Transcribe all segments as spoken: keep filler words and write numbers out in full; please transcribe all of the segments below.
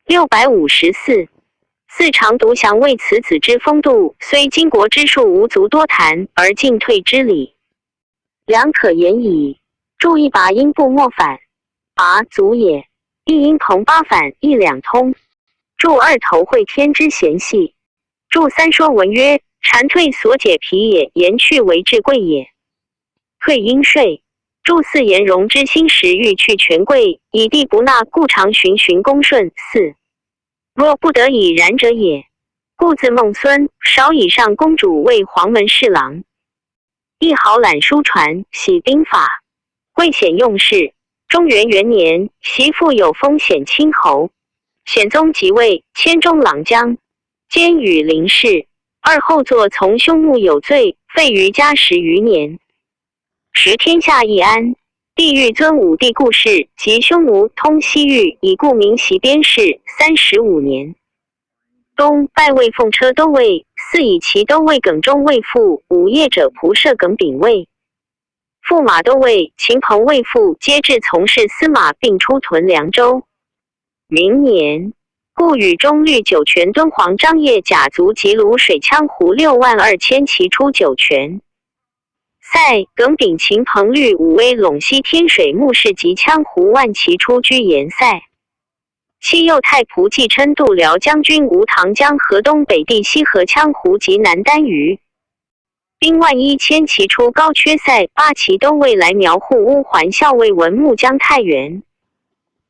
六百五十四，四常独享位此子之风度，虽今国之数无足多谈，而进退之礼， 良可言矣。注一拔音不没反，拔足也。一音同八反亦两通。注二头会天之嫌隙。注三说文曰：蝉退所解皮也，言去为至贵也。退音税。注四颜荣之心实欲去权贵，以地不纳，故常循循恭顺。四若不得已然者也。故自孟孙少以上公主为黄门侍郎。 亦好览书传，喜兵法。贵显用事。中元元年，袭父有封显亲侯。显宗即位，迁中郎将，兼羽林氏。二后作从匈奴有罪，废于家十余年。时天下易安，帝欲尊武帝故氏及匈奴通西域，以故名袭边氏三十五年。 冬，拜为奉车都尉。四以骑都尉耿忠为父，五邇者仆射耿炳位。驸马都尉秦彭为父，皆至从事司马，并出屯凉州。明年，故与中律酒泉、敦煌、张掖、甲族及泸水羌胡六万二千骑出酒泉。 塞、耿炳、秦彭律五威陇西天水牧氏及羌胡万骑出居延塞。西右太仆季琛度辽将军吴唐江河东北地西河羌胡及南单于兵万一千骑出高缺塞。八骑都尉来苗护乌桓校尉文穆将太原、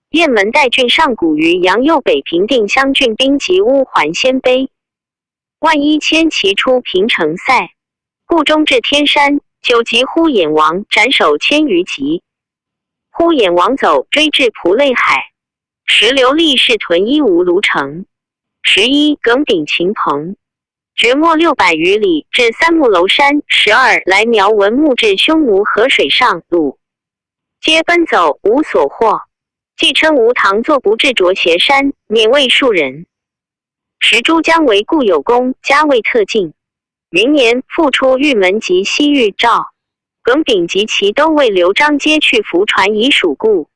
雁门代郡上谷于阳右北平定襄郡兵及乌桓鲜卑 万一千骑出平城塞。故中至天山，久及呼延王斩首千余骑。呼延王走，追至蒲类海，时刘立誓屯伊吾卢城。十一，耿炳、秦彭。绝没六百余里，至三木楼山。十二，来苗文穆至匈奴河水上路，皆奔走，无所获。季琛、吴唐作不至卓斜山，免为数人。 时诸将围故有功，加为特进。明年，复出玉门及西域赵。耿炳及其都尉刘章皆去伏传以属故。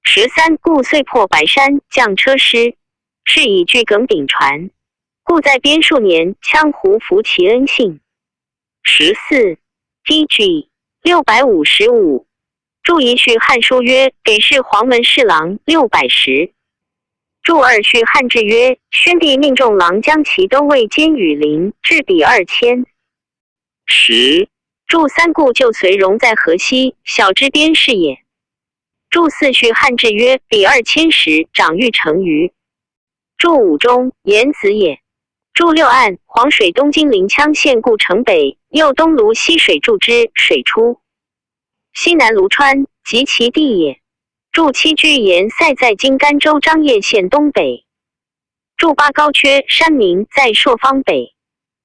十三，故遂破白山，将车师，是以拒耿炳船。故在边数年，羌胡服其恩信。 十四，T G，六百五十五。注一序汉书曰：给事黄门侍郎六百石。注二序汉志曰：宣帝命众郎将骑都尉兼羽林，置彼二千。十，注三故旧随荣在河西，小之边事也。注四序汉志曰：彼二千石，长御城于 注五中，颜子也。注六按黄水东金陵羌县故城北，右东泸西水注之水出，西南泸川，及其地也。注七居延塞在今甘州张掖县东北。注八高缺山民在朔方北。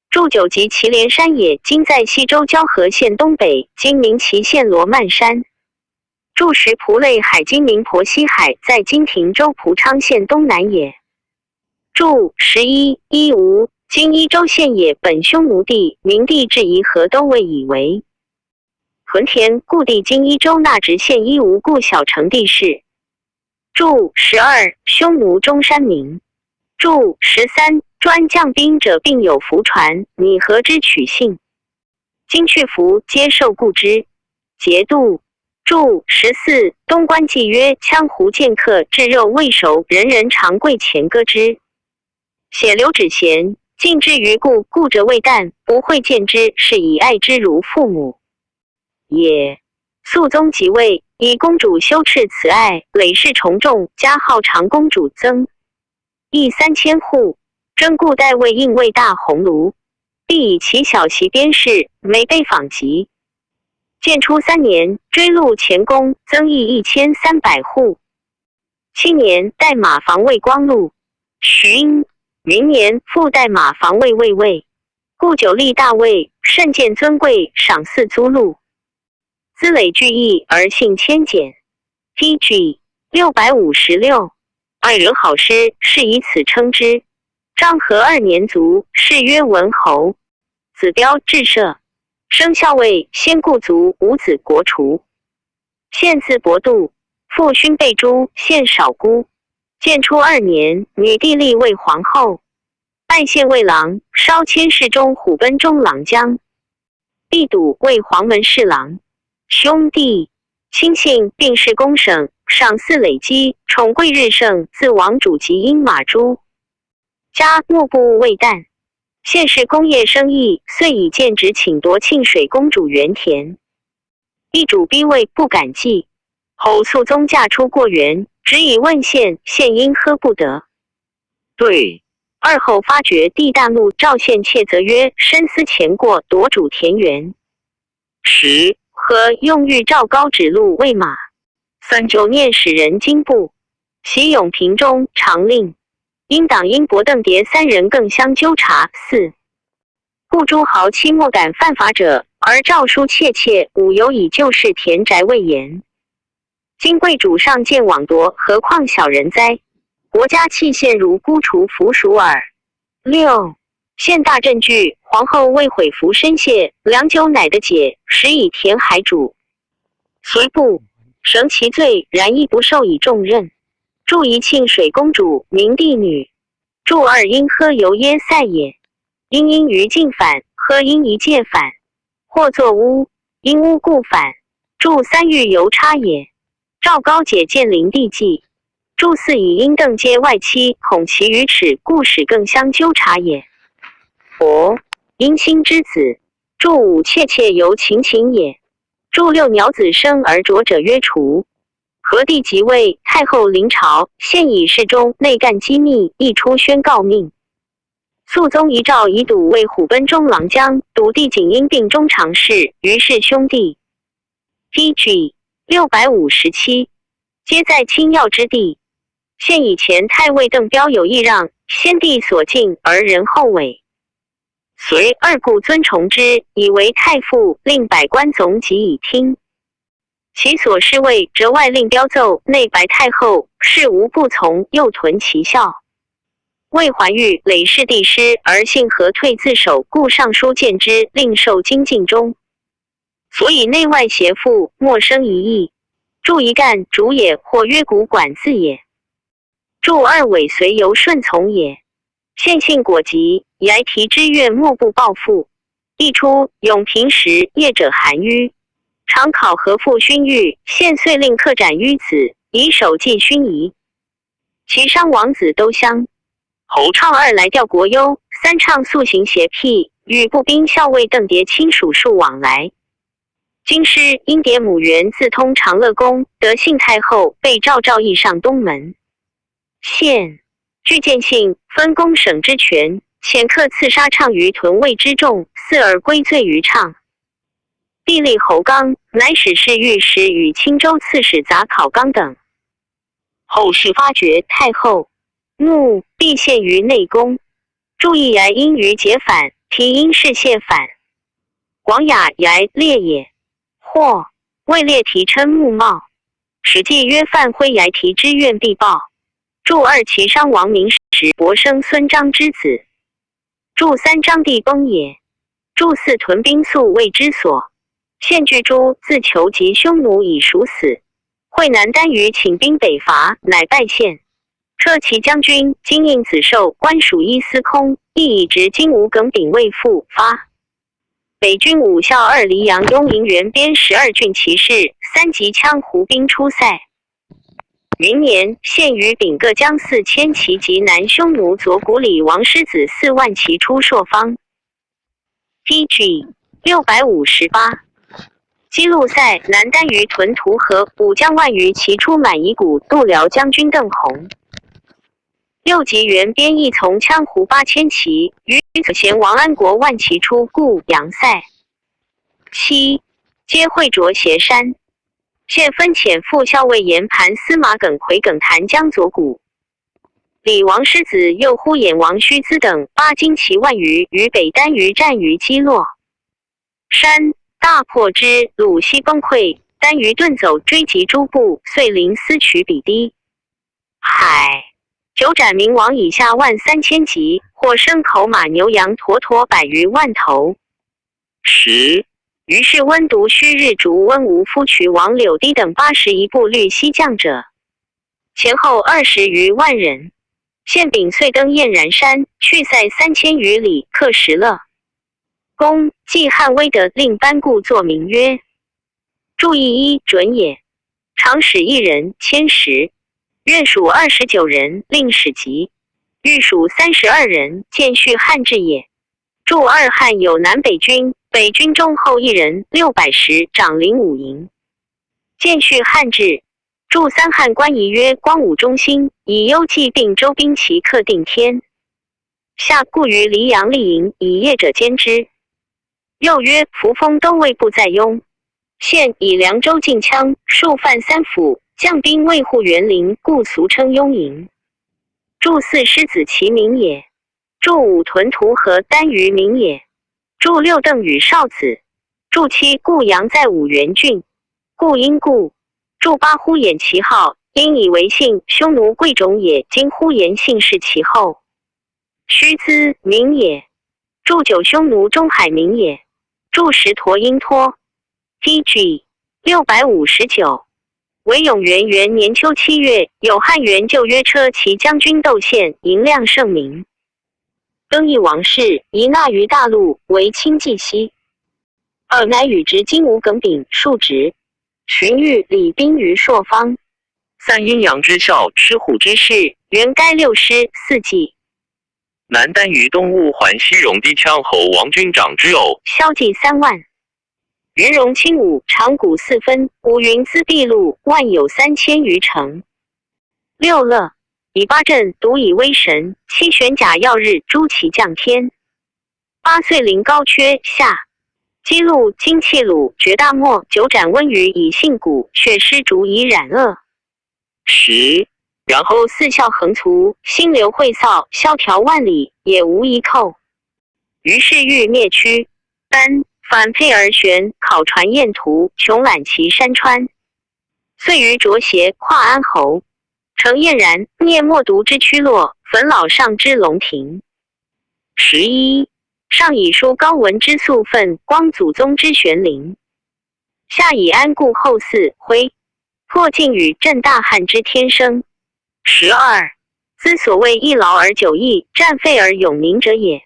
注九及祁连山也，今在西周蛟河县东北，今临祁县罗曼山。 注十蒲类海，今临婆惜海，在今亭州蒲昌县东南也。注十一，伊吾，今伊州县也，本匈奴地，明帝置宜河都尉以为屯田，故帝今伊州纳直县伊吾，故小城地势。注十二，匈奴中山民。注十三，专将兵者并有伏船，你何之取信？ 今去服皆受故之节度。注十四，东关纪约，羌胡剑客至肉未熟，人人长跪前歌之。写刘芷咸，近之于故，故者未旦，不会见之，是以爱之如父母也。肃宗即位，以公主修饬慈爱，累世从众，加号长公主曾。 邑三千户，征故代为印卫大鸿胪，必以其小袭边氏，每备访籍。建初三年，追陆前攻，增邑一千三百户。七年，代马防卫光禄、徐阴。明年，复代马防卫卫尉，故久立大卫，甚见尊贵，赏赐租禄。 资累俱邑而幸迁减。T G六百五十六。爱人好师，是以此称之。章和二年卒，谥曰文侯。子彪至社，生校尉，先故卒，无子国除。县字伯度，父勋辈诸，县少孤。建初二年，女帝立为皇后，拜献魏郎，稍迁侍中虎贲中郎将。帝笃为黄门侍郎。兄弟，亲信并侍公省，赏赐累积，宠贵日盛，自王主及殷马诸。加莫不畏旦。献侍公业生意，遂以贱职请夺庆水公主原田。 一主逼魏不敢计。后肃宗驾出过园，执以问献，献因喝不得。对。二后发觉帝大怒，诏献妾则曰：深思前过，夺主田园。十。何用御诏高指鹿喂马。三。久念使人惊怖。习永平中常令，应党因伯邓迭三人更相纠察。四。 故诸豪妻莫敢犯法者，而诏书切切，武犹以旧式田宅未言。今贵主上见网夺，何况小人哉？国家弃献如孤厨腐鼠耳。六。献大证据，皇后未悔服深谢，良久乃得解，始以填海主。随部，绳其罪，然亦不授以重任。注一庆水公主，明帝女。 注二因喝尤耶塞也。因因于进反，喝因一介反。或作巫，因巫故反。注三欲尤差也。赵高解建灵帝纪。注四以因邓皆外戚，恐其愚耻，故使更相纠察也。伯，因卿之子。注五妾妾尤秦秦也。注六鸟子生而啄者曰厨。 何帝即位，太后临朝，献以侍中内干机密，亦出宣告命。肃宗遗诏以笃为虎贲中郎将，笃帝仅因病终长逝，余氏兄弟。D G 六百五十七，皆在清要之地。献以前太尉邓彪有异让，先帝所敬而人后违。随二故尊崇之，以为太傅，令百官总给以听。 其所侍卫则外令彪奏，内白太后，事无不从，又屯其校。魏怀玉累侍帝师，而幸何退自守，故上书见之，令受京禁中。所以内外协复，莫生疑义。注一干主也，或曰古管字也。 注二尾随由顺从也。献信果及，睚题之怨莫不报复。一初，永平时，业者韩於，常考何父勋谕，献遂令客斩于子，以首祭勋仪。其商王子都乡。侯倡二来调国忧，三倡肃刑邪辟，与步兵校尉邓迭亲属数往来。京师因迭母元自通长乐宫，得幸太后，被诏诏议上东门。 献。具见信，分公省之权，遣客刺杀倡于屯卫之众，四而归罪于倡。帝立侯纲，乃使侍御史与青州刺史杂考纲等。后世发觉太后，怒，必献于内宫。注意睚因于解反，题因是谢反。广雅睚列也。或，位列题称穆茂。 史记曰：范徽睚题之怨必报。注二其商王名时，伯生孙张之子。注三张帝崩也。注四屯兵粟未之所。献巨诸自求及匈奴以赎死。会南单于请兵北伐，乃败献。车骑将军金印子授官署一司空，亦以执金吾耿炳为父发。 北军五校二黎阳、雍、营原边十二郡骑士，三及羌胡兵出塞。明年，献与丙各将四千骑及南匈奴左谷里王师子四万骑出朔方。D G六百五十八，击陆塞，南单于屯涂河，五将万余骑出满夷谷，度辽将军邓弘。 又及原边亦从羌胡八千骑，与左贤王安国万骑出固阳塞。七，皆会卓斜山。献分遣副校尉严盘、司马耿、魁耿、谈江左谷。李王师子右呼延王须资等八精骑万余，于北单于战于击洛 山，大破之，鲁西崩溃，单于顿走，追及诸部，遂临淄取彼低。海，九斩明王以下万三千级，获牲口马牛羊驼驼百余万头。十，于是温独须日逐温吴夫渠王柳低等八十一部律西将者。前后二十余万人。献炳遂登燕然山，去塞三千余里，刻石勒。公祭汉威的令班固作名曰。注意一准也。常使一人千石，愿属二十九人令始集，御属三十二人见续汉志也。注二汉有南北军，北军中后一人六百石掌零五营。见续汉志，注三汉官仪曰光武忠心，以幽计并周兵其克定天。下固于黎阳立营，以夜者兼之。又曰扶风都尉部载拥，现以凉州进羌，数犯三府，将兵卫护园林，故俗称拥营。注四狮子其名也。注五屯徒何单于名也。注六邓禹少子。注七固阳在五原郡，故因固。注八呼延其号，因以为姓，匈奴贵种也，今呼延姓氏其后。须资名也。注九匈奴中海名也。注十陀因托。T G六百五十九。为永元元年秋七月，有汉元旧约车骑将军窦宪迎亮圣名。更易王室，遗纳于大陆，为清冀西。二乃与执金吾耿炳数职，寻域礼兵于朔方。三阴阳之校，狮虎之势，原该六师四骑。南单于东乌桓西戎的羌侯王军长之偶，骁骑三万。云戎轻武，长谷四分，五云资毕路，万有三千余乘。六乐，以八阵独以威神，七玄甲耀日，诸其将天。八岁临高缺下，击路精气鲁，决大漠，九斩温鱼以杏骨，血湿竹以染恶。十，然后四校横图，星流会扫，萧条万里，也无一寇。于是欲灭屈，班，反沛而旋，考传燕图，穷览其山川。遂于卓协跨安侯，成燕然，灭莫独之曲洛，焚老上之龙庭。十一，上以疏高文之粟奋，光祖宗之玄灵。下以安固后嗣徽，破晋与镇大汉之天生。十二，兹所谓一劳而久逸，战废而永宁者也。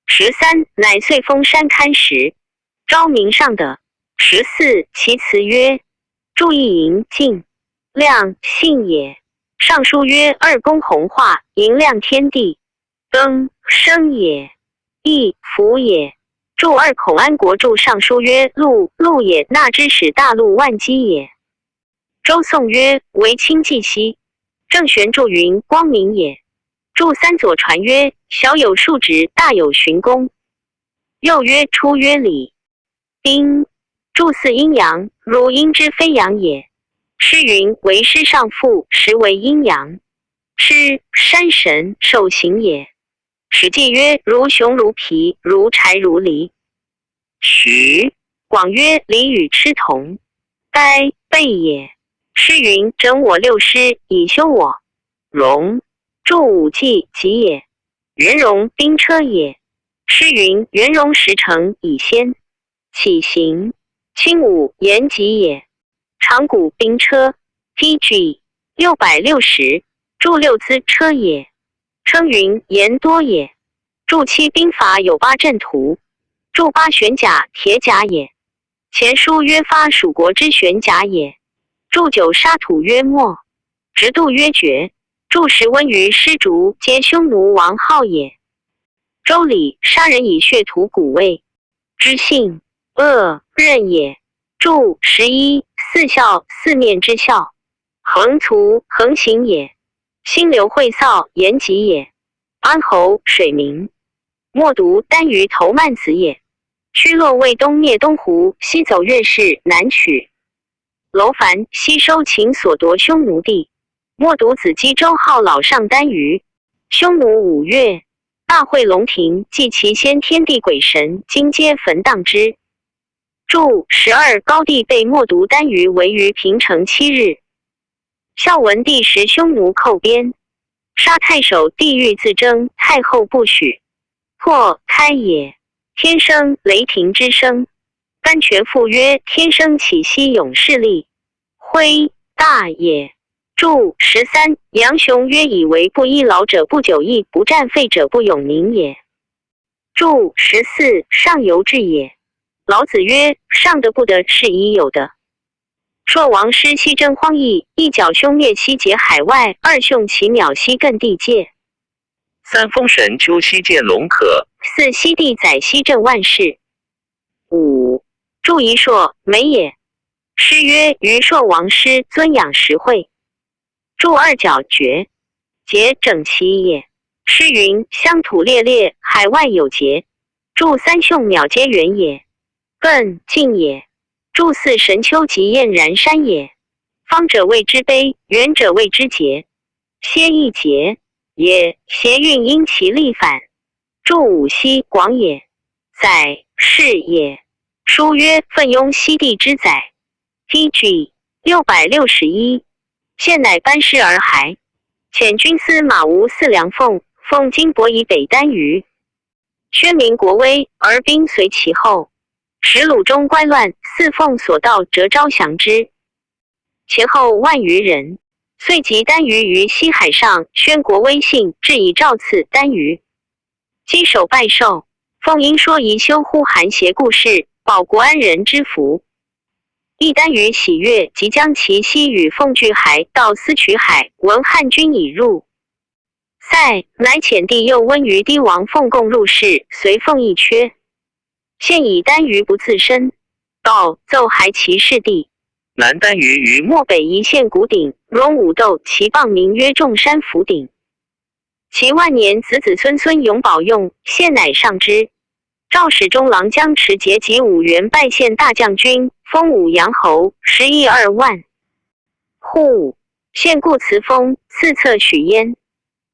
十三，乃遂封山堪石，昭明上的。十四，其辞曰：注意营进，亮信也。尚书曰：二公弘化，营亮天地，更生也，义服也。注二孔安国著尚书曰：陆，陆也，纳之使大陆万机也。周颂曰：为清冀西。郑玄注云：光明也。注三左传曰：小有数职，大有巡功。又曰：出曰礼，兵。注四阴阳，如阴之飞阳也。诗云：为师上父，实为阴阳。师，山神，守形也。史记曰：如熊如皮，如柴如离。徐，广曰：礼与螭同，该备也。诗云：整我六师，以休我。荣，注五骑，骑也。云荣，兵车也。诗云：云荣十乘，以先 起行。轻武，言疾也。长谷兵车，T G六百六十，注六资车也。称云言多也。注七兵法有八阵图。注八玄甲，铁甲也。前书约发属国之玄甲也。注九沙土约墨，直度约决。注十温鱼师竹，皆匈奴王号也。周礼，杀人以血涂骨卫， 之性，恶，任也。注十一，四校，四面之校。横图，横行也。星流会扫，言疾也。安侯，水名。莫独单于头曼子也。屈洛卫东灭东胡，西走越氏，南取 楼烦，西收秦所夺匈奴地。莫独子击周号老上单于，匈奴五月，大会龙庭，祭其先天地鬼神，今皆焚荡之。注十二，高帝被莫独单于围于平城七日。孝文帝时匈奴寇边，杀太守帝欲自征，太后不许。破开也，天生雷霆之声。甘泉父曰：天生起兮勇士立，恢大也。注十三：杨雄曰：以为不依劳者不久役，不战废者不永宁也。注十四：上由至也。老子曰：上的不得是已有的。朔王师西征荒邑，一剿凶灭西劫海外，二雄其渺西艮地界。三封神丘西建龙客。四西帝宰西镇万世。五注一朔，美也。诗曰：予朔王师，尊养十会。注二剿决，节整齐也。诗云：乡土猎猎，海外有节。注三雄渺皆远也，奔近也。注四神丘极厌然山也。方者谓之碑，远者谓之节。歇亦节也，谐韵因其力反。注五西广也，载是也。书曰：奋拥西地之载。T G六百六十一。献乃班师而还。遣军司马吴四梁凤，凤金伯以北单于。宣明国威，而兵随其后。使鲁中乖乱，四凤所到，折招降之。前后万余人，遂集单于于西海上，宣国威信，至以诏赐单于。稽首拜寿。凤因说宜修呼韩邪故事，保国安人之福。亦单于喜悦，即将其西与凤俱还，到司渠海，闻汉军已入。塞乃遣弟右温于氐王凤共入侍，随凤一阙。献以单于不自身，告奏还其事弟。南单于于漠北一献谷鼎，荣武斗其棒名曰众山福鼎。其万年子子孙孙永保用，献乃上之。诏使中郎将持节及五原拜献大将军，封武阳侯，食邑二万。户，献故辞封，赐策许燕。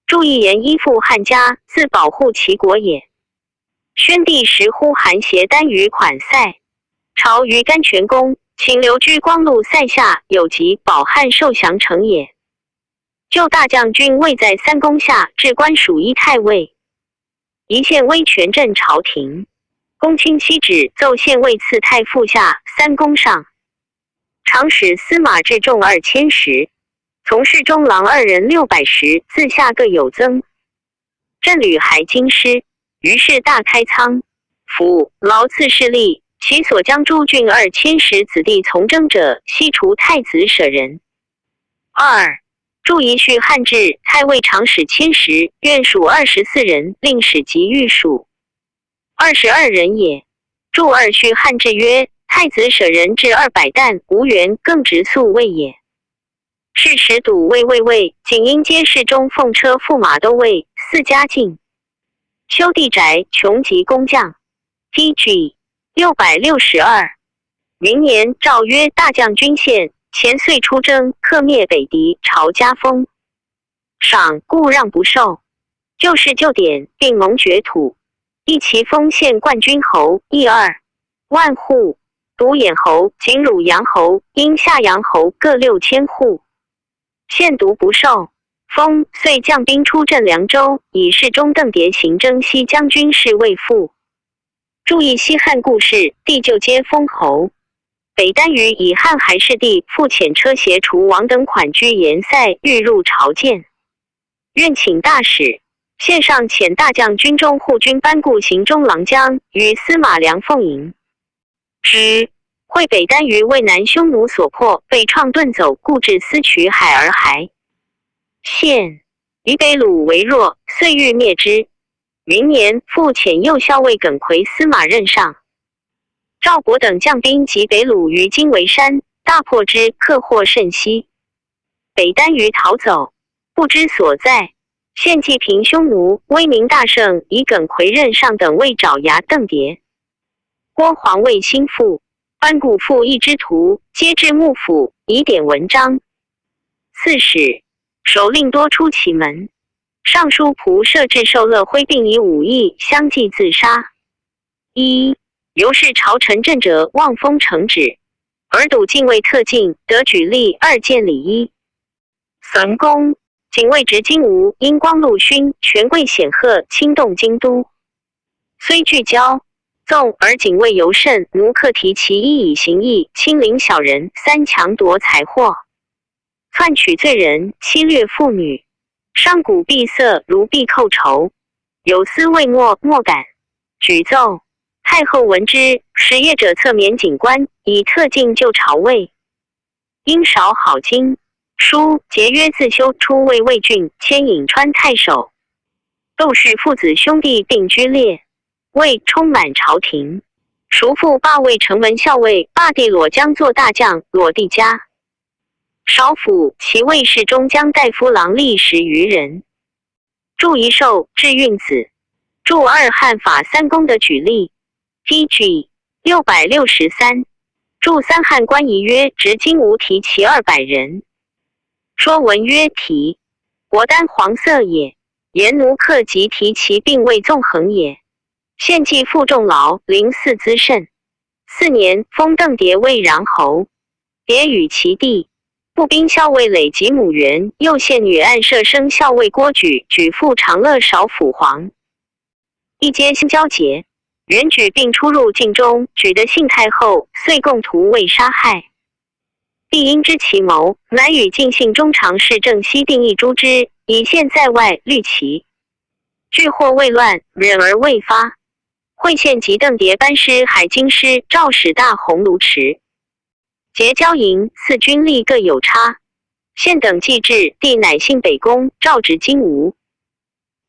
注意言依附汉家，自保护其国也。宣帝时呼韩邪单于款塞，朝于甘泉宫，请留居光禄塞下，有疾保汉受降城也。旧大将军位在三公下，至官署一太尉。一献威权镇朝廷，公卿西指奏献位赐太傅下，三公上。常使司马至众二千石，从事中郎二人六百石，自下各有增。镇旅还京师，于是大开仓，府劳赐势力，其所将诸郡二千石子弟从征者，悉除太子舍人。二，注一序汉制，太尉常使千石，院属二十四人，令史及御属。二十二人也。注二序汉制曰：太子舍人至二百担，无缘更直宿卫也。是时笃卫卫卫，仅因皆侍中奉车驸马都尉，四家进。修地宅，穷极工匠。T G六百六十二。明年诏曰：大将军献，前岁出征，克灭北狄，朝加封。赏故让不受。旧事旧典，并蒙爵土。亦其封献冠军侯，邑二万户，独兖侯、景汝阳侯、阴夏阳侯各六千户。献独不受。封岁将兵出镇凉州，以侍中邓迭行征西将军侍卫副。注意西汉故事，第九阶封侯。北单于以汉还世弟，复遣车携楚王等款居延塞，欲入朝见。愿请大使。献上遣大将军中护军班固行中郎将，与司马梁凤迎之。会北单于为南匈奴所破，被创遁走，故至司渠海而还。献以北虏为弱，遂欲灭之。明年复遣右校尉耿夔、司马任上、赵博等将兵及北虏于今为山，大破之，克获甚稀。北单于逃走，不知所在。献既平匈奴，威名大盛，以耿夔、任上等为爪牙。邓迭、郭黄卫新附，班固复一支徒，皆至幕府，以典文章。刺史、守令多出其门。尚书仆射至受乐挥，并以武艺相继自杀。一，由是朝臣政者望封城止，而笃禁卫特进，得举例二建礼一。三公，禁卫执金吾，因光禄勋，权贵显赫，轻动京都。虽拒交纵，而警卫尤甚，奴克提其一以行义，亲凌小人，三强夺财货。断取罪人，侵略妇女，商贾闭塞如闭寇仇，有司未没，莫敢举奏。太后闻之，使夜者策免警官，以特进旧朝魏。因少好经，书节约自修出魏魏郡，迁颍川太守。窦氏父子兄弟并居列，魏充满朝廷。叔父罢魏城门校尉，罢第裸将作大将，裸第加。少府其卫侍中、将大夫郎历十余人。著遗授至运子，著二汉法三公的举例。T G六百六十三，著三汉官仪曰执金吾提其二百人。说文曰提，国丹黄色也，言奴克己提其并未纵横也。献计负重劳，临四资甚。四年封邓叠魏穰侯，别与其地。步兵校尉累及母元，右县女按射生校尉郭举，举父长乐少府黄。一街新交结，元举并出入境中，举得幸太后，遂共图魏杀害。帝因知其谋，乃与进信中常侍郑希定议诛之，以献在外，虑其拒获魏乱，忍而未发。会献及邓叠班师、海京师、赵使大鸿胪池。结交营，赐军力各有差。献等既至，帝乃幸北攻，赵执金吾。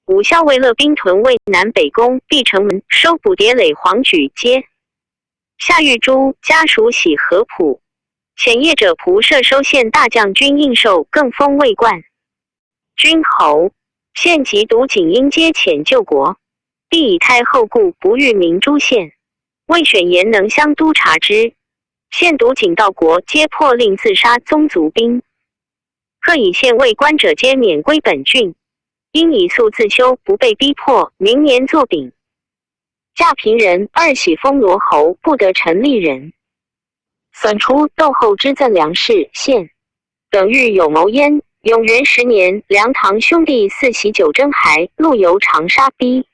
武校尉乐兵屯渭南北攻毕城门，收捕叠累黄举皆。夏玉珠家属徙合浦，遣夜者仆射收献大将军印绶，更封魏冠军侯。献及独景、阴阶遣救国，帝以太后故不欲明诸献，未选贤能相督察之。献独景到国，皆破令自杀宗族兵。各以献为官者皆免归本郡，因以粟自修，不被逼迫，明年作丙。驾平人，二喜封罗侯，不得陈利人。三初窦后之赠粮食献，等欲有谋焉。永元十年，梁唐兄弟四喜酒蒸孩，陆游长沙逼，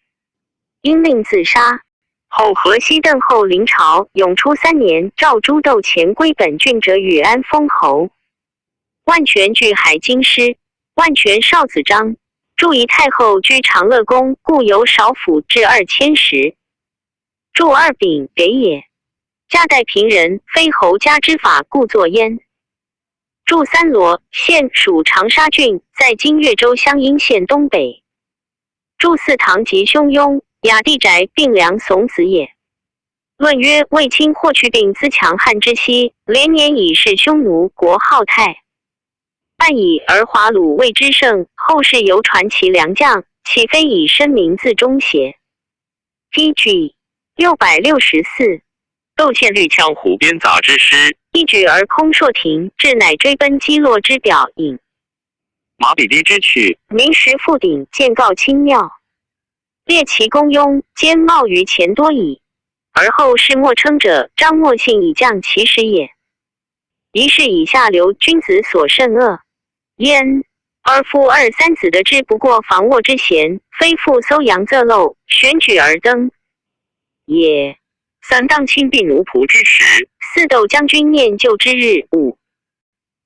因令自杀。后河西邓后临朝，永初三年，诏诸窦遣归本郡者与安封侯。万全据海京师，万全少子张，著仪太后居长乐宫，故有少府至二千石。著二丙北也，驾大平人，非侯家之法，故作焉。著三罗，现属长沙郡，在今越州湘阴县东北。著四唐及兄庸，雅地宅并梁从子也。论曰：卫青霍去病资强汉之息，连年以示匈奴，国号太。半以而华鲁卫之盛，后世犹传其良将，岂非以身名自忠邪？T G六百六十四，窦献律羌胡边杂之师，一举而空朔亭，至乃追奔击洛之表影。马彼的之趣，民时复鼎，见告清妙。列其功庸，兼貌于前多矣。而后世莫称者，张默信以降其实也。 疑是以下流君子所甚恶焉。而夫二三子得之，不过房卧之闲，非复搜阳侧漏，选举而登也。三当卿病奴仆之时，四窦将军念旧之日，五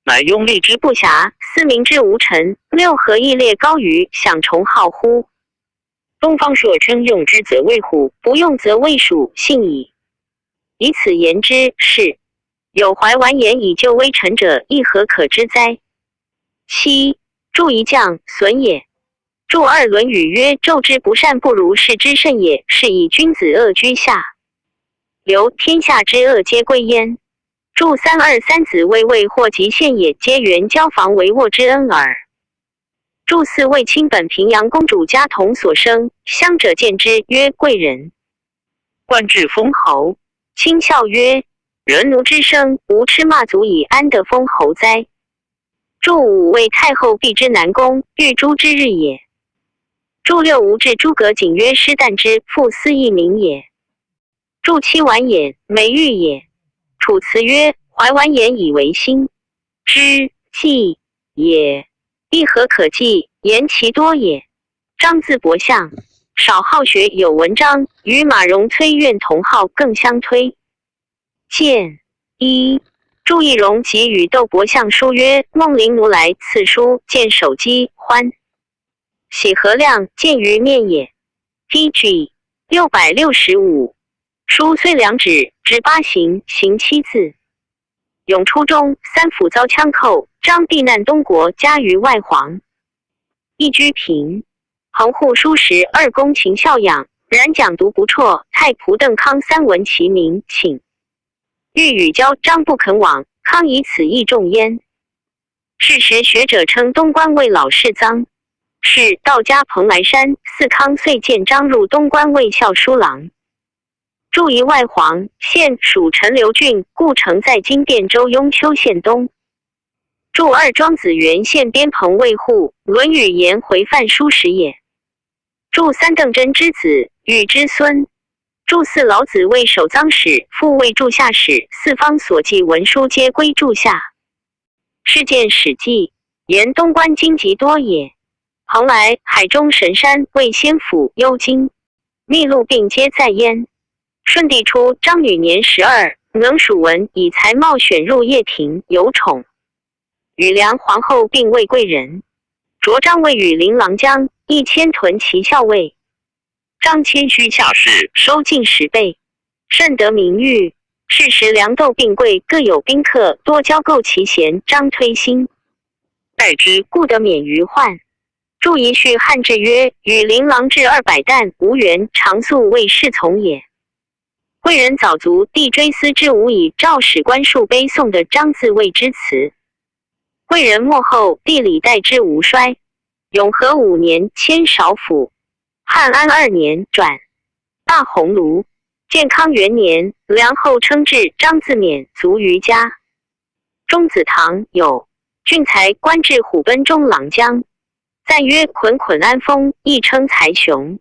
乃拥立之不暇，思民之无成，六合义列高于享崇好乎？东方朔称用之则畏虎，不用则畏鼠，信矣。 以此言之，是有怀完颜以救微臣者，亦何可知哉？七，著仪将，损也。著二《论语》曰：“昼之不善，不如视之甚也。”是以君子恶居下流，天下之恶皆归焉。著三二三子谓未或及献也，皆原交房为沃之恩耳。 著四卫青本平阳公主家童所生，乡者见之曰：“贵人。”冠至封侯，卿笑曰：“人奴之生，无吃骂足以安得封侯哉？”著五谓太后避之南宫，欲诛之日也。著六吴至诸葛景曰：“师旦之父，思义民也。” 著七完颜，美玉也。楚辞曰：“怀完颜以为心之计也，亦何可计？言其多也。”张字伯相，少好学有文章，与马融崔苑同好，更相推荐。一，祝义荣即与窦伯相书曰：孟苓奴来赐书见首击欢，喜何量见于面也。D G六百六十五。书虽两纸，执八行，行七字。永初中，三辅遭羌寇，张避难东国，家于外黄。亦居平。横护书时二公勤孝养，然讲读不辍，太仆邓康三闻其名，请。欲与交，张不肯往，康以此意重焉。是时学者称东关卫老是臧，是道家蓬莱山寺康，遂见张入东关卫校书郎。 祝于外黄，现属陈留郡，故城在今汴州邕丘县东。祝二庄子元献边朋卫护，论语颜回范书时也。祝三邓真之子，与之孙。祝四老子为守臧史，父为柱下史，四方所记文书皆归柱下。 是见史记，言东关荆棘多也。蓬莱、海中、神山为先府幽津，密路并皆在焉。顺帝初，张女年十二，能属文，以才貌选入掖庭，有宠。与梁皇后并为贵人，着张为羽林郎将，亦迁屯骑校尉。 张谦虚下士，收进十倍，甚得名誉。是时梁窦并贵，各有宾客，多交构其贤，张推心，待之，故得免于患。祝仪续汉志曰：羽林郎至二百担，无缘，常宿为侍从也。贵人早卒，帝追思之无已，赵史官数碑颂得张自卫之词。贵人没后，帝礼待之无衰。永和五年，迁韶府。 汉安二年转。大鸿胪。建康元年，梁后称制，张自勉卒于家。钟子堂有：俊才官至虎贲中郎将，赞曰：捆捆安丰，亦称才雄。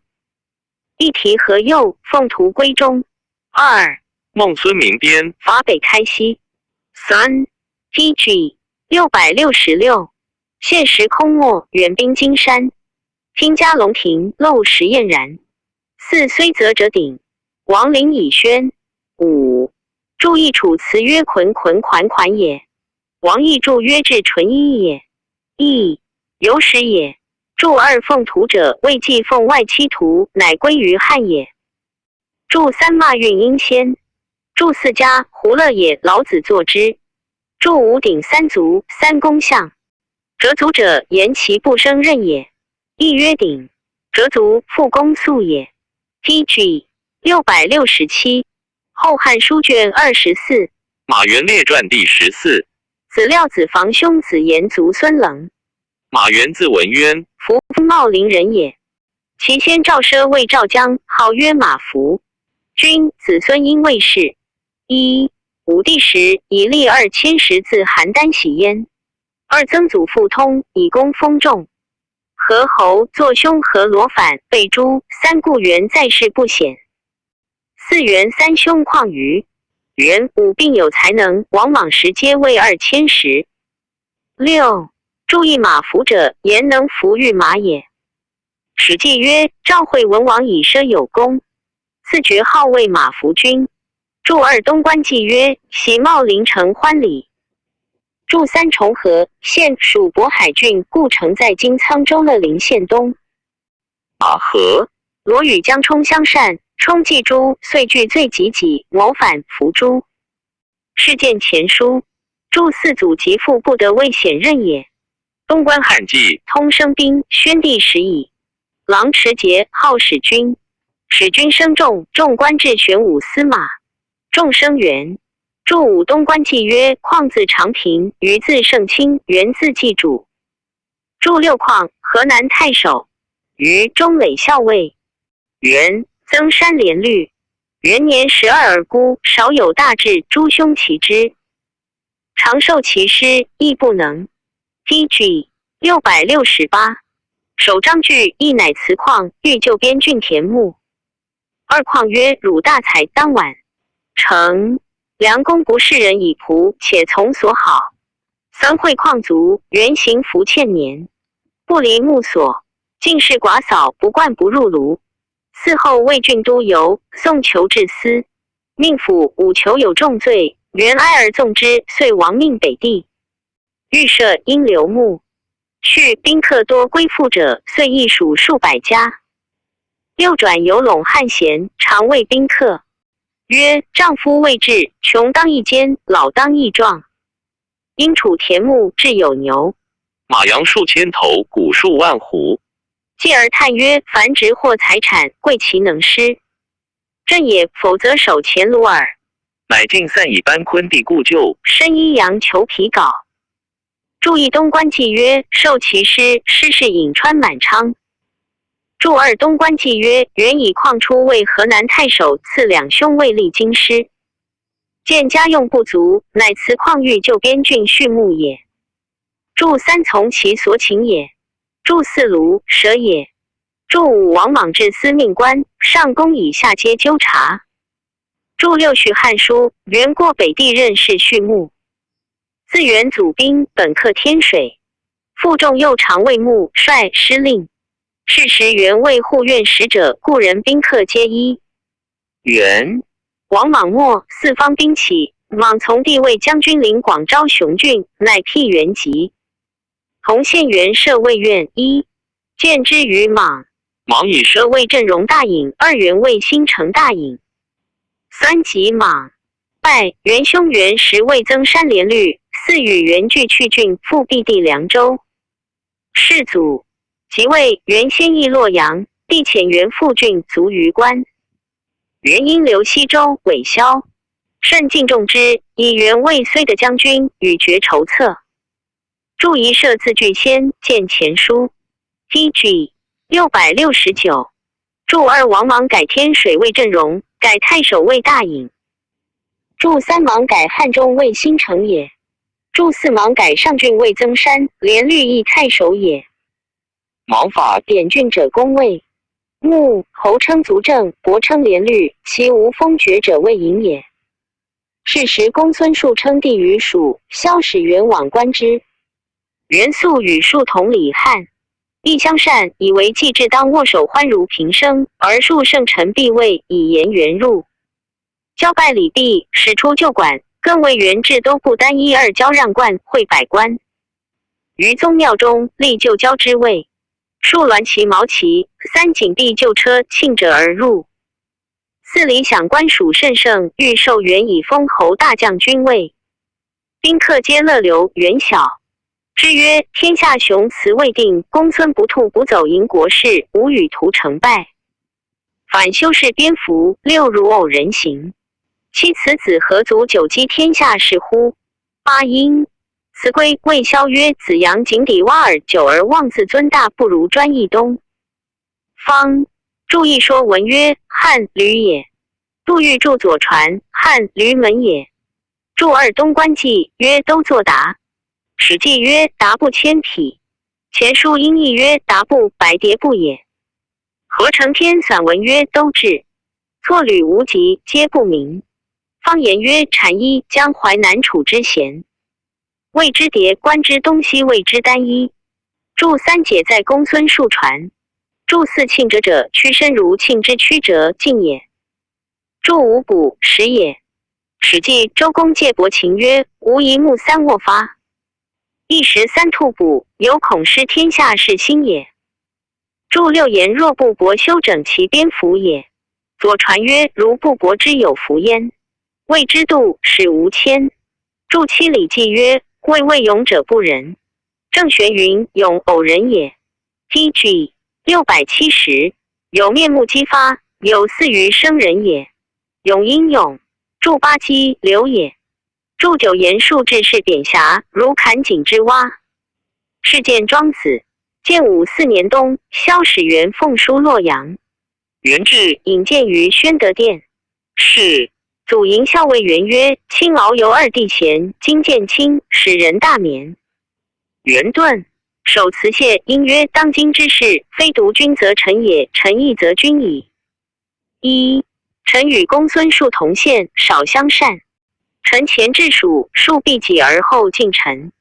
亦题何右，奉图归中。二、孟孙明边，伐北开西。三、T G六百六十六。现时空漠，援兵荆山。 听嘉隆亭漏石砚然。四、虽泽者鼎，王陵以宣。五、祝义楚辞曰：捆捆款款也。王义祝曰：至纯一也。亦有始也。祝二奉图者，谓既奉外戚图，乃归于汉也。 祝三骂运阴仙。祝四嘉，胡乐也，老子作之。祝五鼎三足，三公象。折足者，言其不胜任也。亦曰鼎，折足，复公素也。T G六百六十七。后汉书卷二十四。马援列传第十四。子廖子房兄子言族孙冷。马援字文渊，服茂陵人也。 其先赵奢为赵将，号曰马服。君子孙因卫氏。一、武帝时，以立二千石自邯郸徙燕。二、曾祖父通，以功封仲。何侯作兄何罗反，被诛。三、顾援在世不显。四、援三兄况瑜。援武并有才能，王莽时皆为二千石。六、祝义马服者，言能服御马也。 史记曰：昭惠文王以奢有功，赐爵号为马服君。祝二东关祭曰：喜茂陵城欢礼。祝三重合，现属渤海郡，故城在今沧州乐陵县东。马合。罗与江充相善，充祭诸，遂聚罪及己，谋反伏诛。 是见前书。祝四祖及父不得为显任也。东关汉纪，通生兵，宣帝时矣。郎持节，号使君。使君升仲，仲官至玄武司马。仲升元。祝五东关祭曰：况自长平，瑜自盛清，元自祭主。 祝六况河南太守，瑜中累校尉。元增山连律。元年十二而孤，少有大志，诸兄其之。常受其师，亦不能。T G六百六十八。守张据，亦乃辞况，欲就边郡田牧。 二况曰：汝大才，当晚。成。梁公不视人以仆，且从所好。三、惠况卒，原行服欠年，不离牧所，进士寡扫，不冠不入炉。嗣后为郡都游，送囚至司，命府武求有重罪，元哀而纵之，遂亡命北地。预设阴流墓，续宾客多归附者，遂亦数数百家。又转游拢汉贤，常谓宾客曰：丈夫未至，穷当益坚，老当益壮。因处田牧至有牛，马羊数千头，谷数万斛。继而叹曰：凡植获财产，贵其能施。正也，否则守钱炉耳。乃尽散以班昆地故旧，深衣扬裘皮稿。注一东关纪约，授其师，师事颍川满昌。注二东关纪约，元以旷出为河南太守，赐两兄卫历京师。见家用不足，乃辞旷域就边郡畜牧也。注三从其所请也。注四卢舍也。注五王莽至司命官，上宫以下皆纠察。注六续汉书，元过北地任事畜牧。自元祖兵本克天水，负重又常为牧帅师令。是时元为护院使者，故人宾客皆依。元，王莽没，四方兵起，莽从弟为将军领广昭雄郡，乃辟元籍。同县元设卫院，一，建之于莽。莽以设卫镇荣大尹，二元为兴城大尹。三及莽，拜元兄元时为增山连律，四与元俱去郡，复避地凉州。世祖即位，元先易洛阳，帝遣元复郡卒于关。元因留西州，委萧，甚敬重之，以元为睢的将军，与决筹策。注一设字据先见前书。T G六百六十九。注二王莽改天水为镇荣，改太守为大尹。注三莽改汉中为兴城也。注四莽改上郡为增山，连律亦太守也。莽法典郡者公卫，牧侯称族正，伯称连律，其无封爵者为尹也。 是时公孙述称帝于蜀，萧使元往观之。元素与述同礼汉，亦相善，以为季至当握手欢如平生，而述圣臣必位，以言元入。交拜礼毕，始出旧馆，更为元至都不单一二交让冠会百官。于宗庙中立旧交之位，述鸾旗毛旗，三警毕旧车庆者而入。 四礼享官署甚盛，欲授元以封侯大将军位。宾客皆乐留元小，之曰：天下雄雌未定，公孙不兔不走迎国事，无与图成败。反修饰边幅，六如偶人行。七此子何足久积天下事乎？八因。辞归，谓萧曰：子阳井底蛙耳，久而妄自尊大，不如专益东。 方。注一说文曰：汉旅也。陆玉注左传，汉旅门也。注二东关纪约，都作达。史记曰：达不千匹。前书音译曰：达不百迭不也。合成篇散文曰：都至。错旅无极，皆不明。方言曰：单衣，江淮南楚之咸。 谓之迭，关之东西谓之单衣。注三解在公孙述传。注四庆者者，屈伸如庆之屈折进也。注五鼓，始也。史记周公介伯禽曰：无一木三握发。一石三兔哺，犹恐失天下事兴也。 注六言若不薄修整其边幅也。左传曰：如不薄之有弗焉。谓之度，始无谦。注七礼记曰：未为勇者不仁。郑玄云：勇偶人也。T G六百七十。有面目激发，有似于生人也。勇因勇。注八击流也。 注九言述志士扁狭，如坎井之蛙。是见庄子。建武四年冬，萧使元奉书洛阳。元至，引见于宣德殿。是。祖迎萧谓元曰：卿遨游二帝咸，今见卿，使人大免。元顿。首辞谢，因曰：当今之事，非独君则臣也，臣亦则君矣。 一、臣与公孙述同县，少相善。臣前至蜀，述避己而后敬臣。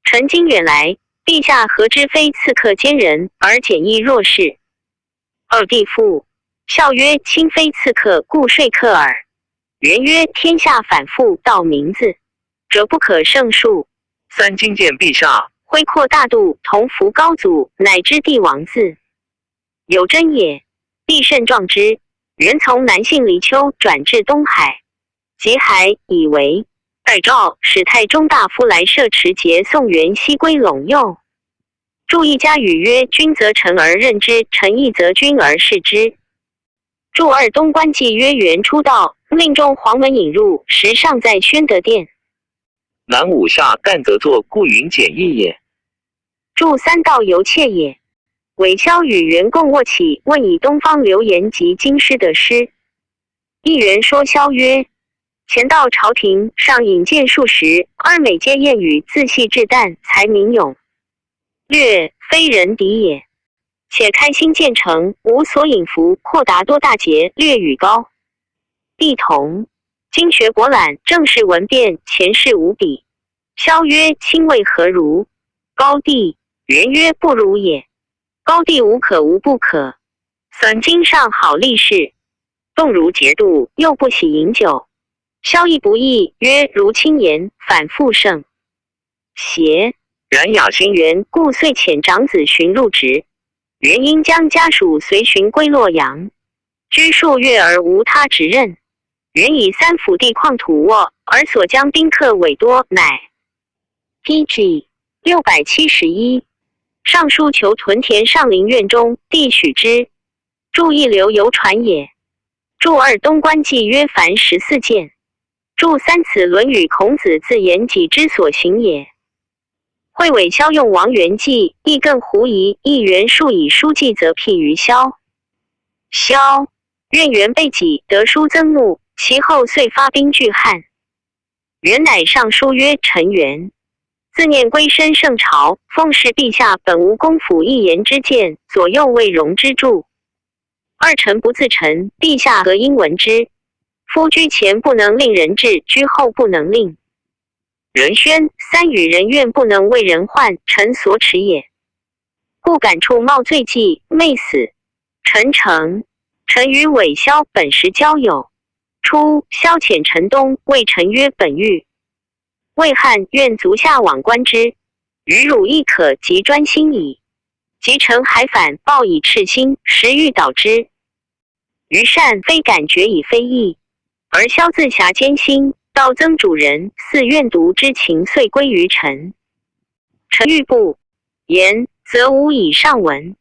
臣今远来，陛下何知非刺客奸人，而简易若市？二、帝父。孝曰：卿非刺客，故说客耳。元曰：天下反复道名字，者不可胜数。三经见陛下，恢阔大度，同服高祖，乃知帝王字。有真也，必甚壮之。元从南信黎丘转至东海，及海以为代赵，使太中大夫来射持节送元西归陇右。祝一家语曰：君则臣而任之，臣亦则君而事之。祝二东关纪曰：元初到，命中黄门引入，时尚在宣德殿。南五下旦则作，故云简易也。祝三道犹切也。韦骁与元共卧起，问以东方流言及京师的诗。议元说骁曰：前到朝廷，上引荐数十，而每皆晏语，自系至旦，才名勇。略非人敌也。且开新建成，无所引服，阔达多大节，略与高地同。今学博览，正是闻变，前世无比。骁曰：卿谓何如？高地。元曰：不如也。高地无可无不可。三经上好立事，动如节度，又不喜饮酒。骁亦不异，曰：如卿言，反复胜邪？然雅兴元，故遂遣长子寻入职。元因将家属随寻归洛阳，居数月而无他职任。元以三府地旷土沃，而所将宾客委多，乃 P G 六百七十一。上书求屯田上林苑中，帝许之。祝一流游传也。祝二东关纪曰：凡十四件。祝三此论语孔子自言己之所行也。会尾骁用王元纪，亦更狐疑，议元数以书记则辟于骁。骁愿元备己，得书曾怒，其后遂发兵拒汉。元乃上书曰：臣元自念归身圣朝，奉侍陛下，本无攻府一言之见，左右未容之助。二臣不自陈，陛下何因闻之？夫居前不能令人至，居后不能令人宣，三与人怨不能为人患，臣所耻也。故敢触冒罪计，昧死。臣诚。臣与韦骁本时交友，初骁遣臣东，谓臣曰：本欲为汉，愿足下往观之，与汝亦可及专心矣。及臣还返，报以赤心，实欲导之。于善非敢决以非议，而骁自遐奸心，道曾主人，似怨毒之情遂归于臣。臣欲不言，则无以上文。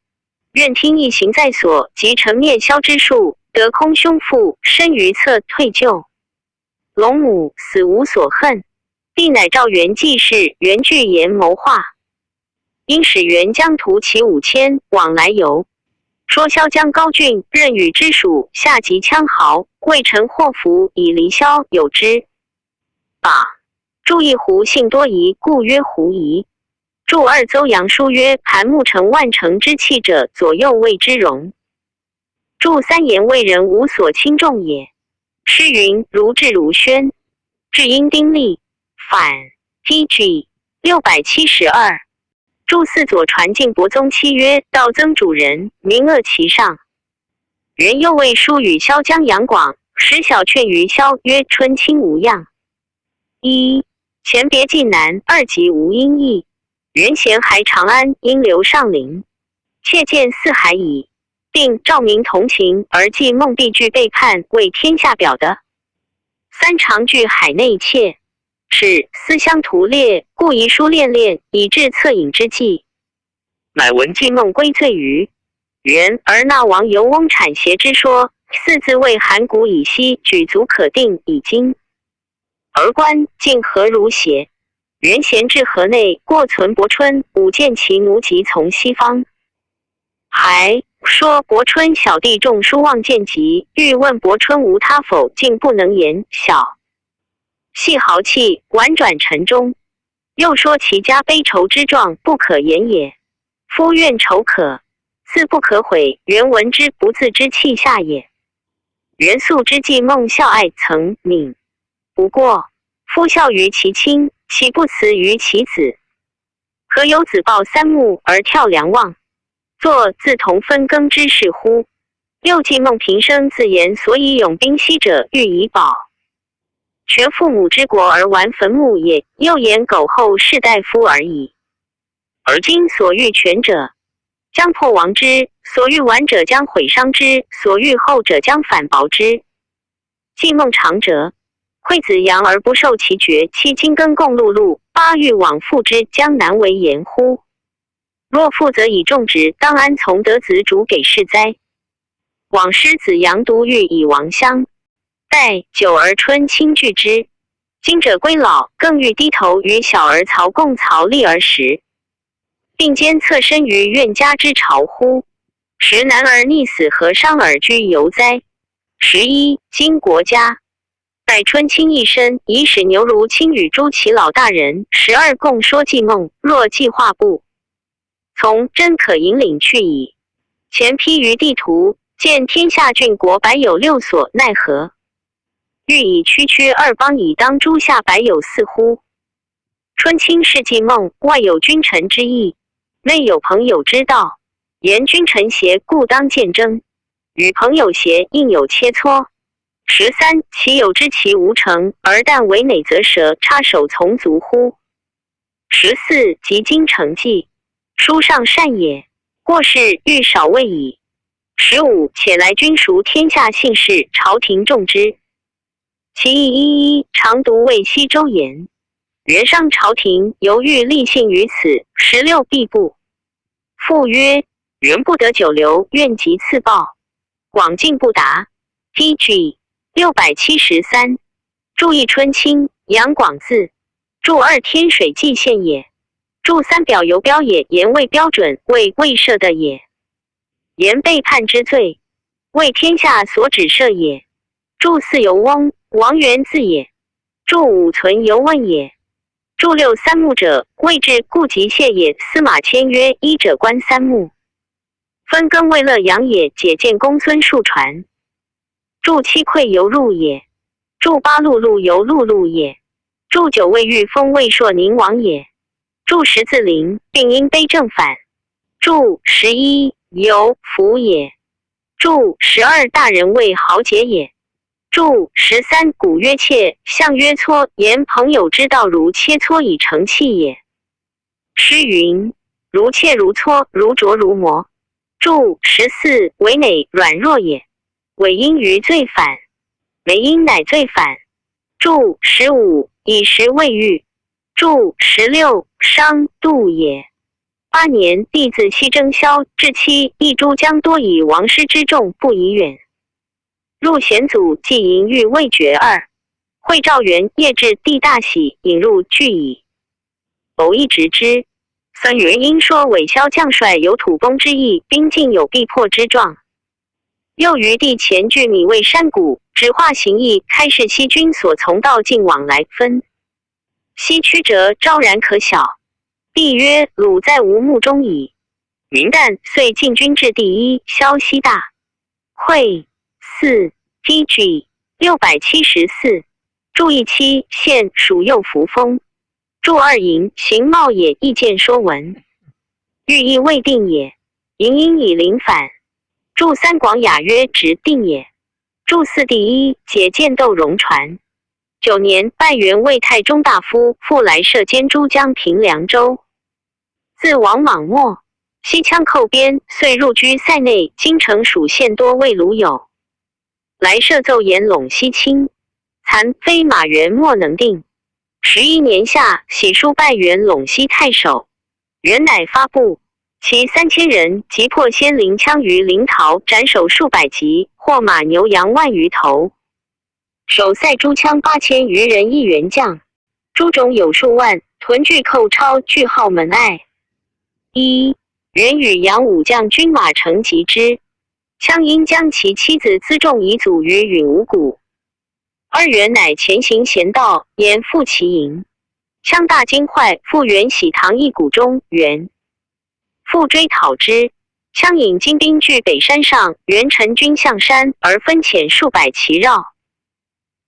愿听一行在所，及臣面骁之数，得空胸腹，身于侧退就。龙母死无所恨，帝乃召元济事，元拒言谋划。因使元将徒骑五千往来游，说骁将高郡任与之属下及羌豪，谓臣祸福以离骁有之。八、祝一狐性多疑，故曰狐疑。祝二邹阳书曰：盘木成万乘之器者，左右谓之容。祝三言为人无所轻重也。诗云：如志如轩，至阴丁力。反 P G 六百七十二。祝四左传晋伯宗期曰：道曾主人，名恶其上。元又谓书与骁将杨广，使小劝于骁曰：春清无恙。一、前别晋南，二及无音译。元咸还长安，因流上林，切见四海矣。并赵明同秦，而计孟必拒背叛，为天下表的。三常拒海内切，使思乡图猎，故遗书恋恋，以至恻隐之计。乃闻晋孟归罪于元，而纳王游翁谄邪之说，似自谓函谷以西，举足可定以今。而观晋河如血，元咸至河内，过存伯春，舞见其奴及从西方。还说伯春小弟仲舒望见疾，欲问伯春无他否，竟不能言小。系豪气，宛转城中。又说其家悲愁之状，不可言也。夫怨仇可，似不可悔，元闻之，不自知气下也。元素知晋孟孝爱曾泯，不过，夫孝于其亲，岂不慈于其子？何由子抱三木而跳梁望，作自同分羹之事乎？又晋孟平生自言所以勇兵西者，欲以保全父母之国而玩坟墓也，又言狗后士大夫而已。而今所欲全者，将破亡之；所欲玩者，将毁伤之；所欲厚者，将反薄之。 祭孟尝者，惠子阳而不受其爵，妻金更共碌碌，八欲往复之，将难为言乎？若复则以众职，当安从得子主给事哉？往师子阳独欲以亡乡，待久而春亲拒之。今者归老，更欲低头与小儿曹共曹立而食，并肩侧身于怨家之朝乎？时男儿逆死何伤尔居犹哉？十一，今国家 待春亲一身，以使牛如亲与诸其老大人，时而共说祭孟，若计划不从，真可引领去矣。前批于地图，见天下郡国百有六所，奈何？欲以区区二邦以当诸夏百有四乎？ 春亲是祭孟，外有君臣之义，内有朋友之道。言君臣协，故当见争；与朋友协，应有切磋。十三，其有知其无成，而但为馁则舌，插手从族乎？十四，及今成计，书上善也，过世欲少未矣。十五，且来君熟天下姓氏，朝廷重之。 其意一一，常独为西周言。元商朝廷犹豫立信于此，十六必不。复曰：元不得久留，愿即赐报。广进不达。T G 六百七十三。注一春亲，杨广字。注二天水蓟县也。注三表由标也，言未标准，谓未设的也。 言背叛之罪，为天下所指赦也。注四由翁，王元字也。注五存由问也。注六三木者，谓至故及谢也。司马迁曰：医者观三木，分羹慰乐养也，解见公孙述传。 注七喈由陆也。注八碌碌由碌碌也。注九卫御封卫朔宁王也。注十自临并因卑正反。注十一由服也。注十二大人谓豪杰也。注十三古曰切，象曰撮，言朋友之道如切撮以成器也。 诗云：如切如撮，如琢如磨。注十四为馁软弱也。尾音于罪反，眉音乃罪反。注十五以时未遇。注十六商度也。八年帝自西征萧至期，一诸将多以王师之众不以远。 入险阻，既营御未决二。会赵元夜至，帝大喜，引入拒矣。偶一直之。孙元因说伪萧将帅有土崩之意，兵进有必破之状。又于帝前据米未山谷，指画形意，开示西军所从道径往来分。 西区者昭然可晓。帝曰：鲁再无牧中矣。明旦，遂进军至第一萧西大。会四 T G 六百七十四。注一七县属右扶风。注二营形貌也，意见说文。寓意未定也，营因以临反。注三广雅曰直定也。注四第一解见窦融传。 九年，拜元为太中大夫，复来设兼诸将平凉州。自王莽没，西羌寇边，遂入居塞内。京城属县多为鲁有。来设奏言陇西侵，残非马援，莫能定。十一年夏，喜书拜元陇西太守，元乃发布，其三千人即破先灵羌于临洮，斩首数百级，获马牛羊万余头。 守塞诸羌八千余人，一员将，诸种有数万，屯聚寇超，聚号门艾。一、元与杨武将军马乘及之，羌因将其妻子辎重遗祖于允吾谷。二、元乃前行险道，沿复其营，羌大惊坏，复元徙唐一谷中，元 复追讨之。羌引精兵据北山上，元陈军向山而分遣数百骑绕。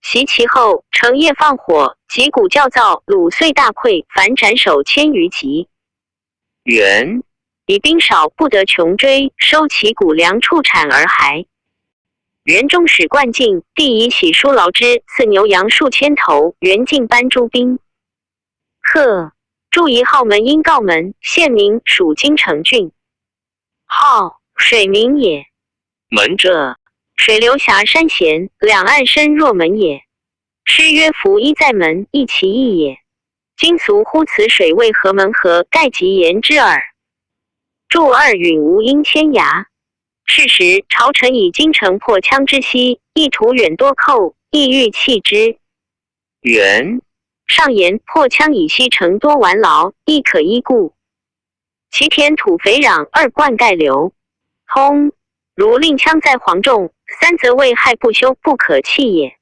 袭其后，乘夜放火，及谷校燥，鲁遂大溃，凡斩首千余级。元以兵少，不得穷追，收其谷粮畜产而还。元终始灌进，帝以喜书劳之，赐牛羊数千头，元进班诸兵。 贺，注一号门因告门，县名属京城郡。号，水名也。门者，水流峡山咸，两岸深若门也。诗曰：浮一在门，亦其意也。今俗呼此水为何门河，盖即言之耳。注二允吾因千崖。是时朝臣以京城破羌之稀，亦图远多寇，亦欲弃之。 元，上言破羌以西城多完劳，亦可依故。其田土肥壤，二灌溉流通，如令羌在黄仲，三则为害不休，不可弃也。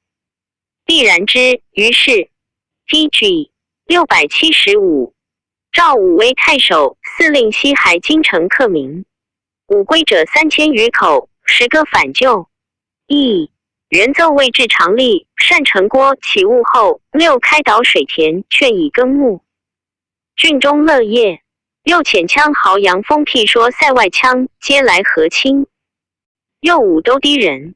帝然之，于是。T G 六百七十五，赵武为太守，赐令西还京城克民。武归者三千余口，十个返救。E，元奏未至长吏，单城郭起务后，六开捣水田，劝以耕牧。郡中乐业，又遣羌豪杨封辟说塞外羌皆来和亲。又武都督人，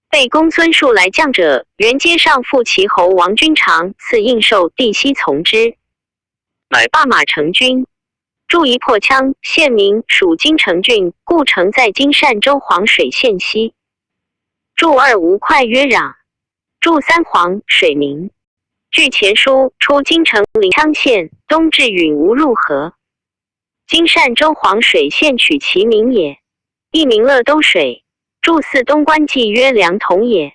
被公孙述来将者，元皆上父其侯王君长赐印绶，帝悉从之。乃罢马城军。注一破羌，县名属京城郡，故城在今单州黄水县西。注二吴会曰壤。注三黄，水名。据前书，出京城临羌县，东至允吾入河。今单州黄水县取其名也。亦名乐都水。注四东关纪约梁同也。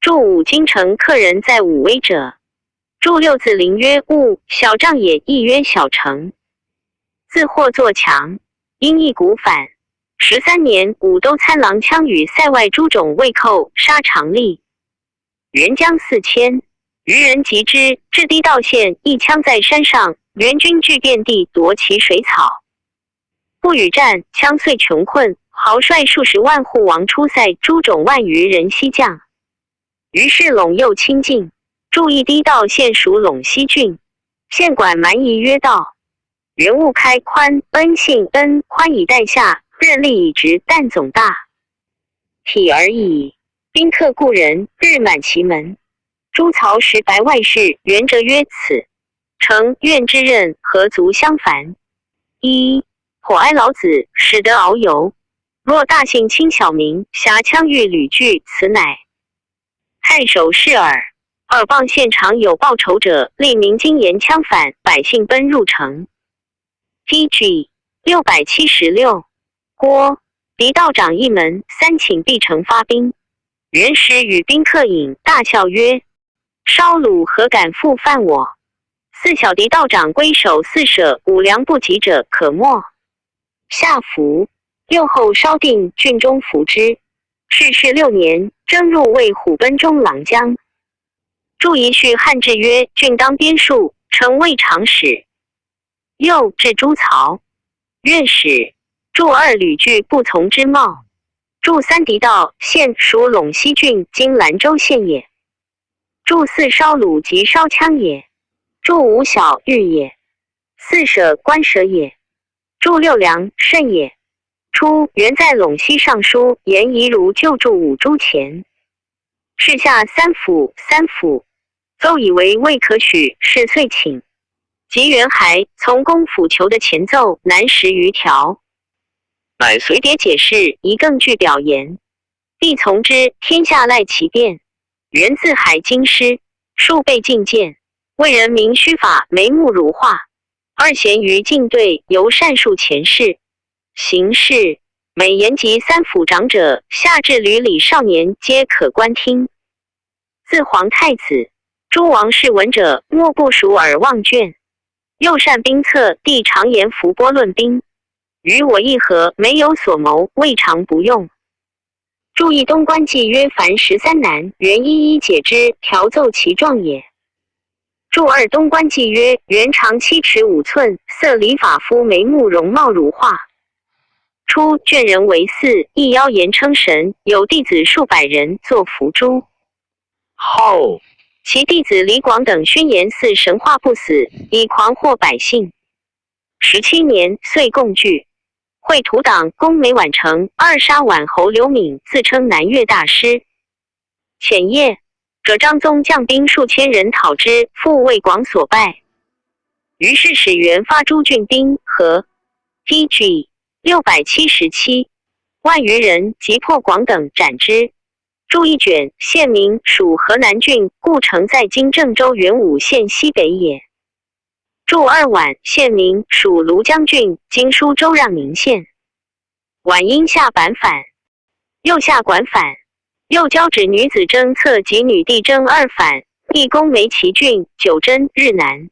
注五京城客人在武威者。注六字临曰务，小帐也，亦曰小城。自或作强，因一鼓反。十三年，武都参郎羌与塞外诸种魏寇，杀常吏。 元将四千，余人及之，至低道县，亦羌在山上，元军据遍地夺其水草。不与战，羌遂穷困，豪率数十万户王出塞，诸种万余人西降。于是陇右侵境。注一低道县属陇西郡，县管蛮夷曰道。 元务开宽，恩信恩，宽以待下，任利以直，但总大体而已。宾客故人，日满其门。诸曹识白外士，元者曰：此诚愿之任，何足相烦？一，火哀老子，始得遨游。若大姓亲小名，遐羌域旅聚，此乃 太守示耳。尔傍县常有报仇者，立民经言羌反，百姓奔入城。T G 六百七十六，郭，狄道长一门，三请必城发兵。元时与宾客饮，大笑曰：稍鲁何敢复犯我？四小狄道长归首四舍，五粮不及者可没。 下服。又后稍定郡中服之。至赤六年，征入卫虎贲中郎将。注一续汉制曰：郡当边戍，城未尝始。又至诸曹，愿始。注二旅聚不从之貌。注三狄道县属陇西郡，今兰州县也。 注四稍鲁即稍羌也。注五小域也。四舍关舍也。注六梁甚也。初，元在陇西尚书颜颐如旧注武诸前。是下三辅，三辅，邹以为未可许，是遂请。及元还从公府求得前奏南十余条。乃随牒解释，以更具表言。帝从之，天下赖其便。 元自还京师，数倍进谏，为人民须法眉目如画。二贤于禁对，尤善述前事、行事。每言及三辅长者，下至闾里少年，皆可观听。自皇太子，诸王室文者，莫不熟耳忘卷。又善兵策，帝常言伏波论兵。于我议和，没有所谋，未尝不用。 注意东关纪约凡十三难，元一一解之，调奏其状也。注二东关纪约，元长七尺五寸，色理发肤眉目容貌如画。初卷人为寺，亦邀言称神，有弟子数百人作伏诛。后，其弟子李广等宣言寺神话不死，以狂惑百姓。 十七年，岁贡举。会图党攻每宛城，二杀宛侯刘敏，自称南岳大师。遣叶，者张宗将兵数千人讨之，复为广所败。于是始元发诸郡兵和。T G六百七十七，万余人即破广等斩之。注一卷，县名属河南郡，故城在今郑州原武县西北也。注二宛，县名属庐江郡，今舒州让宁县。宛因下板反，又下管反，又交趾女子征策及女弟征二反，立攻梅崎郡、九真、日南。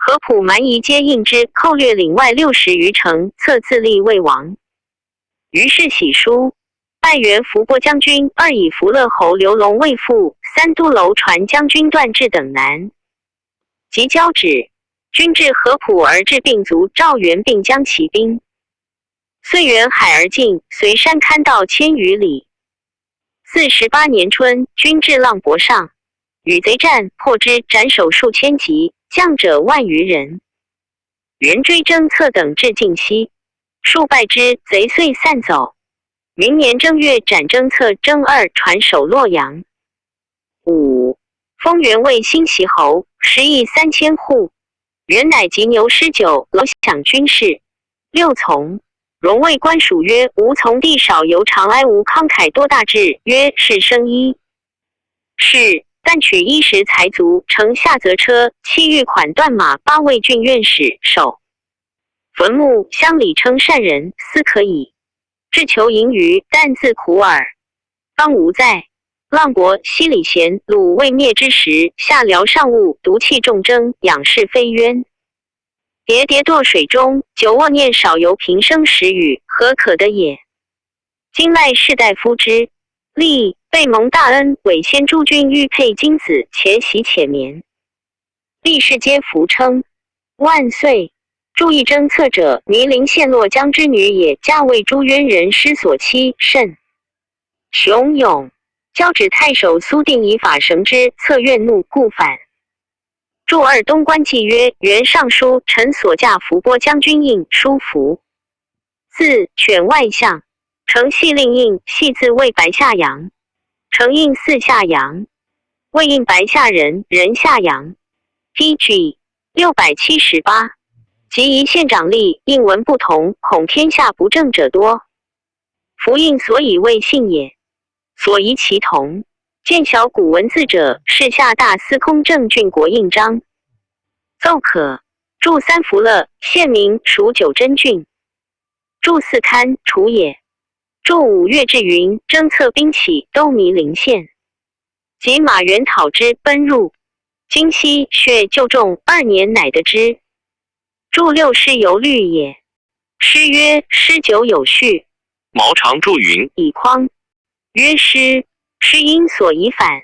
合浦蛮夷皆应之，寇掠领外六十余城，策自立魏王。于是喜书，拜元伏波将军，二以伏勒侯刘龙卫父，三都楼传将军段质等南。及交趾，军至合浦而置并卒赵元并将骑兵，遂沿海而进，随山堪道千余里。四十八年春，军至浪博上，与贼战，破之，斩首数千级，将者万余人。元追征策等至靖西，数败之，贼遂散走。明年正月斩征策征二，传首洛阳。五，丰原卫新袭侯，食邑三千户。元乃及牛师酒，楼享军士。六从，荣谓官属曰：吾从弟少游长哀无慷慨多大志，曰：是生一。是，但取衣食财足，乘下则车，其余款断马，八位郡院使守。坟墓乡里称善人，斯可矣。志求盈余，但自苦耳。方无在。浪国、西礼贤、鲁未灭之时，下辽尚务，独弃仲征，养士非冤。迭迭堕水中，久卧念少游平生时语，何可得也？今赖士大夫之力，倍蒙大恩，委先诸君玉佩金子，且喜且眠。 历世皆服称万岁。注意征策者，弥陵县洛江之女也，家为朱渊人，师所欺甚。熊勇，交趾太守苏定以法绳之，策怨怒，故反。注二东关纪约，原尚书陈所驾伏波将军印，书服。 四，选万象。程系令印，系自谓白下阳。程印似下阳，谓印白下人，人下阳。T G六百七十八。及一县长吏，印文不同，恐天下不正者多。服印所以谓信也。所疑其同，见晓古文字者，是下大司空郑郡国印章。奏可。注三伏勒，县名属九真郡。 注四堪，楚也。注五岳志云，征策兵起，都弥陵县。及马援讨之，奔入。今昔薛旧仲二年，乃得之。注六师游律也。师曰：师久有序。毛长注云：以匡。曰师，师因所以反。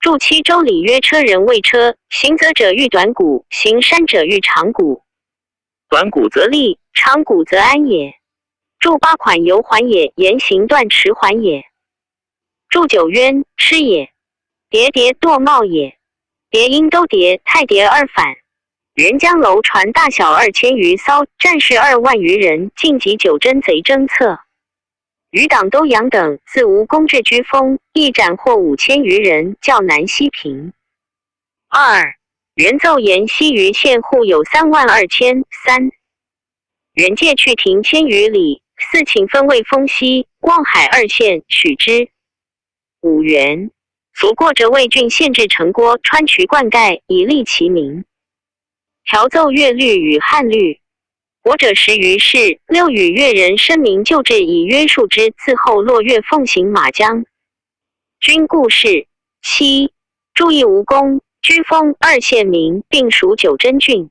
注七周礼曰：车人谓车，行则者喻短谷，行山者喻长谷。 短谷则立，长谷则安也。注八款游环也，言行断迟缓也。注九渊，痴也。迭迭堕帽也。迭因都迭、太迭二反。元江楼船大小二千余艘，战士二万余人，进及九真贼征策。 余党都阳等自吴宫至居丰，亦斩获五千余人，较南西平。二，元奏言西余县户有三万二千。三，元借去亭千余里，四请分卫丰西、望海二县，许之。五元，所过者魏郡县治城郭，川渠灌溉，以立其名。 调奏越律与汉律。国者时于是，六与越人申明旧制以约束之，自后洛越奉行马疆。军故事。七，注意吴宫，居丰二县名，并属九真郡。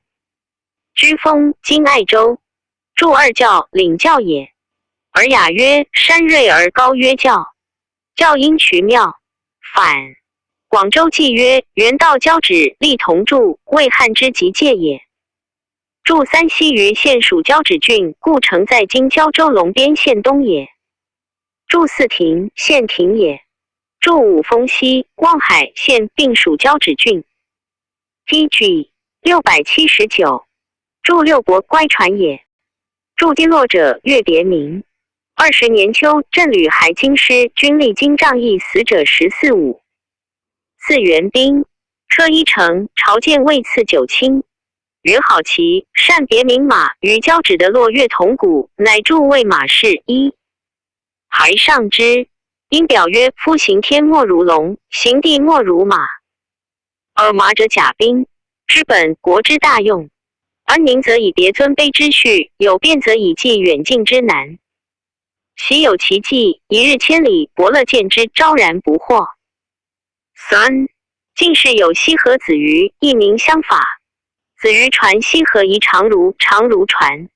居丰，今爱州。注二教，领教也。尔雅曰：山瑞而高曰教。教因渠庙。反。广州纪约，元道交趾，立同柱，魏汉之及界也。 注三西余县属交趾郡，故城在今胶州龙边县东也。注四亭，县亭也。注五丰西、望海县并属交趾郡。T G六百七十九。注六泊乖船也。注低落者越别名。二十年秋，镇吕还京师，军历经仗义，死者十四五。四援兵，车一乘，朝见魏刺九卿。元好奇，善别名马，与交趾的落月同骨，乃著魏马氏一。还上之，因表曰：夫行天莫如龙，行地莫如马。而马者甲兵，知本国之大用，而宁则以别尊卑之序，有变则以济远近之难。岂有其计，一日千里，伯乐见之，昭然不惑。三，近世有西河子瑜，亦名相法。子瑜传西河遗长如，长如传。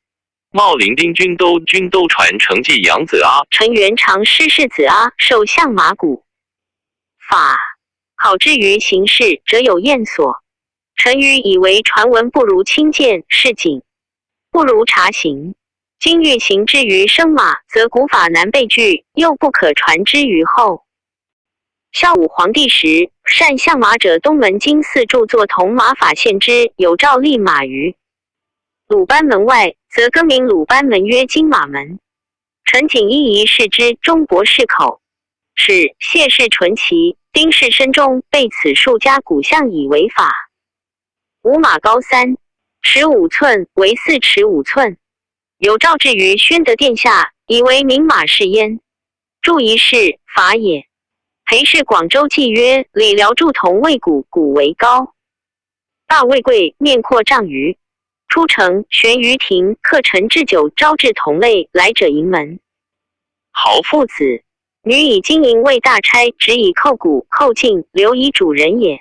茂陵兵军都军都传承纪养子阿，陈元长师世子阿，授相马鼓。法，考之于形势，则有验所。陈瑜以为传闻不如亲见，是景，不如察形。今欲行之于生马，则古法难备具，又不可传之于后。孝武皇帝时，善相马者东门金寺著作铜马法，献之，有诏立马于鲁班门外，则更名鲁班门曰金马门。陈景一疑是之，终博士口。使谢氏存其，丁氏身中备此数家古象以为法。五马高三尺五寸，为四尺五寸。有诏至于宣德殿下，以为名马氏焉。注仪是法也。裴氏广州纪曰：李辽著铜为古，古为高。大为贵，面阔丈余。初乘悬于庭，客乘置酒，招至同类，来者盈门。豪父子，女以金银为大钗，执以扣骨、扣颈，留以主人也。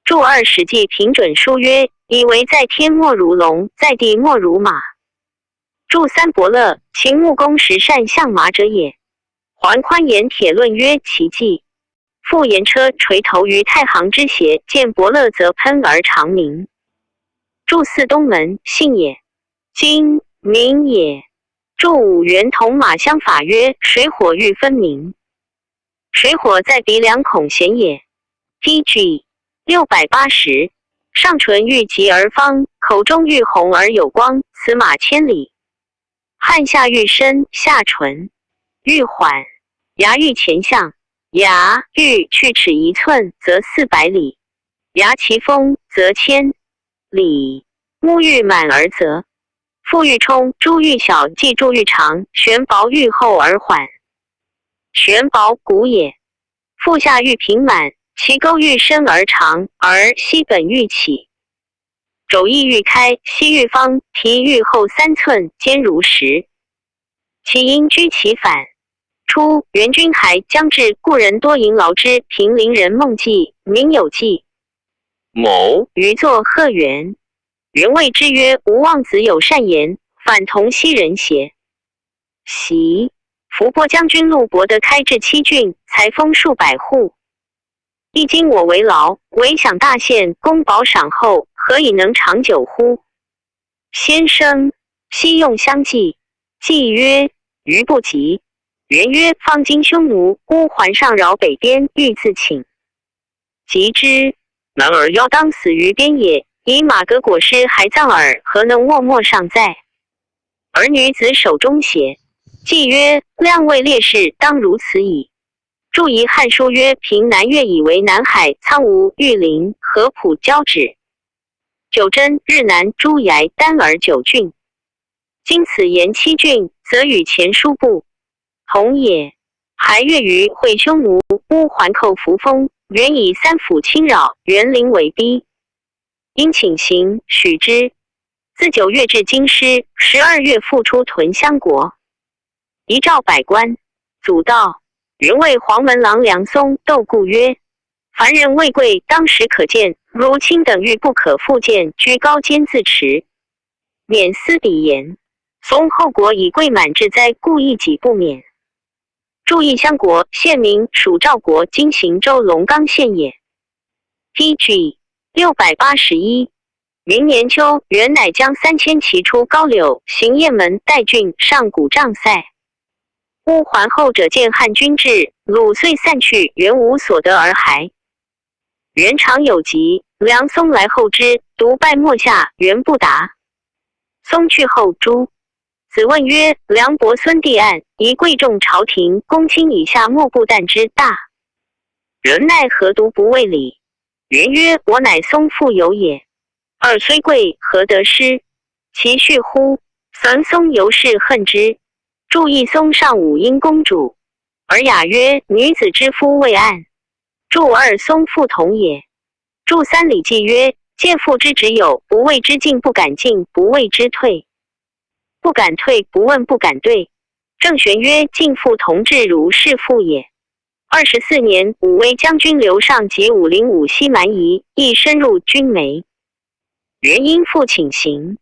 注二史记平准书曰：以为在天莫如龙，在地莫如马。注三伯乐，秦穆公时善相马者也。还宽颜铁论曰：其迹。 复言车垂头于太行之斜，见伯乐则喷而长鸣。注四东门，姓也，今名也。注五圆铜马相法曰：水火欲分明。水火在鼻梁孔显也。T G六百八十，上唇欲急而方，口中欲红而有光，此马千里。 汗下欲深下唇，欲缓，牙欲前向，牙欲去齿一寸则四百里，牙其风则千里。目欲满而则，腹欲充，珠欲小，既柱欲长，旋薄欲厚而缓，旋薄鼓也。腹下欲平满，其沟欲深而长，而溪本欲起。 肘亦欲开，膝欲方，蹄欲厚三寸，坚如石。其因居其反。初，元军还将至，故人多吟劳之。平陵人孟季，名有季。某余作贺元，元谓之曰：吾望子有善言，反同昔人邪？ 习伏波将军陆伯得开至七郡，裁封数百户。一今我为劳，唯享大限，公保赏后，何以能长久乎？先生，昔用相计，计曰：余不及。元曰：方今匈奴、乌桓上扰北边，欲自请。 及之，男儿夭当死于边野，以马革裹尸还葬耳，何能握陌上哉？而女子手中邪？季曰：量位列士，当如此矣。注仪汉书曰：平南越以为南海、苍梧、玉林、合浦、交趾。九真、日南、诸崖、丹耳九郡。 今此言七郡，则与前书不同也。还越于会匈奴、乌桓寇扶风，元以三辅侵扰，元陵为逼。因请行，许之。自九月至京师，十二月复出屯相国。遗诏百官，祖道。元谓黄门郎梁松、窦固曰：凡人未贵，当时可见，如卿等欲不可复见，居高坚自持， 免思彼言。松后国以贵满至哉，故一己不免。注意相国，现名属赵国，今行州龙冈县也。T G六百八十一。明年秋，元乃将三千骑出高柳，行雁门、代郡、上古丈塞。乌桓后者见汉军至，鲁遂散去，元无所得而还。 元常有疾，梁松来候之，独拜陌下，元不答。松去后诛。子问曰：梁伯孙弟岸，宜贵重朝廷，公卿以下莫不啖之。大人奈何独不畏礼？元曰：我乃松父友也。二虽贵，何得失？其畜乎？孙松尤是恨之。祝一松上舞殷公主，尔雅曰：女子之夫未岸。祝二松父同也。祝三礼记曰：戒父之止友，不畏之进，不敢进，不畏之退，不敢退，不问，不敢对。郑玄曰：进父同志，如是父也。二十四年，武威将军刘尚及武陵武西蛮夷亦深入军眉。元因父请行。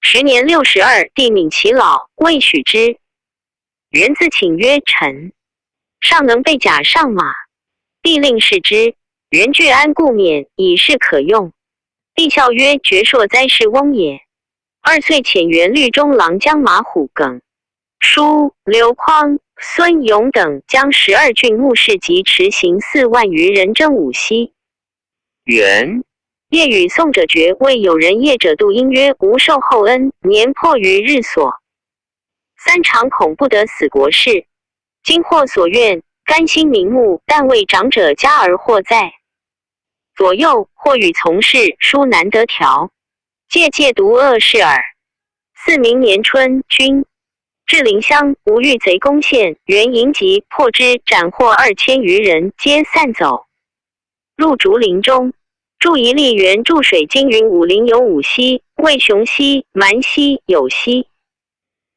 时年六十二，帝敏其老，未许之。元自请曰：臣尚能备甲上马。帝令试之，元具鞍固免，已是可用。帝笑曰：矍铄哉，士翁也。二岁遣元率中郎将马虎耿、舒、刘匡、孙勇等将十二郡牧氏及持行四万余人征武西。元夜与宋者决，谓友人夜者度因曰：无受厚恩，年迫于日所。三常恐不得死国事，今或所愿，甘心瞑目，但为长者嘉而获哉。左右或与从事，殊难得调，戒戒独恶事耳。四明年春，军至临湘，吴豫贼攻陷，元迎及破之，斩获二千余人，皆散走。入竹林中，祝一力援注水经云：武陵有武西，谓雄西、蛮西、有西。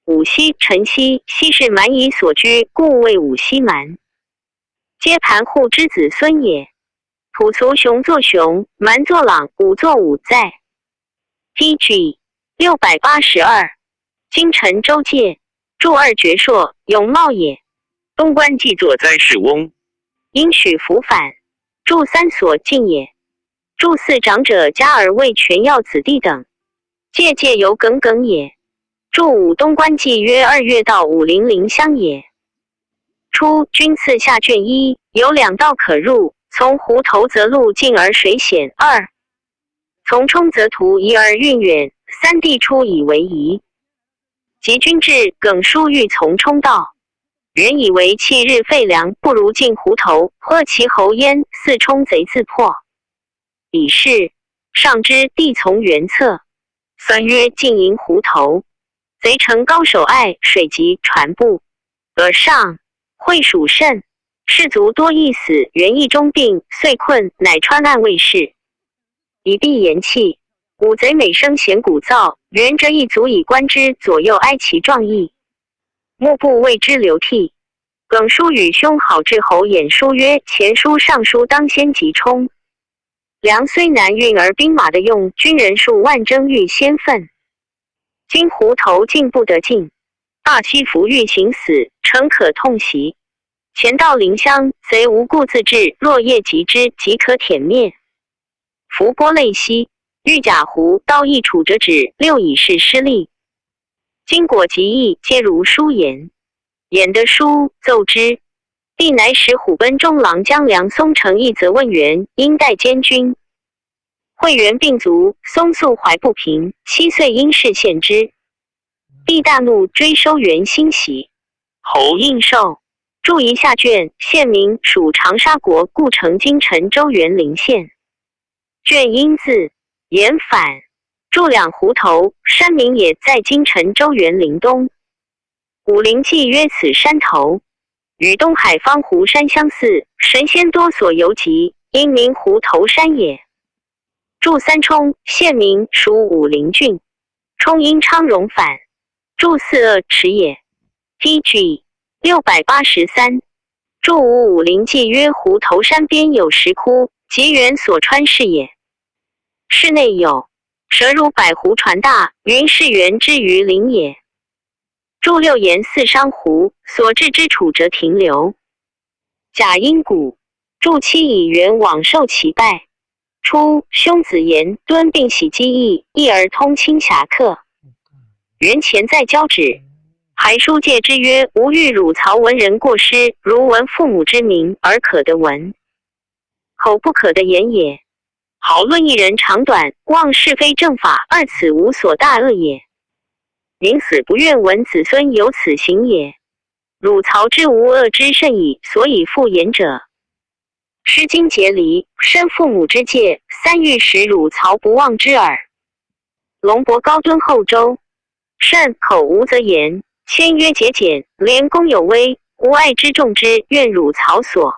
武西、陈西，西是蛮夷所居，故谓武西蛮。皆盘户之子孙也。土族雄作雄，蛮作朗，武作武哉。P G 六百八十二，京城周介，祝二矍铄，勇茂也。东关既作，哉，士翁。因许服返，祝三所进也。祝四长者嘉而未全要子弟等，戒戒犹耿耿也。祝五东关既约，二月到武陵临湘也。初，军赐下卷一，有两道可入，从湖头则路近而水险，二 从冲则途疑而运远，三地出以为宜。及军至，耿舒欲从冲道，元以为弃日废粮，不如进湖头，喝其喉焉，似冲贼自破。已是，上之，帝从元策。三曰：进营湖头，贼城高守隘，水急船不 而上，会属甚，士卒多易死，元亦终病，遂困，乃穿岸未仕。以避言弃，五贼每声弦鼓噪，元折一足以观之，左右哀其壮意。莫不谓之流涕。耿舒与兄好志侯演书曰：前书上书当先急冲，粮虽难运而兵马得用，军人数万征欲先奋。 今湖头进不得进，大西服欲行死，诚可痛惜。前到临湘，贼无故自至，若夜及之，即可殄灭。伏波泪兮，欲甲胡刀亦处折纸，六已是失利。今果及役，皆如书言。演得书，奏之。帝乃使虎贲中郎将梁松乘议则问元，因代监军。 会元病卒，松素怀不平，七岁因事献之。帝大怒，追收元，欣喜。侯应寿，著遗下卷，县名属长沙国，故称京城周原陵县。卷因字延返，著两湖头，山名也在京城周原陵东。武陵纪约此山头，与东海方湖山相似，神仙多所游集，因名湖头山也。 著三冲，县名属武陵郡，冲因昌荣返，著四恶池也。T G 六百八十三，著五武陵纪约湖头山边有石窟，即原所穿室也。室内有蛇如百湖船大，云是原之鱼鳞也。 著六沿四商湖，所至之处则停留。甲因谷，著七以元往受其拜。初，兄子严敦病喜饥疫，疫而通清侠客。元前在交趾，还书借之曰：吾遇汝曹文人过失，如闻父母之名，而可得闻，口不可得言也。 豪论一人长短，妄是非正法，二此无所大恶也。宁死不愿闻子孙有此行也。汝曹之无恶之甚矣，所以复言者。诗经节离，申父母之戒，三欲使汝曹不忘之耳。龙伯高敦后周，慎口无择言，谦曰节俭，廉公有危，无爱之众之，愿汝曹所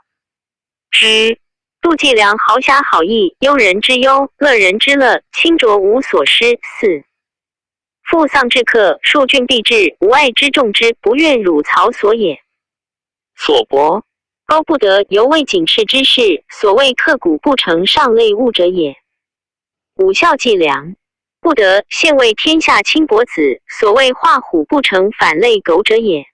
之。度计量豪侠好义，忧人之忧，乐人之乐，清浊无所失。四。父丧至客，数郡必至，无爱之众之，不愿汝曹所也。所伯高不得犹未警示之事，所谓刻骨不成上类物者也。五孝季良，不得献为天下轻薄子，所谓画虎不成反类狗者也。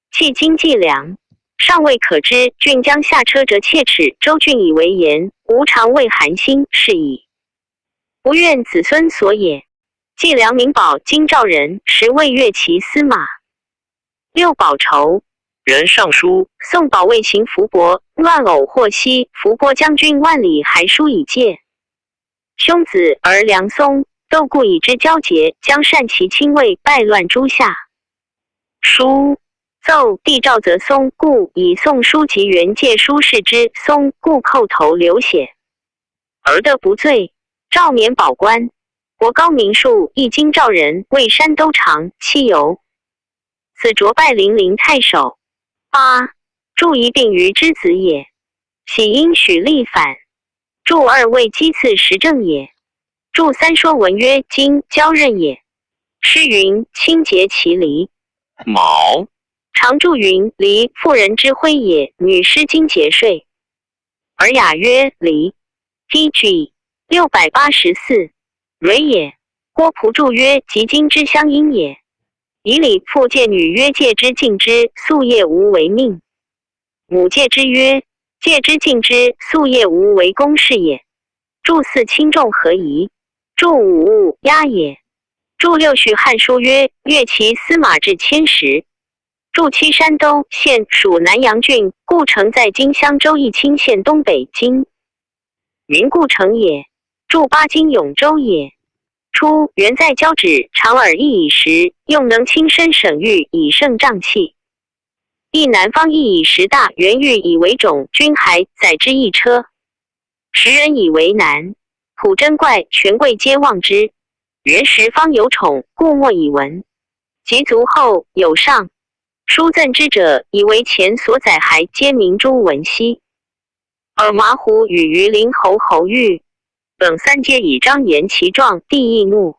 契经季良，尚未可知，郡将下车者切齿，周郡以为言，吾尝未寒心，是矣。不愿子孙所也。季良名保京兆人，时为乐骑司马。六保酬。人尚书，宋保卫行伏波，乱偶获悉，伏波将军万里还书以戒。 兄子而梁松，窦固以之交结，将善其亲卫，败乱诸夏。书。奏帝赵则松固以宋书及元戒书示之，松固叩头流血，而得不罪。赵免保官。伯高名数，亦京兆人，为山东长，期游。 子卓拜零陵太守。八。祝仪并于之子也。喜因许力反。祝二为击刺时政也。祝三说文曰：今交任也。诗云：清节其离。卯。常祝云：离妇人之徽也，女失今节岁。 尔雅曰：离。T G 六百八十四。蕊也。郭璞注曰：及今之乡音也。仪礼父戒女曰：戒之敬之，夙夜无为命。母戒之曰：戒之敬之，夙夜无为公事也。注四轻重合宜。注五勿压也。注六续汉书曰：乐骑司马至千石。 注七山东县属南阳郡，故城在今襄州义清县东北，今名故城也。注八今永州也。初，元在交趾，长耳亦以石，用能轻身省域，以胜瘴气。亦南方亦以石大，元域以为冢，军还载之一车。 时人以为难，普珍怪权贵皆望之。元时方有宠，故莫以闻。及卒后有上。书赠之者，以为前所载还皆明诸文兮。尔马虎与鱼林侯侯玉等三皆以张延其状，帝亦怒。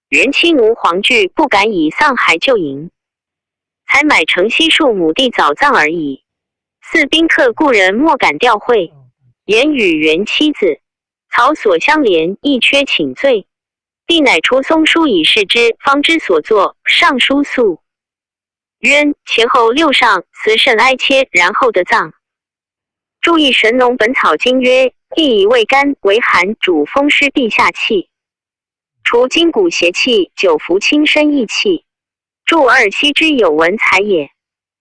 元妻奴黄惧，不敢以丧还旧迎。才买城西数亩地早葬而已。似宾客故人莫敢吊会。言语元妻子，曹所相怜，亦缺请罪。帝乃除松书以示之，方知所作，上书诉。 曰：前后六上，辞甚哀切，然后得葬。注意《神农本草经》曰：地以未干为寒，主风湿必下气。除筋骨邪气，久服轻身益气。注二羲之有文采也。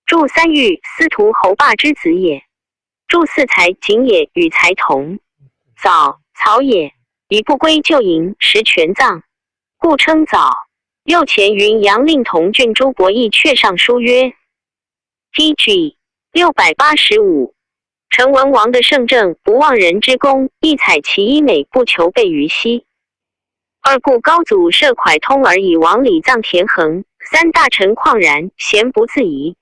注三遇司徒侯霸之子也。 注四才景也，与才同。早，曹也。以不归旧迎，时全葬，故称早。右前云杨令同郡诸伯亦却上书曰：T G六百八十五。陈文王的圣政，不忘人之功，亦采其医美，不求备于西。二故高祖赦蒯通而以王礼葬田横，三大臣旷然，咸不自疑。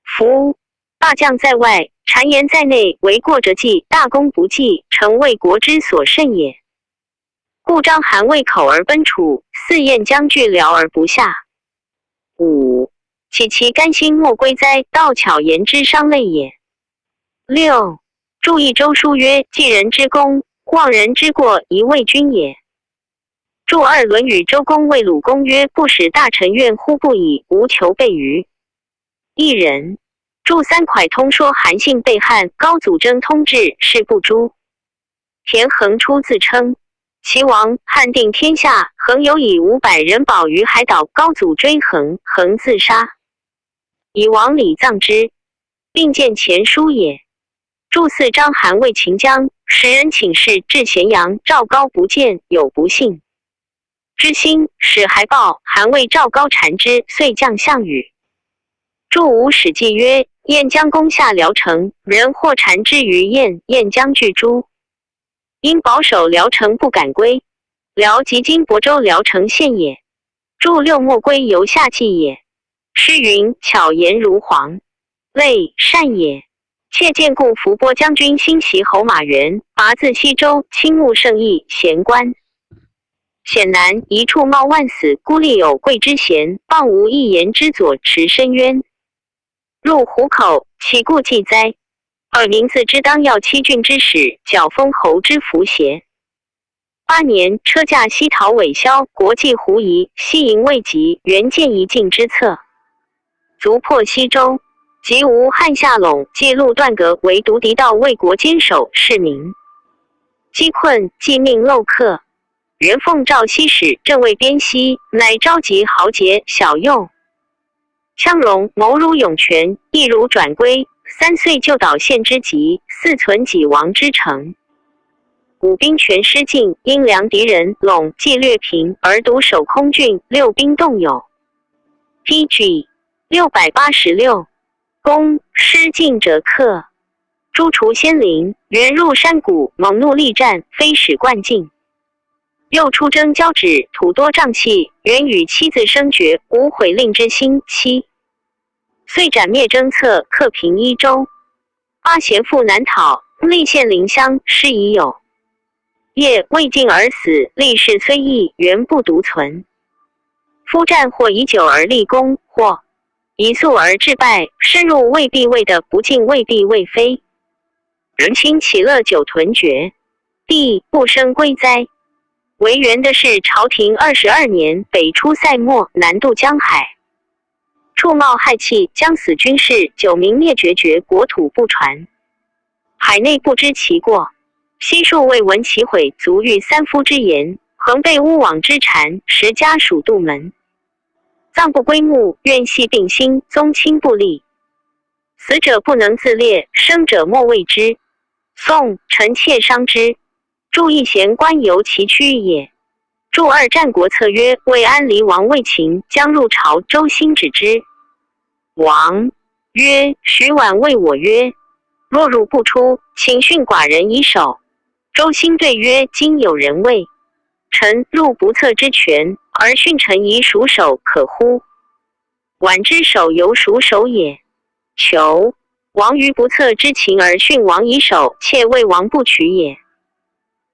夫大将在外，谗言在内，为过则计，大功不计，诚为国之所甚也。故章邯魏口而奔楚，四晏将拒辽而不下。五，岂其甘心莫归哉？道巧言之伤类也。六，注意周书曰：计人之功，忘人之过，贻魏君也。注二《论语·周公卫鲁公》曰：不使大臣怨乎不已，无求备于 一人。注三蒯通说韩信被汉，高祖征通至，事不诛。田横初自称，齐王汉定天下，恒有以五百人保于海岛，高祖追恒，恒自杀，以王礼葬之，并见前书也。注四章韩魏秦姜，使人请示至咸阳，赵高不见，有不信。之兴，使海豹还未昭告单之，遂降项羽。注五史纪曰：燕将攻下聊城，人或单之于燕，燕将拒诸。因保守聊城不敢归。聊即今亳州聊城县也。注六莫归犹下计也。诗云：巧言如簧，类善也。 且见故伏波将军兴袭侯马元，拔自西州，亲慕胜意，咸官。显难，一处冒万死，孤立有贵之贤，傍无一言之佐，持深渊。入虎口，其故计哉。尔明自知当要欺郡之始，剿封侯之伏邪？八年，车驾西逃尾萧，国际狐疑，西瀛未及，原见一计之策。卒破西州，即无汉下陇，借路断隔，唯独敌道为国坚守，是名。击困，即命漏客。元奉诏西使，镇卫边西，乃召集豪杰小用， 羌戎谋如涌泉，亦如转归。三岁旧岛县之极，似存己亡之城。五兵全失尽，因粮敌人，陇既略平，而独守空郡，六兵动有。P G六百八十六。攻，失尽者克。诸除先灵，元入山谷，猛怒力战，非始惯进。 又出征交趾，土多瘴气，元与妻子生决，无悔令之心。七。遂斩灭征策，克平一州。八贤赴南讨，立陷临湘，师已有。夜未尽而死，力士虽异，元不独存。夫战或以久而立功，或以速而致败，深入未必未得，不进未必未非。 人心岂乐久屯绝，必不生归哉。为元的是朝廷二十二年，北出塞漠，南渡江海，处冒害气，将死军士，久民灭绝绝，国土不传。海内不知其过，悉数未闻其悔，卒遇三夫之言，横被巫网之缠，食家属杜门。葬不归墓，怨系并心，宗亲不立。 死者不能自列，生者莫畏之。宋，臣妾伤之。注一贤官由其躯也。注二战国策曰：魏安离王魏秦，将入朝，周兴止之。王曰：许宛谓我曰：若汝不出，请训寡人以守。周兴对曰：今有人谓臣入不测之权，而训臣以属守，可乎？ 宛之守由属守也。求，王于不测之情而训王以守，妾谓王不取也。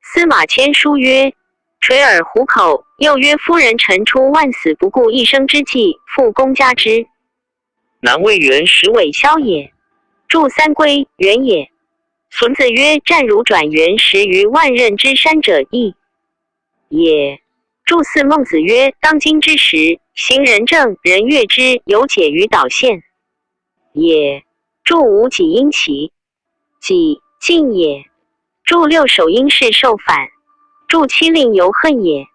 司马迁书曰：垂耳虎口。又曰：夫人臣出万死不顾一生之计，复攻家之，难为元始尾萧也。注三归，元也。孙子曰：战如转，元始于万仞之山者亦 也。注四孟子曰：当今之时，行仁政，人悦之，由解于岛县也。注五己因其己，进也。注六守因是受反。注七令由恨也。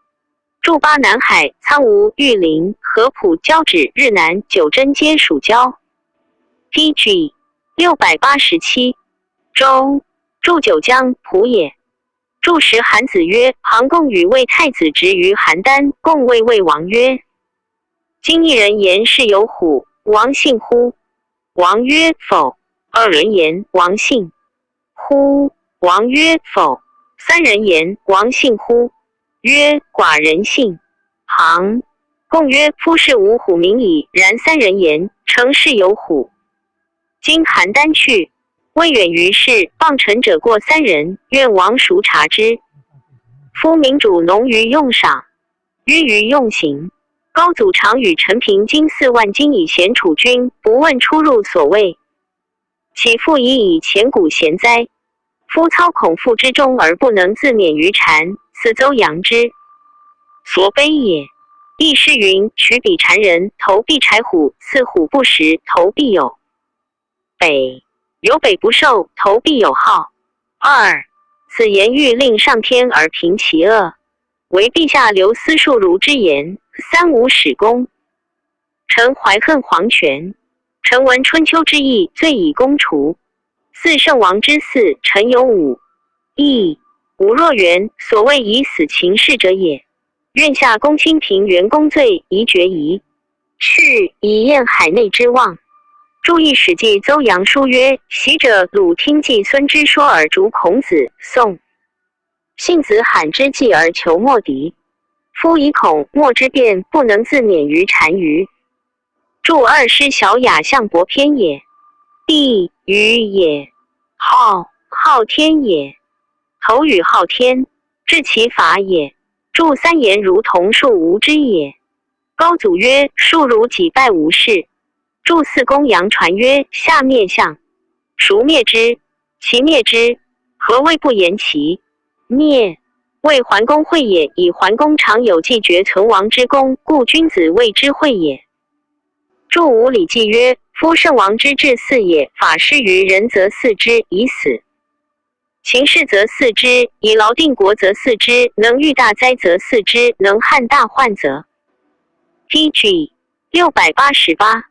注八南海、苍梧、玉林、合浦、交趾、日南、九真皆属交。P G六百八十七。周。注九江濮也。 注十韩子曰：庞贡与魏太子执于邯郸，贡谓魏王曰：今一人言是有虎，王信乎？王曰：否。二人言，王信乎？王曰：否。三人言，王信乎？曰：寡人信。庞贡曰：夫士无虎名矣。然三人言，诚是有虎。 今邯郸去，魏远于市，傍臣者过三人，愿王熟察之。夫民主农于用赏，约于用刑。高祖常与臣平均四万金以咸楚君，不问出入所谓，岂复以以前古咸哉？夫操孔腹之中而不能自免于谗，似邹阳之所悲也。亦诗云：取彼谗人，投必豺虎，似虎不食，投必有 北，有北不受，投必有号。二，此言欲令上天而平其恶，惟陛下刘思树儒之言，三无始功。臣怀恨黄权，臣闻春秋之义，罪以功除。似圣王之嗣，臣有武亦。武若元，所谓以死秦氏者也。愿夏公卿平袁公罪，宜决疑，是以验海内之望。注意《史记·邹阳书》曰：昔者鲁听季孙之说而逐孔子、宋。信子罕之计而求莫迪，夫以孔墨之辩不能自免于单于。注二师小雅相伯篇也。帝与也，浩，浩天也。投与浩天，至其法也。注三言如同树无枝也。高祖曰：树如己败无事。注四公羊传曰：夏灭象，孰灭之？其灭之，何谓不言其灭？谓桓公惠也，以桓公常有纪绝存亡之功，故君子谓之惠也。注五礼记曰：夫圣王之治四也，法师于人则四之，以死；行事则四之，以劳定国则四之，能御大灾则四之，能汉大患则。T G 六百八十八。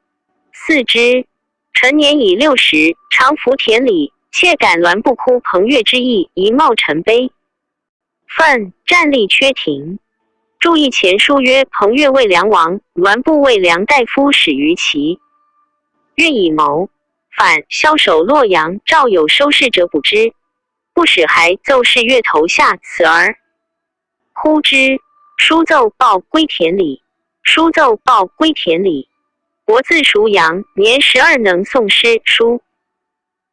四之。陈年已六十，常服田里，切感栾布枯彭越之意，以貌陈碑。 愤，战力缺停。注意前书曰：彭越谓梁王，栾布谓梁大夫始于齐。越以谋反，枭首洛阳，赵有收势者补之，不使还奏是越投下，此而枯之。书奏报归田里，书奏报归田里。伯自滁阳，年十二，能诵诗书。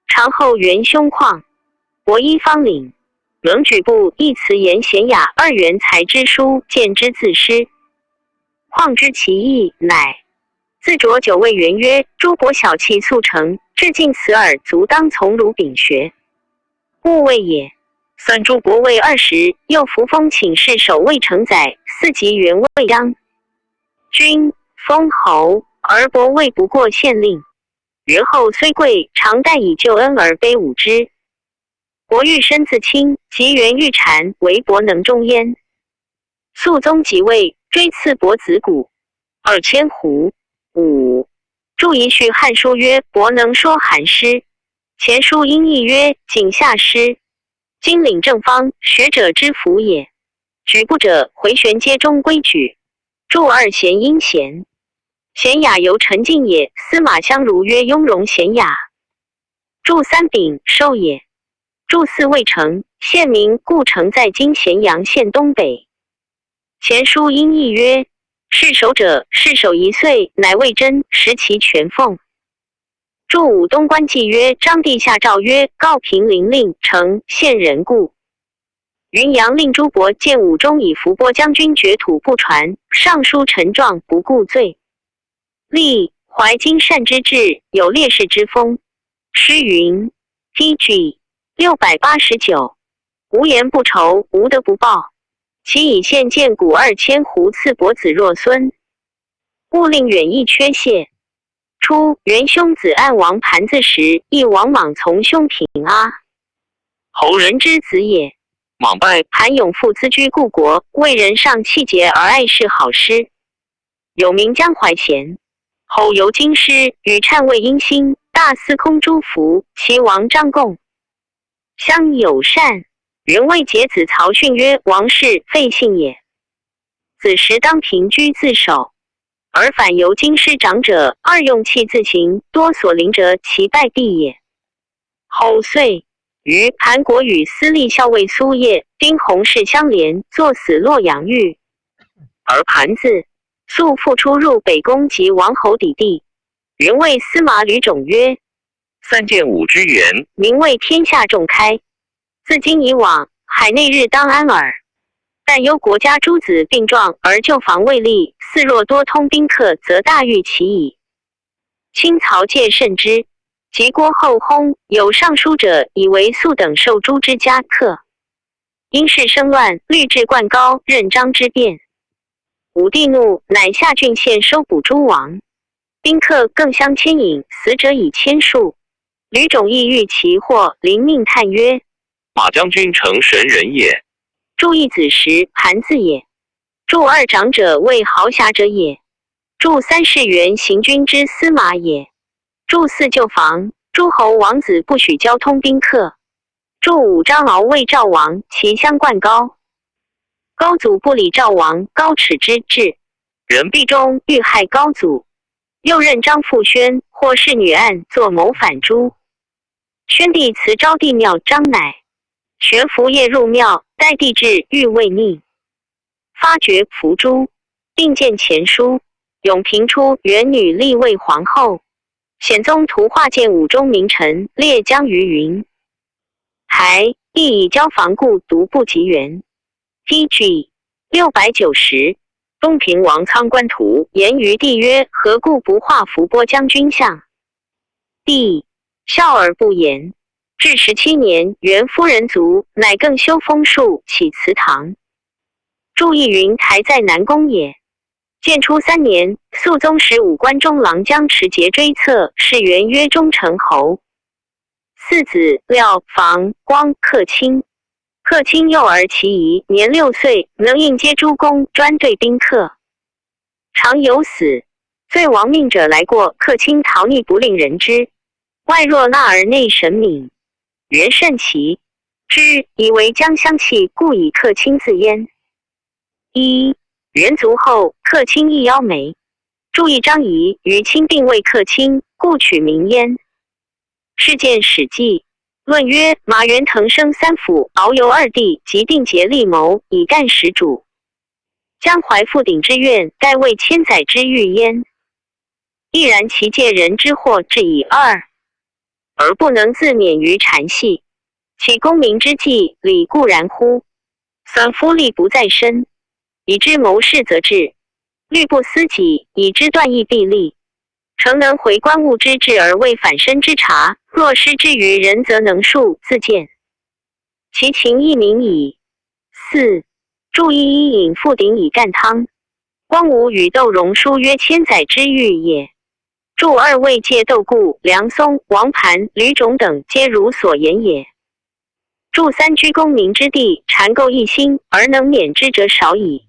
长后元凶旷，伯依方领，能举布亦辞颜显雅二元才之书，见之自失。况知其意，乃自着九位元曰：诸伯小器速成，至尽此耳，足当从汝丙学。勿谓也。算诸伯未二十，又扶风请示守卫承载，四及元未央。君封侯，而伯未不过县令。 元后虽贵，常但以旧恩而卑侮之。伯欲身自清，及元欲谗，惟伯能终焉。肃宗即位，追赐伯子谷，二千斛。五。注一序汉书曰：伯能说韩诗。前书音译曰：井下诗。今领正方，学者之福也。举布者，回旋皆中规举。注二贤因贤。 显雅由陈进也，司马相如曰：雍容显雅。注三丙，寿也。注四卫城，县名，故城在今咸阳县东北。前书音译曰：世守者，世守一岁，乃谓真，实其全奉。注五东关纪曰：张帝下诏曰：告平陵令，城县人故。云阳令朱伯建武忠以伏波将军，掘土不传，尚书陈状不顾罪。 立怀金善之志，有烈士之风。诗云，T G六百八十九。无言不酬，无德不报。岂以献剑骨二千斛赐伯子若孙？勿令远役缺谢。初，元兄子暗亡盘子时，亦王莽从兄平阿。侯人之子也。莽败，盘勇父资居故国，为人尚气节而爱事好诗。 有名江淮贤。后游京师，与谄魏因兴、大司空朱福、齐王张贡相友善。元魏节子曹训曰：王室废姓也。子时当平居自守，而反游京师长者，二用气自行，多所邻者，其败必也。 后岁，与盘国语司隶校尉苏业、丁弘世相联，作死洛阳狱。而盘子素复出入北宫及王侯邸地。元魏司马吕种曰：三建武之元，名为天下重开。自今以往，海内日当安耳。但忧国家诸子病状而旧防未立，似若多通宾客，则大遇其矣。 清曹介慎之。及郭后薨，有上书者以为粟等受诛之家客。因事生乱，律制灌高，任章之变。武帝怒，乃下郡县收捕诸王。宾客更相牵引，死者以千数。吕种亦遇其祸，临命叹曰：马将军诚神人也。注一子时，盘子也。 注二长者谓豪侠者也。注三士元行军之司马也。注四旧防，诸侯王子不许交通宾客。注五张敖谓赵王，其相灌高。高祖不理赵王高尺之志，人必忠遇害高祖，又任张富宣或弑女案作谋反朱。宣帝辞昭帝庙张乃，悬浮夜入庙代帝志欲为逆，发觉伏诛，并见前书，永平初元女立为皇后，显宗图画见武中名臣列将于云：还亦以交房故独不及元。T G 六百九十，东平王仓官图言于帝曰：何故不画伏波将军像？帝笑而不言。至十七年，元夫人卒，乃更修封树，起祠堂。注意云台在南宫也。建初三年，肃宗使武官中郎将持节追策，是元曰忠成侯。四子廖房光客卿，客卿幼儿其仪，年六岁，能应接诸公，专对宾客。常有死罪亡命者来过客卿逃匿不令人知，外若纳而内神敏，元甚奇之，以为将相弃，故以客卿自焉。一、元卒后，客卿亦邀没。注意张仪与卿并未客卿，故取名焉。世鉴史记论曰：麻元腾升三辅，遨游二地，即定节立谋，以干始主。江淮复鼎之愿，盖为千载之欲焉。亦然其借人之祸至矣二，而不能自免于谗隙。其功名之计，礼固然乎？三夫力不在身，以知谋事则至；虑不思己，以知断义必立。诚能回观物之至而未反身之察，若失之于人，则能数自见。其情亦明矣。四、注意伊尹复鼎以干汤。光武与窦融书曰：千载之欲也。注二未借窦固、梁松、王盘、吕种等皆如所言也。注三居功名之地，缠构一心而能免之者少矣。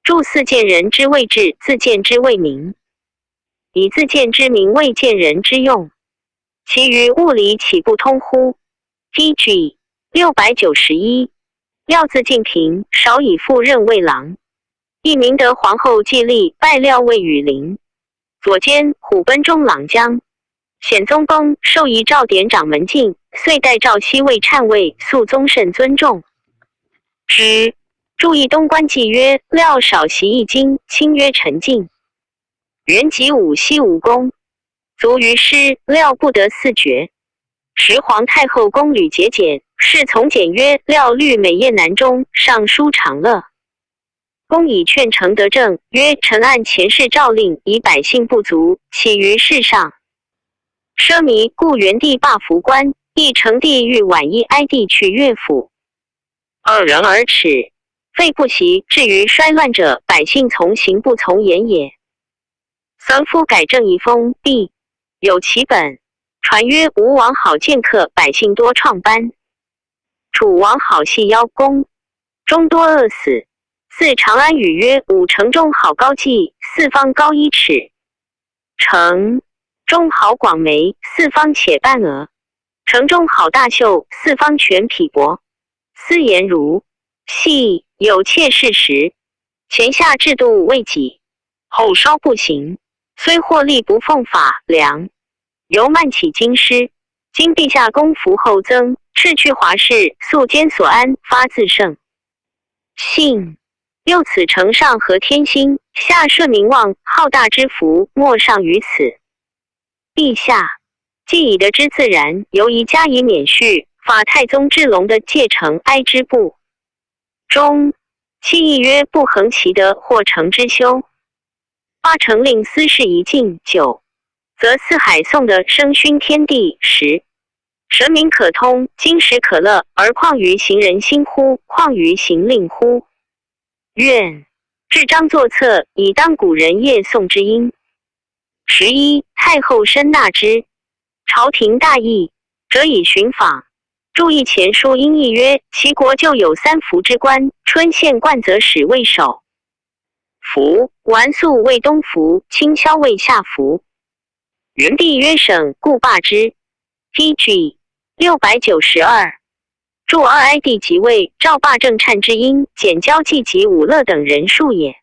注四见人之未至，自见之未明。以自见之明未见人之用，其余物理岂不通乎？T G 六百九十一，料自尽平，少以父任魏郎。亦明得皇后既立，拜廖为羽林。左监虎贲中郎将。显宗崩，授仪赵典掌门禁，遂代赵西魏禅位，肃宗甚尊重之。注意东观纪曰：廖少习易经，亲曰陈敬。元及武西无功，卒于师，廖不得四绝。时皇太后宫女节俭，侍从简曰：廖虑每夜难终，上书长乐。公以劝诚得政，曰：臣按前世诏令，以百姓不足，岂于世上奢靡，故元帝罢服官，亦乘帝御宛衣哀帝去乐府。二然而耻，废不习，至于衰乱者，百姓从行不从言也。三夫改正遗风，必有其本。传曰：吴王好剑客，百姓多创班。楚王好戏邀功，终多饿死。四长安语曰：武城中好高髻，四方高一尺。城中好广眉，四方且半额。城中好大袖，四方全匹帛。斯言如戏，有妾室时，前下制度未几，后稍不行，虽获利不奉法良，犹慢起京师。今陛下功服后增，斥去华氏，肃坚所安，发自圣性。又此诚上合天心，下顺民望，浩大之福，莫上于此。陛下既已得之自然，犹宜加以免续，法太宗之隆德戒诚哀之不忠。七亦曰：不恒其德，或成之休。八成令四世宜尽。九则四海颂德声熏天地。十神明可通，经史可乐，而况于行人心乎？况于行令乎？愿至章作策，以当古人夜颂之音。十一太后深纳之，朝廷大议，则以巡访。注意前书因议曰：齐国旧有三伏之官，春献冠则始为首伏，完宿为东伏，清宵为下伏。元帝曰：省，故罢之。T G 六百九十二。注二哀帝即位，赵霸政谶之因，减交季及武勒等人数也。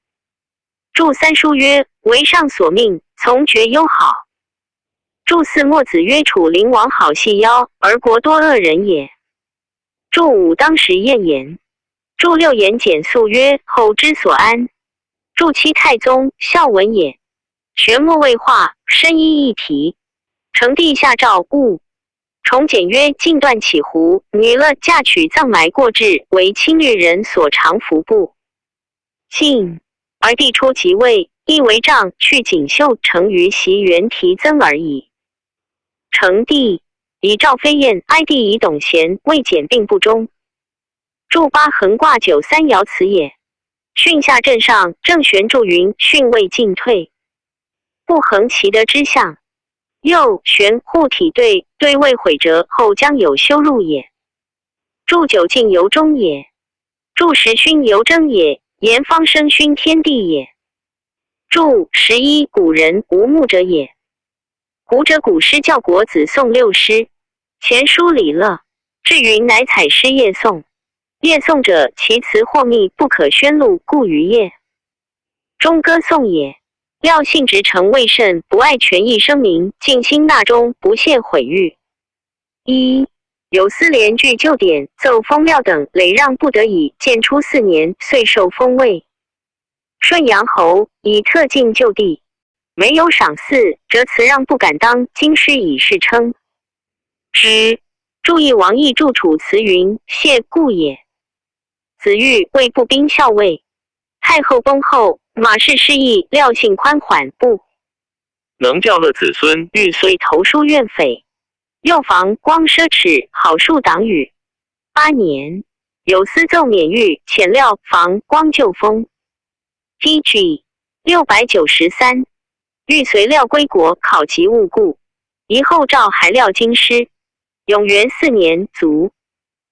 注三书曰：为上所命，从厥忧好。注四墨子曰：楚灵王好细腰，而国多恶人也。注五当时晏言。注六言简素曰：侯之所安。注七太宗孝文也。玄末未化，深衣一题。成帝下诏勿。崇简曰：尽断岂胡，女乐嫁娶葬埋过置，为侵略人所常服不。 信。而帝初即位，亦为杖去锦绣，成于席辕题曾而已。成帝，以赵飞燕，哀帝以董贤，未简并不忠。注八横挂九三瑶词也。训下镇上，郑玄注云：训未进退，不恒其德之相。又，玄护体对，对未悔者，后将有羞辱也。注九进由衷也。 注十勋由征也，言方声勋天地也。注十一古人无目者也。古者古诗教国子诵六诗，前书礼乐，至云乃采诗夜诵。夜诵者，其词或密不可宣露，故于夜。终歌颂也。廖姓直臣魏慎不爱权益声名，尽心纳忠，不屑毁誉。 一、有司连聚旧典，奏封廖等累让不得已，建初四年岁受封魏顺阳侯，以特进旧地。没有赏赐，则辞让不敢当，京师以示称之。注意王逸注楚辞云：谢故也。子玉为步兵校尉。太后崩后，马氏失意，廖姓宽缓，不 能调乐子孙，欲遂投书怨斐。又防光奢侈，好述党羽。八年，有司奏免狱，遣廖防光旧封。T G六百九十三，欲随廖归国，考及勿故，遗后诏还廖京师。永元四年卒。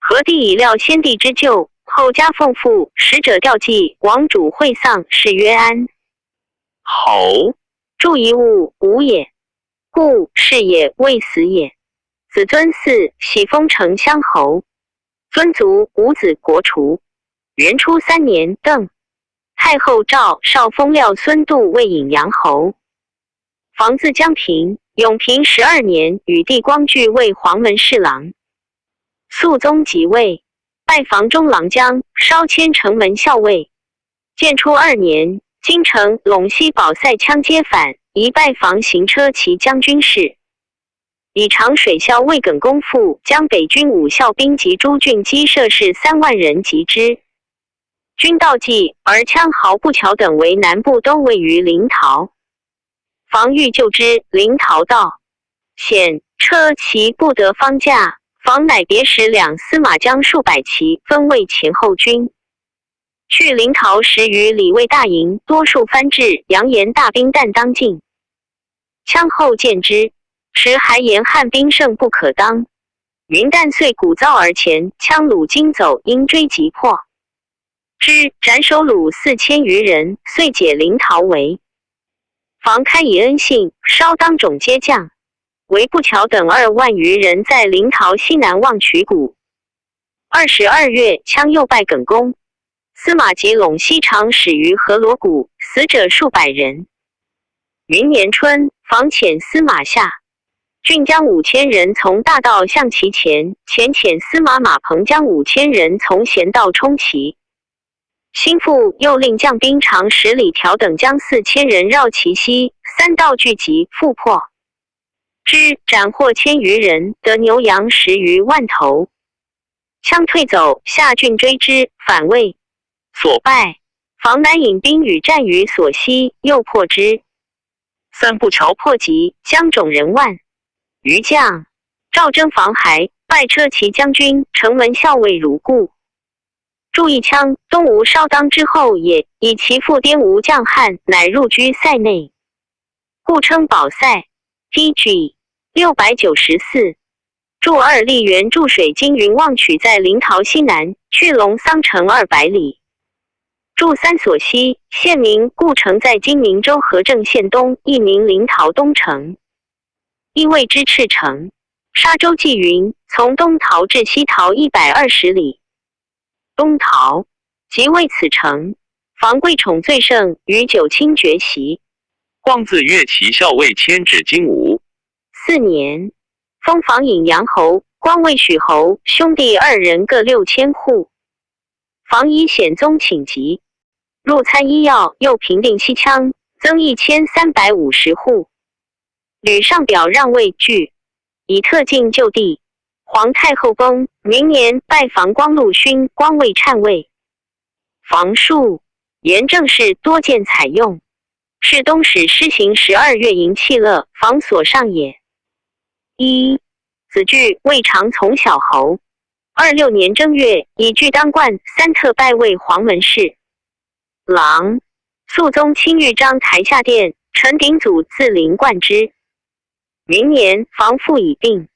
何帝以廖先帝之旧，后加奉父，使者调祭，王主会丧，谥曰安侯。注遗物无也。 故是也未死也。子尊嗣喜封丞相侯，尊族无子国除。元初三年，邓太后诏少封廖孙度为滎阳侯。防自江平，永平十二年，与弟光俱为黄门侍郎。肃宗即位，拜防中郎将，稍迁城门校尉。建初二年，京城陇西保塞羌皆反，移拜防行车骑将军事。 以长水校尉耿恭父将北军五校兵及诸郡积设士三万人及之。军到济，而羌豪不桥等为南部都尉于临洮。防御救之，临洮道险，车骑不得方驾，防乃别使两司马将数百骑分卫前后军。 去临洮时与李卫大营多数番至，扬言大兵但当进。羌后见之，时还言汉兵胜不可当。云旦遂鼓噪而前，羌虏惊走，因追急破之，斩首虏四千余人，遂解临洮围。防开以恩信，稍当总皆将，惟不桥等二万余人在临洮西南望渠谷。 二十二月，羌又拜耿恭。司马及陇西长史于河罗谷，死者数百人。明年春，防遣司马夏俊将五千人从大道向其前，遣遣司马马彭将五千人从咸道冲其。兴复又令将兵长史李条等将四千人绕其西，三道拒集，复破之，斩获千余人，得牛羊十余万头。 羌退走，夏俊追之，反魏。所败，防南引兵与战于所西，又破之。三不桥破及，羌总人万余将。赵征防还，拜车骑将军、城门校尉如故。注意羌东吴稍当之后也，以其父滇吴将汉，乃入居塞内，故称保塞。T G六百九十四。 注二历元注水经云望渠在临洮西南，距龙桑城二百里。注三所西，县名固城在今明州河正县东，亦名临洮东城，亦谓之赤城。沙州纪云：从东陶至西陶一百二十里。东陶，即谓此城。房贵宠最盛，于九卿绝席。光子乐其校尉迁至金吾。四年，封房尹阳侯，光魏许侯，兄弟二人各六千户。房以显宗寝疾，入参医药，又平定西羌，增一千三百五十户。吕尚表让魏拒，以特进旧地。皇太后崩，明年拜房光陆勋，光魏禅魏。房数，沿政事多见采用。世东始施行十二月迎契乐，房所上也。一，子巨，魏长从小侯。二六年正月，以巨当冠三特拜为黄门侍郎。肃宗亲御章台下殿，陈鼎祖赐灵冠之。明年房父已病，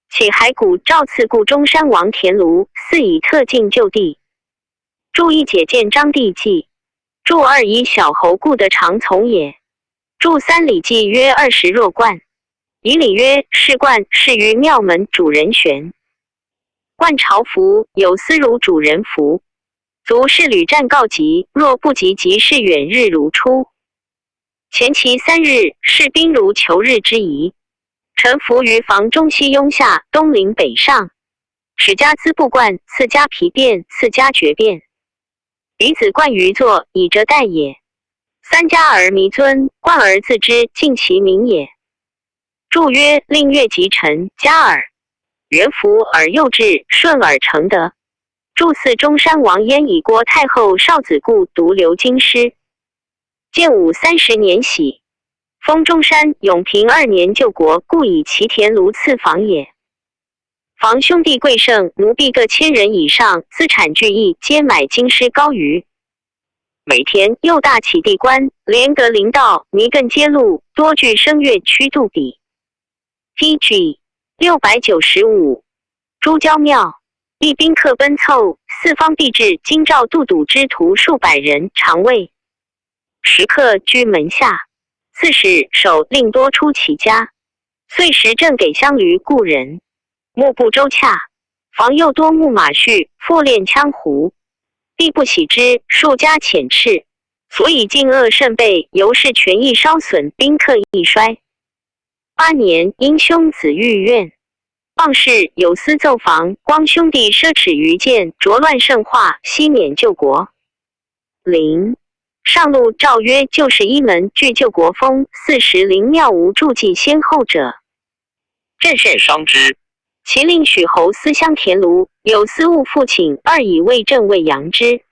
起骸骨诏赐故中山王田炉，赐以特进旧地。注一解建章帝纪。注二以小侯故得长从也。注三礼记约二十若冠，以礼曰：士冠，士于庙门主人悬。冠朝服有司如主人服，足侍旅战告急，若不及即士远日如初。前其三日，士兵如囚日之仪。臣服于房中西拥下，东临北上，始加资布冠，次加皮变，次加决变。彼子冠于坐，以折带也。三加而弥尊，冠而自知，尽其名也。注曰：令乐及臣，加耳。元服而又至，顺而成德。注四中山王焉以郭太后少子故独留京师。建武三十年徙，封中山。永平二年救国，故以其田炉赐房也。房兄弟贵盛，奴婢各千人以上，资产巨亿，皆买京师高于。每田又大起地关，连隔林道，弥亘街路，多具声乐曲度比。T G六百九十五，朱郊庙，厉兵客奔凑，四方必至，京兆都督之徒数百人常卫。食客居门下，刺史守令多出其家，岁时正给乡闾故人，莫不周洽。房又多牧马畜，复练羌胡，必不喜之，数家遣斥，所以禁恶甚备，由是权益稍损，兵客亦衰。八年，因兄子御愿，望事有司奏房光兄弟奢侈愚见，着乱甚化，悉免救国。零，上路诏曰：旧时一门具救国风，四时灵庙无助祭先后者，朕甚伤之。其令许侯司乡田炉，有司务父请，二以魏镇未扬之。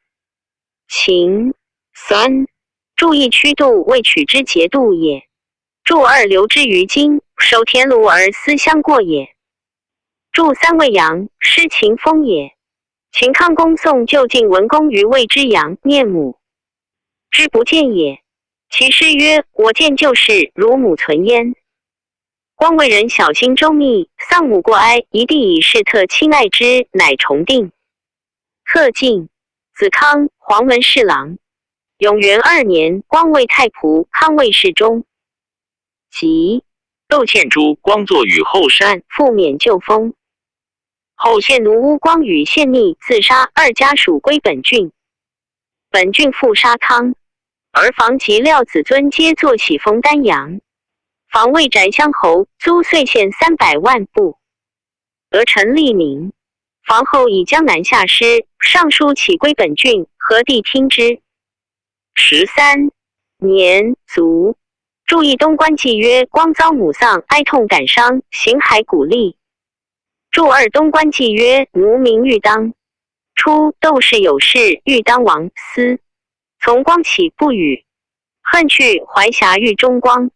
秦。三，注意曲度，未取之节度也。注二留之于今，守田炉而司乡过也。注三未扬，失秦风也。秦康公宋旧晋文公于魏之阳，念母之不见也。其诗曰：我见旧事，如母存焉。光魏人小心周密，丧母过哀，一地以示特亲爱之，乃重定。贺敬，子康，黄门侍郎。永元二年，光魏太仆，康魏侍中。即，窦献诸光作与后山，复免旧风。后献奴乌光与献逆自杀，二家属归本郡。本郡父杀汤，而房及廖子尊皆作喜封丹阳。房为斩乡侯，租岁献三百万布。俄臣立名，房后以江南下师，上书起归本郡，何地听之？十三年卒。注意东关纪曰：光遭母丧，哀痛感伤，形骸骨立。注二东关纪曰：奴名玉当，初窦氏有事，玉当王思从光起不语，恨去怀遐狱中光。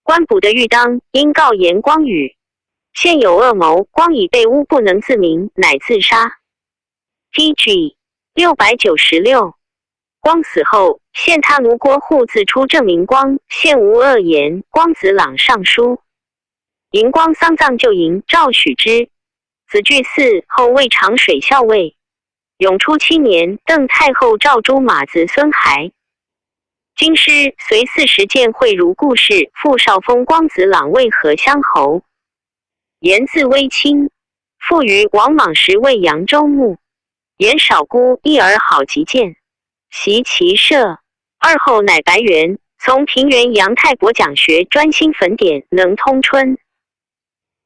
官捕得玉当，因告言光语，现有恶谋，光以被诬不能自明，乃自杀。T G六百九十六。光死后，献他奴郭护自出证明光，现无恶言，光子朗上书。迎光丧葬旧迎，诏许之。子巨嗣后魏长水校尉。永初七年，邓太后诏诸马子孙骸。京师随四时建会如故事，复少封光子朗为河乡侯。言字微卿，父与王莽时为扬州牧。言少孤一儿好及见，习骑射。二后乃白元，从平原扬太伯讲学专心粉典，能通春。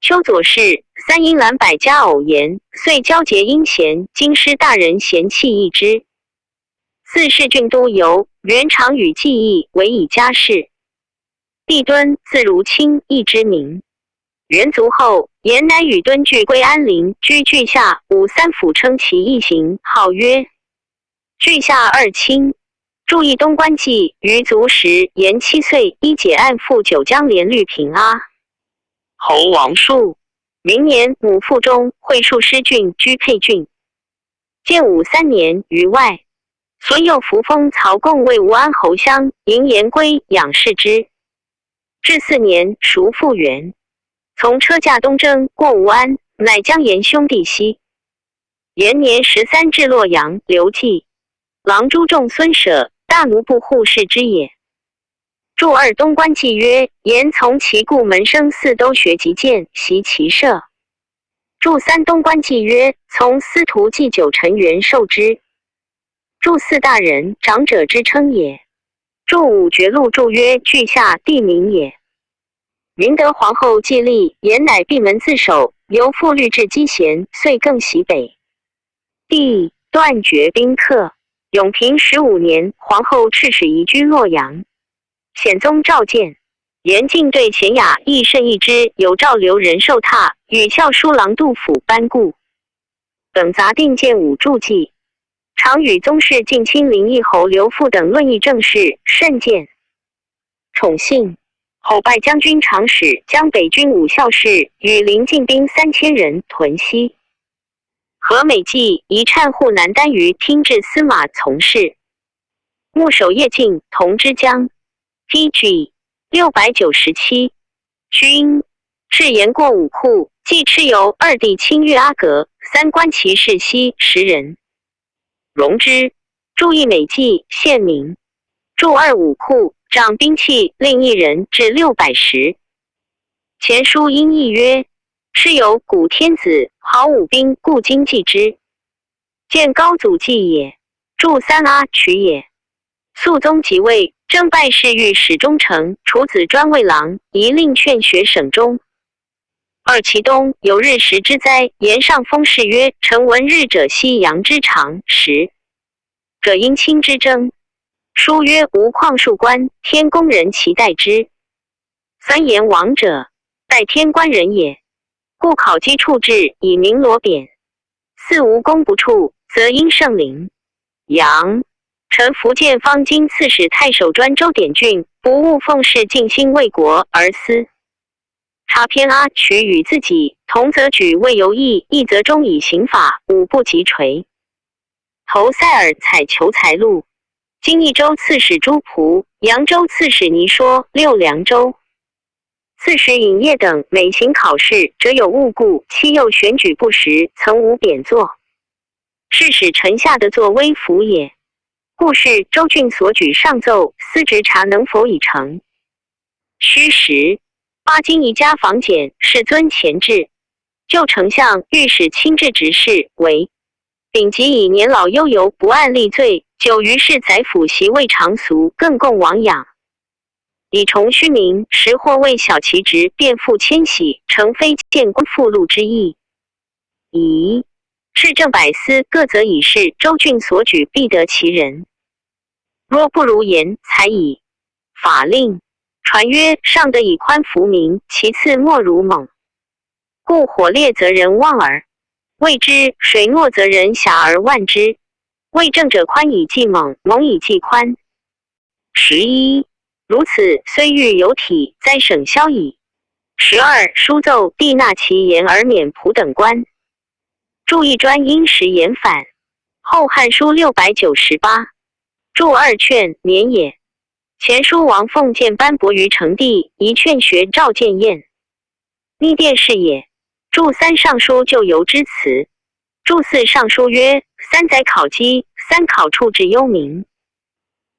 秋左氏，三英览百家偶言，遂交结殷贤经师大人贤器一之。四世郡都游，元常与季佚为以家事。帝敦字如卿，佚之名。元卒后，颜乃与敦俱归安陵，居俱下。武三府称其一行，号曰俱下二卿。著一东关纪，余卒时颜七岁，一解案赴九江连律平阿侯王树。明年母腹中会数师郡居沛郡。建武三年于外，孙右扶封曹贡为吴安侯相，迎颜归养视之。至四年，熟复原。从车驾东征，过吴安，乃将颜兄弟西。延年十三至洛阳，刘季、郎朱仲孙舍，大奴部护视之也。著二东关纪曰：颜从其故门生四都学及剑，习骑射。著三东关纪曰：从司徒祭酒陈元授之。著四大人，长者之称也。著五绝录注曰：俱下地名也。明德皇后季历，颜乃闭门自守，由父律至积贤，遂更习北地，断绝宾客。永平十五年，皇后敕使移居洛阳。显宗召见，颜进对乾雅亦甚异之，有诏留仁寿榻，与校书郎杜甫班固等杂定建武助祭。常与宗室近亲临沂侯刘复等论议政事，甚见宠信。后拜将军长史，将北军五校事与临晋兵三千人屯西。何每济移刹护南单于听制司马从事。牧守邺靖同之将，P G六百九十七。君至言过武库，季敕由二弟亲御阿阁，三观其事悉十人。荣之，著一每济，县名。著二武库，掌兵器令一人至六百石。前书因议曰：敕由古天子，豪武兵，故今祭之。见高祖祭也。著三阿渠也。肃宗即位，征拜侍御史中丞，处子专卫郎，仪令劝学省中。二其东有日食之灾，颜上封事曰：臣闻日者夕阳之长时，者因卿之征。书曰：无旷树观，天公人其代之。三颜王者，代天官人也。故考績处置以鸣锣匾。四无功不处，则因圣陵。阳。臣福建方经刺史太守专州典郡，不务奉事，尽心为国而思。察篇阿渠与自己同则举未由义，亦则忠以刑法，五步及垂。投塞尔采求财路。今益州刺史朱仆、扬州刺史倪说、六凉州刺史尹业等每行考试，则有误故，期又选举不时，曾无匾作。是使臣下得作威服也。故是州郡所举上奏，司职察能否已成。虚实。巴金一家访简，世尊前至。旧丞相御史亲至执事，为丙吉以年老忧犹不按例罪，久于市宰府席未尝俗，更供亡养。以崇虚名，时或为小其职，便复迁徙，诚非见官附禄之意。乙。市政百司各则已是州郡所举，必得其人。若不如言，裁以法令。传曰：上德以宽服民，其次莫如猛。故火烈则人忘耳。未之水诺则人遐而腕之。未正者宽以济猛，猛以济宽。十一。如此，虽欲有体，灾省消矣。十二。书奏帝纳其言而免仆等官。注意专因时言反。后汉书六百九十八。注二劝免也。前书王奉建班伯于成帝，宜劝学召建宴。逆殿试也。注三尚书就由之辞。注四尚书曰：三载考绩，三考处置幽冥。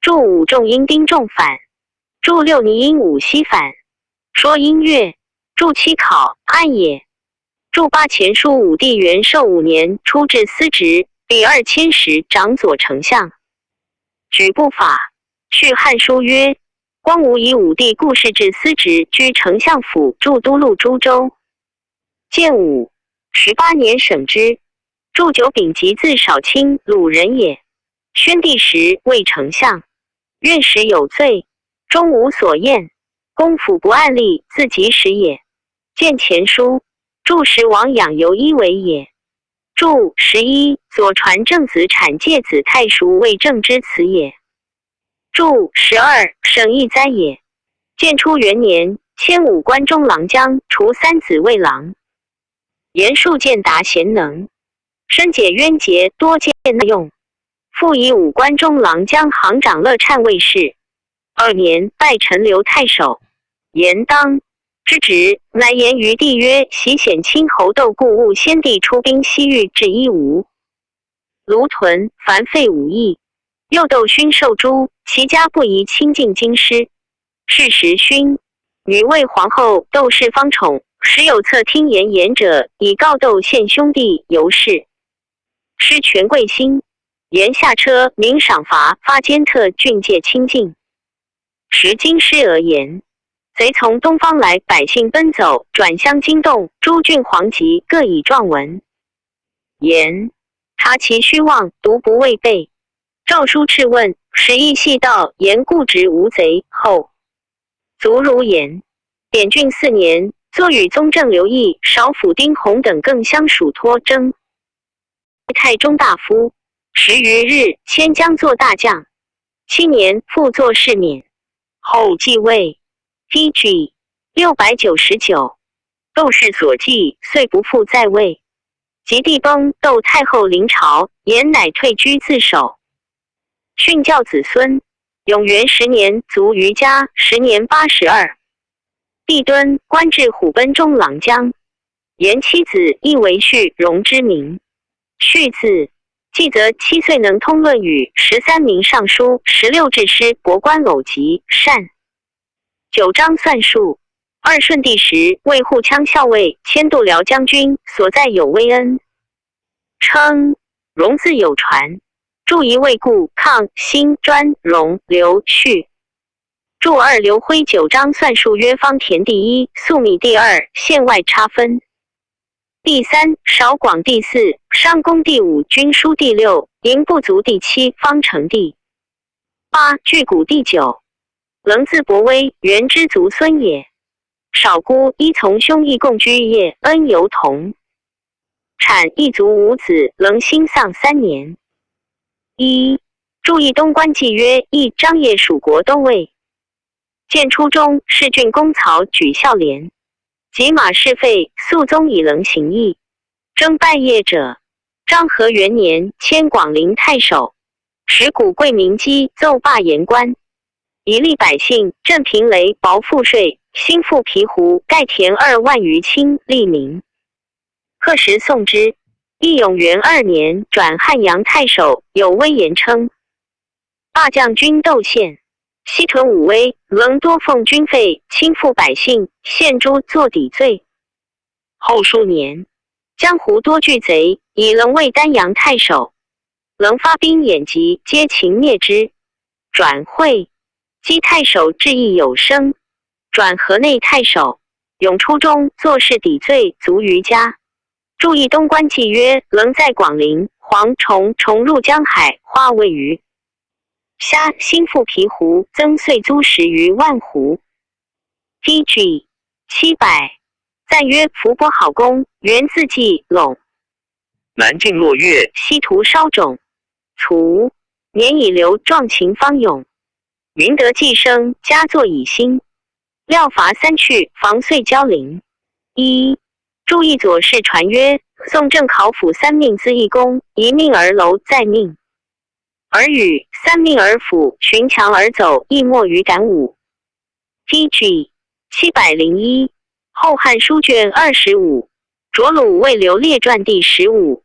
注五仲因丁仲反。注六倪因武西反。说因曰：注七考，暗也。著八钱书武帝元寿五年初置司职，历二千时掌左丞相。举部法。续汉书曰：光武以武帝故事置司职居丞相府，著都路诸州。建武十八年省之，著九丙及字少卿，鲁人也。宣帝时为丞相，院时有罪，终无所厌，公府不案吏，自及时也。见钱书，著时王养犹一为也。著十一，左传正子产介子太叔为政之辞也。著十二，省议哉也。建初元年，迁武关中郎将，除三子为郎。 言数见达贤能，深解渊节，多见纳用。复以武关中郎将行长乐缮为侍。二年，拜陈留太守。言当之职，乃言于帝曰：昔显亲侯窦固误先帝出兵西域至伊吾、卢屯，凡费五亿。又窦勋受诛，其家不宜亲近京师。是时勋女为皇后窦氏方宠，时有侧听言言者，以告窦献兄弟尤氏。施权贵心，言下车，明赏罚，发监特郡借亲近。时京师讹言，贼从东方来，百姓奔走，转乡惊动，诸郡皇籍各以状文。言察其虚妄，独不畏备。诏书敕问，时亦细道，言固执无贼。后卒如言。典郡四年，作与宗正刘义、少府丁弘等更相属托征。太中大夫。十余日，迁将作大将。七年，复作侍免。后继位。T G六百九十九。窦氏所继，遂不复在位。及帝崩，窦太后临朝，言乃退居自守。训教子孙。永元十年卒于家，时年八十二。帝敦，官至虎贲中郎将。言其子亦为绪荣之名。绪字，季则七岁，能通论语，十三名尚书，十六制诗，博观偶集，善九章算术。二顺帝时为护羌校尉，迁度辽将军，所在有微恩。称荣自有传。著一卫固、抗、辛、专、荣、刘、绪。著二刘徽九章算术曰：方田第一，粟米第二，县外差分第三，韶广第四，商公第五，军书第六，营不足第七，方城第八，巨贾第九。 能自伯微，元之族孙也。少孤依从兄义共居业，恩犹同。产一族五子，能兴丧三年。一、著一东关纪约，议张掖属国都尉。建初中，侍郡公曹举孝廉，及马士费，肃宗以能行议，征拜谒者。章和元年，迁广陵太守，使古贵名姬奏罢言官。 以利百姓，镇平雷，薄赋税，兴复皮胡，盖田二万余顷，利民。贺时送之。义永元二年，转汉阳太守，有威严称。罢将军窦宪，西屯武威，能多奉军费，轻赋百姓，献诸作抵罪。后数年，江湖多聚贼，以能为丹阳太守，能发兵掩籍，皆秦灭之。 转会稽太守，至义有声。转河内太守，永初中，作事抵罪，卒于家。著一东关纪约，能在广陵、黄崇重入江海，花未余。虾兴复皮胡，增岁租十余万斛。T G七百。赞曰：伏波好功，元自祭陇。 南境落月，西图烧冢。除年已流，壮情方勇。云德既生，佳作已兴。廖伐三去，防岁交邻。一、著一左氏传曰：宋正考府三命资一功，一命而楼再命而语，三命而府寻墙而走，亦莫于胆武。 T G七百零一。后汉书卷二十五，卓鲁卫刘列传第十五。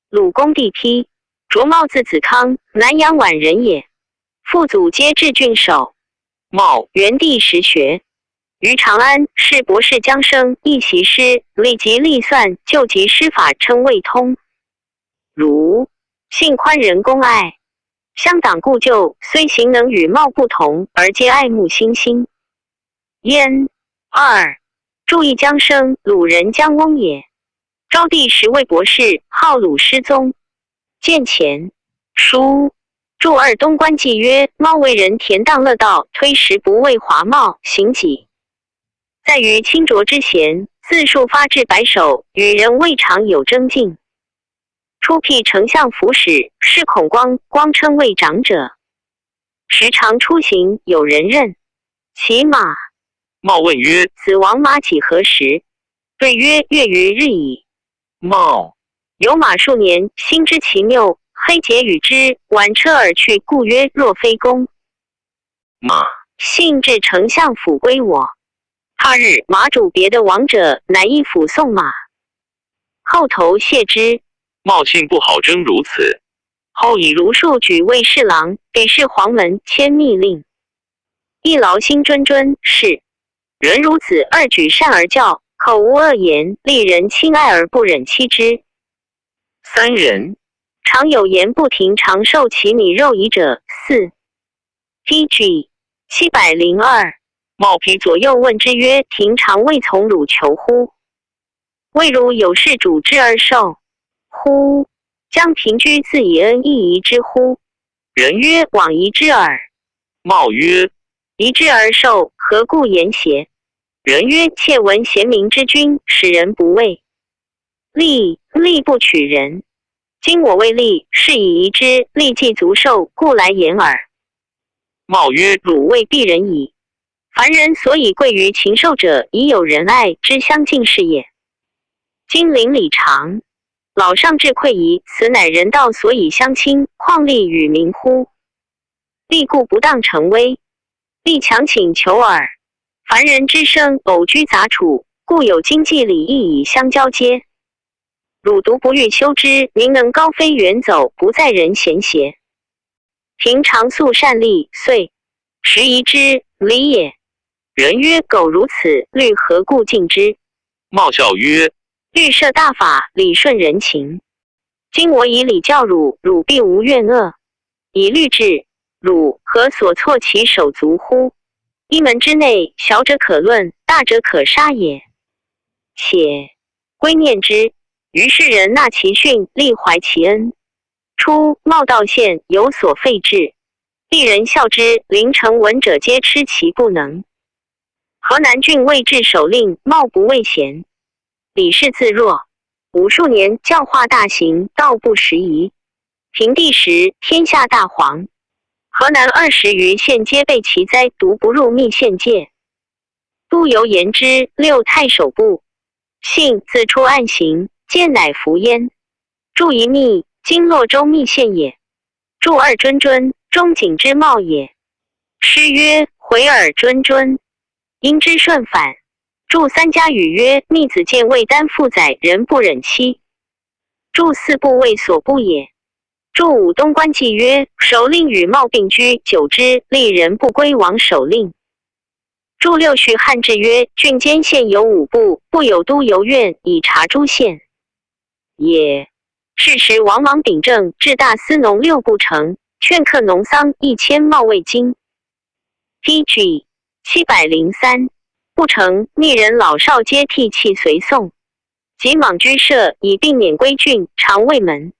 鲁公第批，卓茂字子康，南阳宛人也。父祖皆至郡守。茂元帝时学，于长安是博士将生一席师，历及历算，旧籍师法称未通。汝，性宽仁恭爱，乡党故旧，虽行能与貌不同，而皆爱慕新兴。焉。二，注意将生，鲁人将翁也。昭帝时为博士，号鲁师宗。见前。书。注二东关纪曰：貌为人田荡乐道，推石不畏华袤，行己。在于清浊之贤，自数发至百首，与人未尝有争竞。初辟丞相府史，师孔光，光称谓长者。时常出行，有人任其马。茂问曰：子王马几何时？对曰：月余日矣。茂。有马数年，心知其谬，黑节与之，挽车而去，故曰：若非公马，信至丞相府归我。他日马主别的王者，乃一辅送马，后头谢之。茂性不好争如此，后以儒术举卫侍郎，给事黄门，签密令。一劳心谆谆，是。人如子二举善而教，口无恶言，令人亲爱而不忍欺之。三人。常有言不停长寿其米肉矣者，四。T G 七百零二。茂疲左右问之曰：庭常未从汝求乎？未汝有事主之而寿乎？将平居自以恩亦宜之乎？人曰：往宜之耳。茂曰：宜之而寿，何故言邪？人曰：妾闻贤明之君，使人不畏利，利不取人。今我畏利，是以宜之，利既足寿，故来言耳。茂曰：汝未必人矣。凡人所以贵于禽兽者，以有仁爱之相近是也。今邻里长，老上至愧疑，此乃人道所以相亲，况利与民乎？利故不当成威，利强请求耳。凡人之生，偶居杂处，故有经济礼义以相交接。汝独不欲修之，民能高飞远走，不在人贤邪。庭常素善利，遂时宜之，礼也。人曰：狗如此，律何故敬之？茂笑曰：律设大法，礼顺人情。今我以礼教汝，汝必无怨恶。以律治汝，何所措其手足乎？一门之内，小者可论，大者可杀也。且 归念之，于是人纳其训，力怀其恩。初，茂道县有所废置，地人笑之，临城闻者皆嗤其不能。河南郡魏置守令，茂不畏贤，礼事自若。五数年，教化大行，道不拾遗。平帝时，天下大黄，河南二十余县皆被其灾，独不入密县界。都游言之，六太守部，信自出案行，见乃服焉。注一密，今洛州密县也。注二谆谆，中景之茂也。诗曰：回尔谆谆，因之顺返。注三嘉语曰：密子建未丹复载，人不忍欺。注四部位所部也。注五东关纪曰：守令与茂并居久之，利人不归王守令。注六续汉志曰：郡间县有五部，部有都游院，以察诸县也。是时王莽秉政，置大司农六部成，劝课农桑一千茂未经。T G 七百零三。部成，密人老少皆涕泣随送。及莽居社，以避免归郡，常卫门。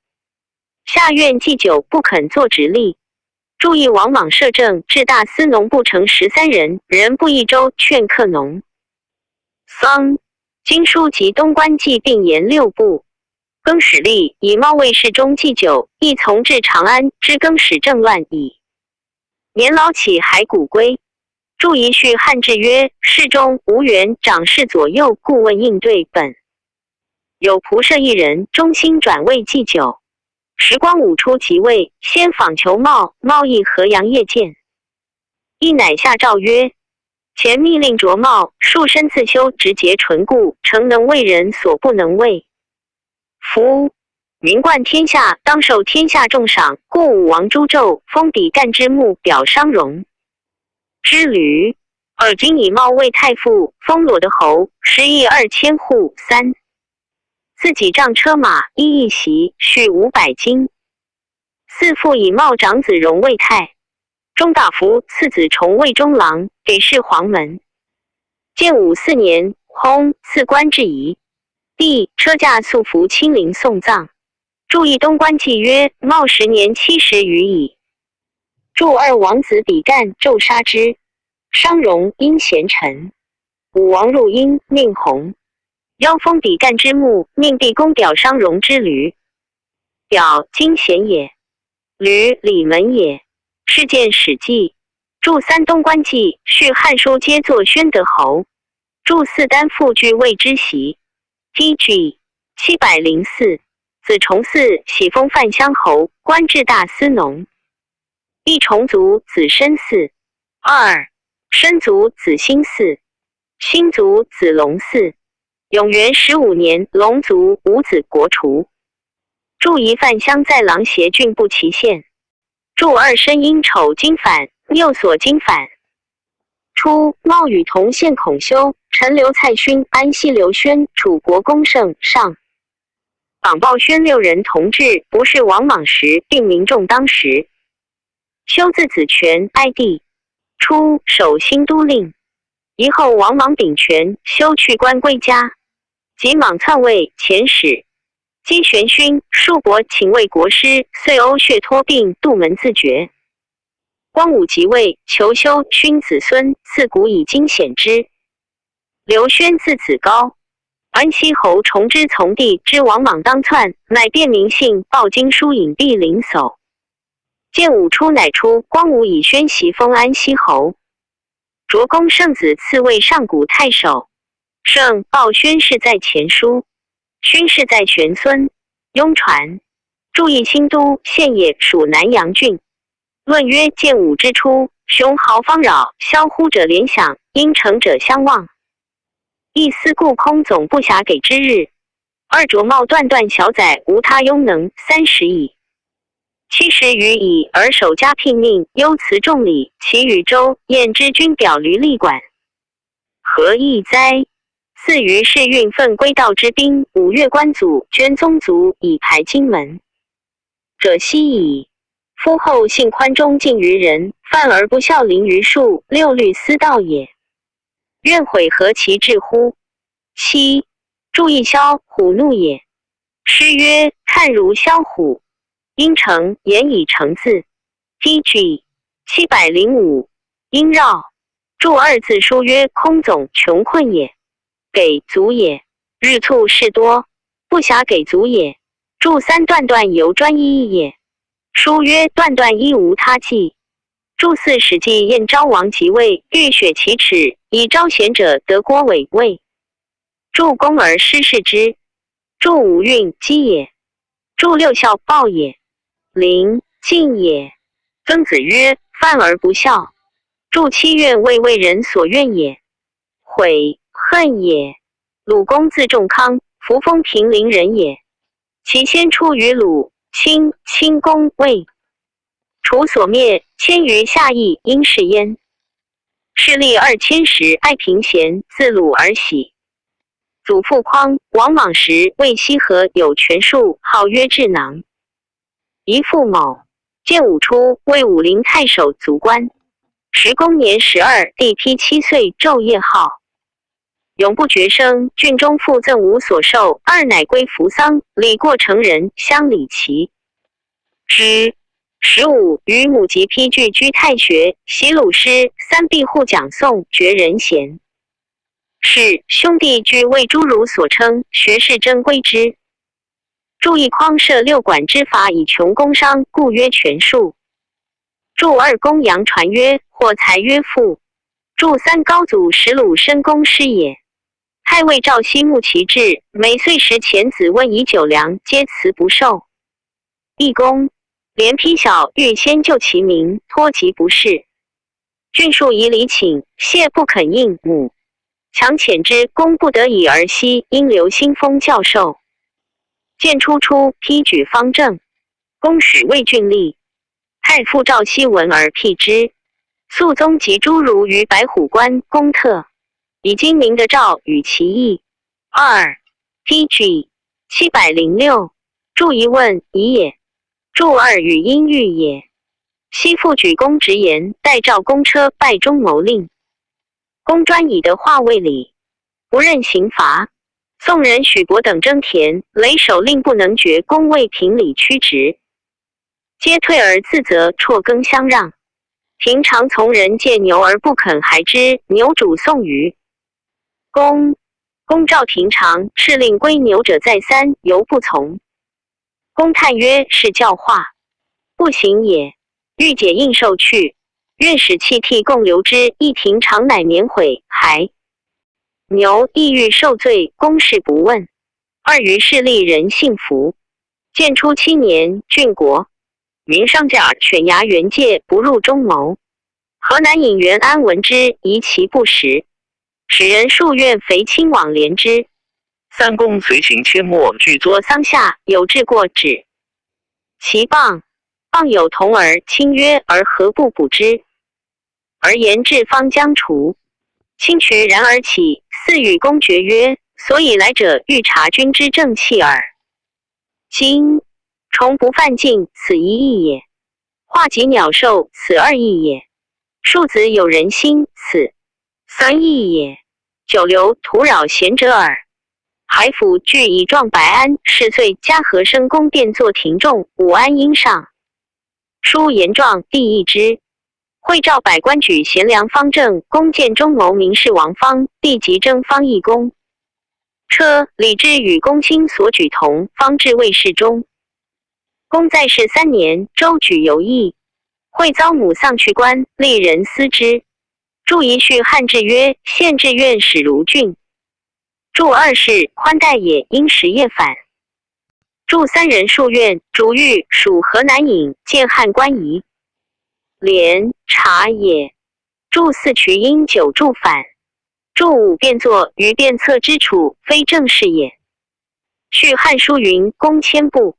下院祭酒，不肯作直吏。注意王莽摄政，置大司农部成十三人，人部一州，劝课农桑。经书及东关纪并言六部。更始立，以茂为侍中祭酒，亦从至长安，知更始政乱矣。年老起骸骨归。注一续汉志曰：侍中无缘掌事左右，故问应对本。有仆射一人，忠心转位祭酒。时光武初即位，先访求茂，茂亦河阳夜见。亦乃下诏曰：前密令卓茂，数身自修，直节纯固，诚能为人所不能为。夫名冠天下，当受天下重赏，故武王朱胄封比干之墓，表商容之旅。尔今以茂为太傅，封罗的侯，食邑二千户。三，赐己丈车马一一匹，畜五百金。四，父以茂长子荣为太中大夫，次子崇为中郎，给事黄门。建武四年，薨，赐官至仪。帝车驾素服亲临送葬。注一东官纪曰：茂十年七十余矣。注二王子比干纣杀之，商容因贤臣。武王入殷，命弘。邀封比干之墓，命毕公表商容之驴。表今贤也，驴礼门也。是见史记。注三东官纪，续汉书皆作宣德侯。注四丹父居魏之席。T G七百零四，子重嗣喜封范乡侯，官至大司农。一重族子申嗣。二，申族子兴嗣。兴族子隆嗣。永元十五年，隆族五子国除。注一范乡在狼斜郡布齐县。注二申因丑经反，六所经反。初，茂与同县孔修、陈留蔡勋、安西刘宣、楚国公胜上。榜报宣六人同治，不是王莽时，并名中当时。修字子权，哀帝。初，守兴都令。 遗后王莽秉权，修去官归家。及莽篡位，遣使击玄勋，数国请为国师，遂欧血托并，杜门自绝。光武即位，求修勋子孙，自古以经显之。刘宣字子高，安西侯崇之从弟知王莽当篡，乃便名姓，报经书引毕陵叟。建武初乃出，光武以宣袭封安西侯。 卓公圣子次为上谷太守。圣报宣氏在前书，勋氏在玄孙。雍传。注意兴都县也属南阳郡。论曰建武之初，雄豪方扰，萧乎者联想，因城者相望。亦思故空总不暇给之日， 二卓茂断断小宰无他庸能，三十矣。七十余矣，而守嘉聘命，忧辞重礼，其与周、晏之君表闾历管，何异哉？四于试运奋归道之兵，五越官阻捐宗族，以排荆门。者希矣。夫后幸宽中近于人，犯而不孝临于庶，六律思盗也。怨悔何其至乎？ 七，注意萧虎怒也。诗曰：看如萧虎。殷城，言以成字。T G七百零五，殷绕。注二字书曰：空总穷困也，给足也。日促事多，不暇给足也。注三断断犹专一也。书曰：断断一无他计。注四史记晏昭王即位，欲雪其耻，以昭贤者得郭伟位。 注公而失事之。注五运击也。注六效暴也。临近也。曾子曰：犯而不孝。注七怨为为人所怨也，悔恨也。鲁公字仲康，扶风平陵人也。其先出于鲁、清，清宫魏。楚所灭千余下邑，因是焉。 是立二千石，爱平贤，自鲁而喜。祖父匡，王莽时为西河有权术，号曰智囊。遗父某，建武初为武陵太守卒官。时公年十二，帝批七岁昼夜号。永不绝声，郡中复赠五所授，二乃归扶桑，礼过成人，乡里齐之。十五，与母及批俱居太学，习鲁诗，三毕户讲诵，绝人贤。是，兄弟俱为诸儒所称，学士争归之。注意匡设六管之法以穷工商，故曰权术。注二公羊传曰：或才曰父。注三高祖使鲁申公师也。太尉赵熙慕其志，每岁时遣子温以酒粮，皆辞不受。 义公，连批小玉先救其民，托疾不仕。郡庶以礼请，谢不肯应母。强遣之，公不得已而西，因留新丰教授。建初初，批举方正，公许魏郡吏。太傅赵熙闻而辟之。肃宗即诸如于白虎观、宫特，以今明的诏与其意。二，T G 七百零六，注一问，疑也。注二语音喻也。昔复举公直言，代诏公车拜中谋令。公专以德化卫礼，不任刑罚。宋人许伯等征田，累守令不能决，公未凭礼屈直，皆退而自责，辍耕相让。平常从人借牛而不肯还之，牛主送于公。公召平常，敕令归牛者再三，犹不从。公叹曰：是教化，不行也。欲解应受去，曰：使弃替供留之。亦平常乃免悔还。牛亦欲受罪，公事不问。二于势利人信服。建初七年，郡国云商贾犬牙原借不入中谋，河南尹元安闻之，疑其不实，使人数愿肥亲往怜之。三公随行阡陌，举作桑下，有至过止其蚌，蚌有铜耳，亲曰：而何不捕之？而言至方将除。亲渠然而起，似与公决曰：所以来者，欲察君之正气耳。今虫不犯径，此一义也。化及鸟兽，此二义也。庶子有人心，此三义也。久留徒扰贤者耳。海府具以壮白安，是岁嘉禾深宫，便作庭仲，武安因上。书言状，帝异之。会召百官举贤良方正，公建中谋，名士王方，帝即征方义公。车、李之与公卿所举同，方至卫士中。公在世三年，周举游议，会遭母丧去官，吏人思之。注一叙汉志曰：县志愿使如郡。注二是宽待也，因时夜返。注三人数愿，主欲属河南尹，见汉官仪，怜察也。注四渠因久住返。注五便作于便策之处，非正事也。续汉书云：公迁部，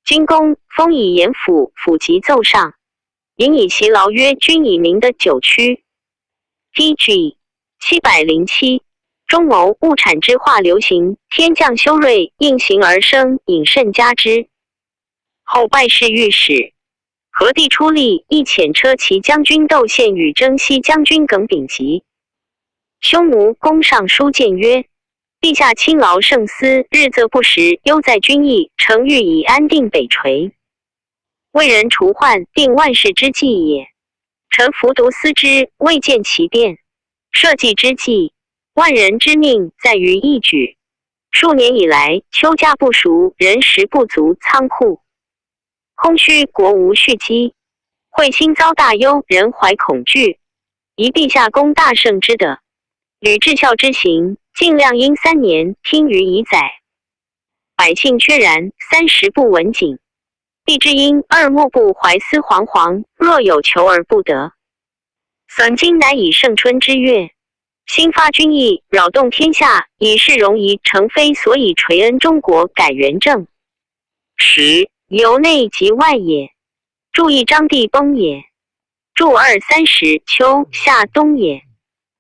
今公封以严府，府即奏上，引以其劳曰：君以明的九曲。T G 七百零七，中谋勿产之化流行，天降修睿，应形而生，引甚嘉之。后拜侍御史。何帝初立，亦遣车骑将军窦宪与征西将军耿炳吉。匈奴公上书谏曰：陛下亲劳圣思，日则不时，忧在君意，诚欲以安定北垂。为人除患，定万世之计也。臣服毒思之，未见其变。社稷之计，万人之命，在于一举。数年以来，秋嘉不熟，人食不足，仓库空虚，国无蓄积。会卿遭大忧，人怀恐惧，宜陛下公大圣之德，履至孝之行，尽量因三年，听于以载。百姓缺然，三十不闻景。帝之因，二莫不怀思惶惶，若有求而不得。三今乃以盛春之月，兴发君意，扰动天下，以示荣仪，诚非所以垂恩中国，改元政。十，由内及外也。注一章帝崩也。注二三十，秋夏冬也。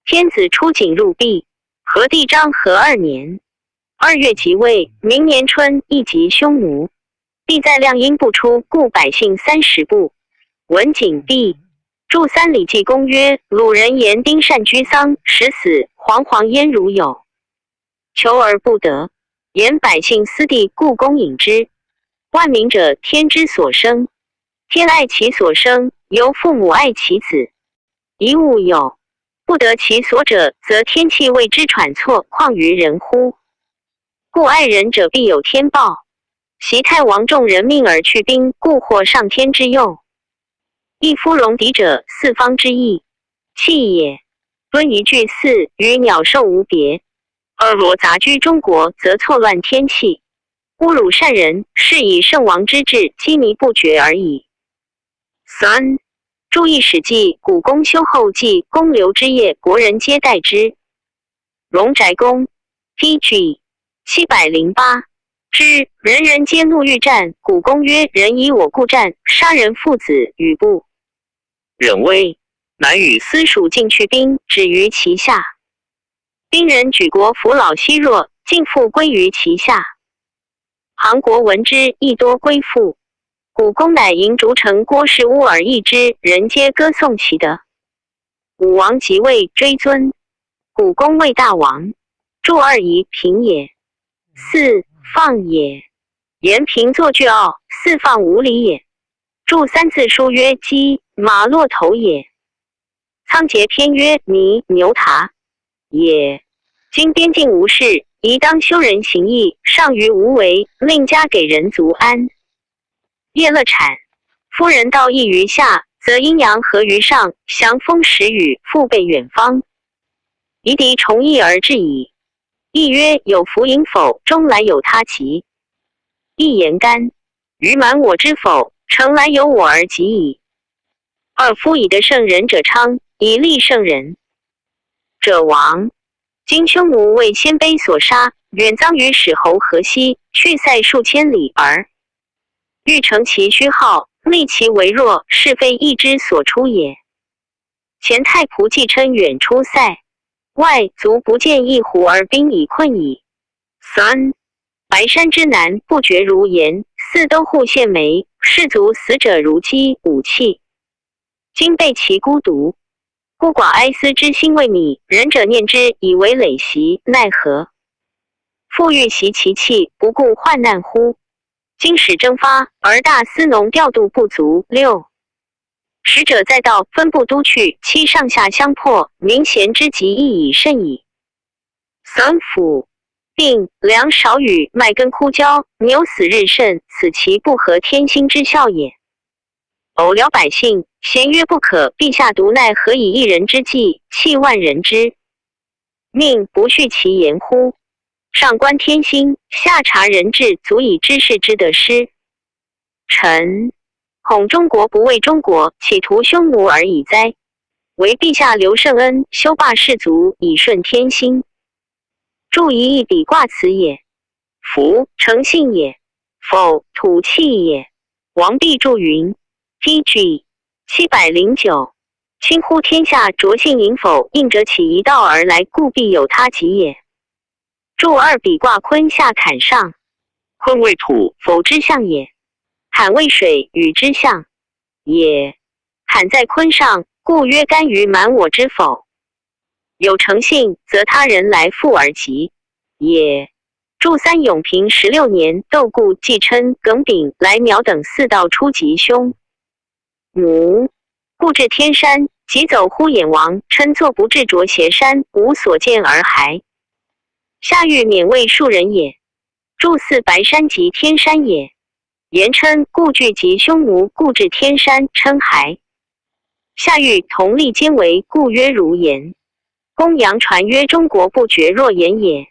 天子出井入壁，何帝章和二年，二月即位，明年春亦即匈奴。帝在量因不出，故百姓三十不闻景帝。注三礼记公曰：鲁人言丁单居丧，时死，惶惶焉如有求而不得，言百姓思帝，故公隐之。万民者，天之所生，天爱其所生，犹父母爱其子。 一物有不得其所者，则天气为之喘促，况于人乎？故爱人者，必有天报。昔太王重人命而去兵，故获上天之佑。一夫戎狄者，四方之义，气也。敦于祭祀，与鸟兽无别。二若杂居中国，则错乱天气，侮辱善人，是以圣王之志，积迷不绝而已。 三，注意史记古宫修后记，公刘之业，国人皆代之。荣宅宫，T G 七百零八，之，人人皆怒欲战，古公曰：人以我故战，杀人父子与不忍威。南语私属进去兵止于其下。兵人举国扶老西弱，尽复归于其下。 韩国闻之亦多归附。古公乃迎逐陈郭氏乌尔，一支人皆歌颂其德。武王即位追尊，古公为大王，祝二仪平也，四放也。颜平作巨奥，四放无礼也。祝三字书曰：鸡马骆头也。 仓颉篇曰：泥牛塔也。今边境无事，宜当修仁行义，上于无为，令家给人足安。叶勒产，夫人道义于下，则阴阳合于上，祥风时雨，富备远方。夷狄从易而至矣。亦曰：有福迎否？终来有他吉。亦言干，于满我之否？诚来有我而吉矣。 二夫以德胜人者昌，以利胜人者亡。今匈奴为鲜卑所杀，远臧于始侯河西，去塞数千里而欲乘其虚号，立其为弱，是非义之所出也。前太仆季琛远出塞外，卒不见一胡而兵已困矣。 三，白山之难不绝如岩，四都护献煤，士卒死者如饥。五气，今备其孤独，孤寡哀思之心未泯，仁者念之以为累习，奈何？父欲习其气，不顾患难乎？今始征发，而大司农调度不足。六，使者载道，分部都去，七，上下相迫，民贤之疾亦已甚矣。 三府，病，粮少与，麦根枯焦，牛死日甚，此其不合天心之效也。偶聊百姓，咸曰不可，陛下独奈何以一人之计，弃万人之命，不恤其言乎？上观天心，下察人志，足以知世之得失。臣恐中国不为中国，企图匈奴而已哉。唯陛下留圣恩，修罢士卒，以顺天心。祝仪亦比卦辞也。服，诚信也。否，土气也。王毕注云：T G七百零九，亲乎天下，着信迎否，应者起一道而来，故必有他吉也。 祝二比卦坤下坎上，坤为土，否之象也。坎为水，雨之象也。坎在坤上，故曰干于满我之否。有诚信，则他人来附而吉也。祝三永平十六年，窦固、季琛、耿炳、来苗等四道出吉凶。 母，固至天山，即走呼偃王，琛坐不至卓斜山，无所见而还。夏欲勉慰庶人也。祝四白山即天山也。颜琛固拒及匈奴，固至天山，琛还。夏欲同立坚为，故曰如偃。公羊传曰：中国不绝若偃也。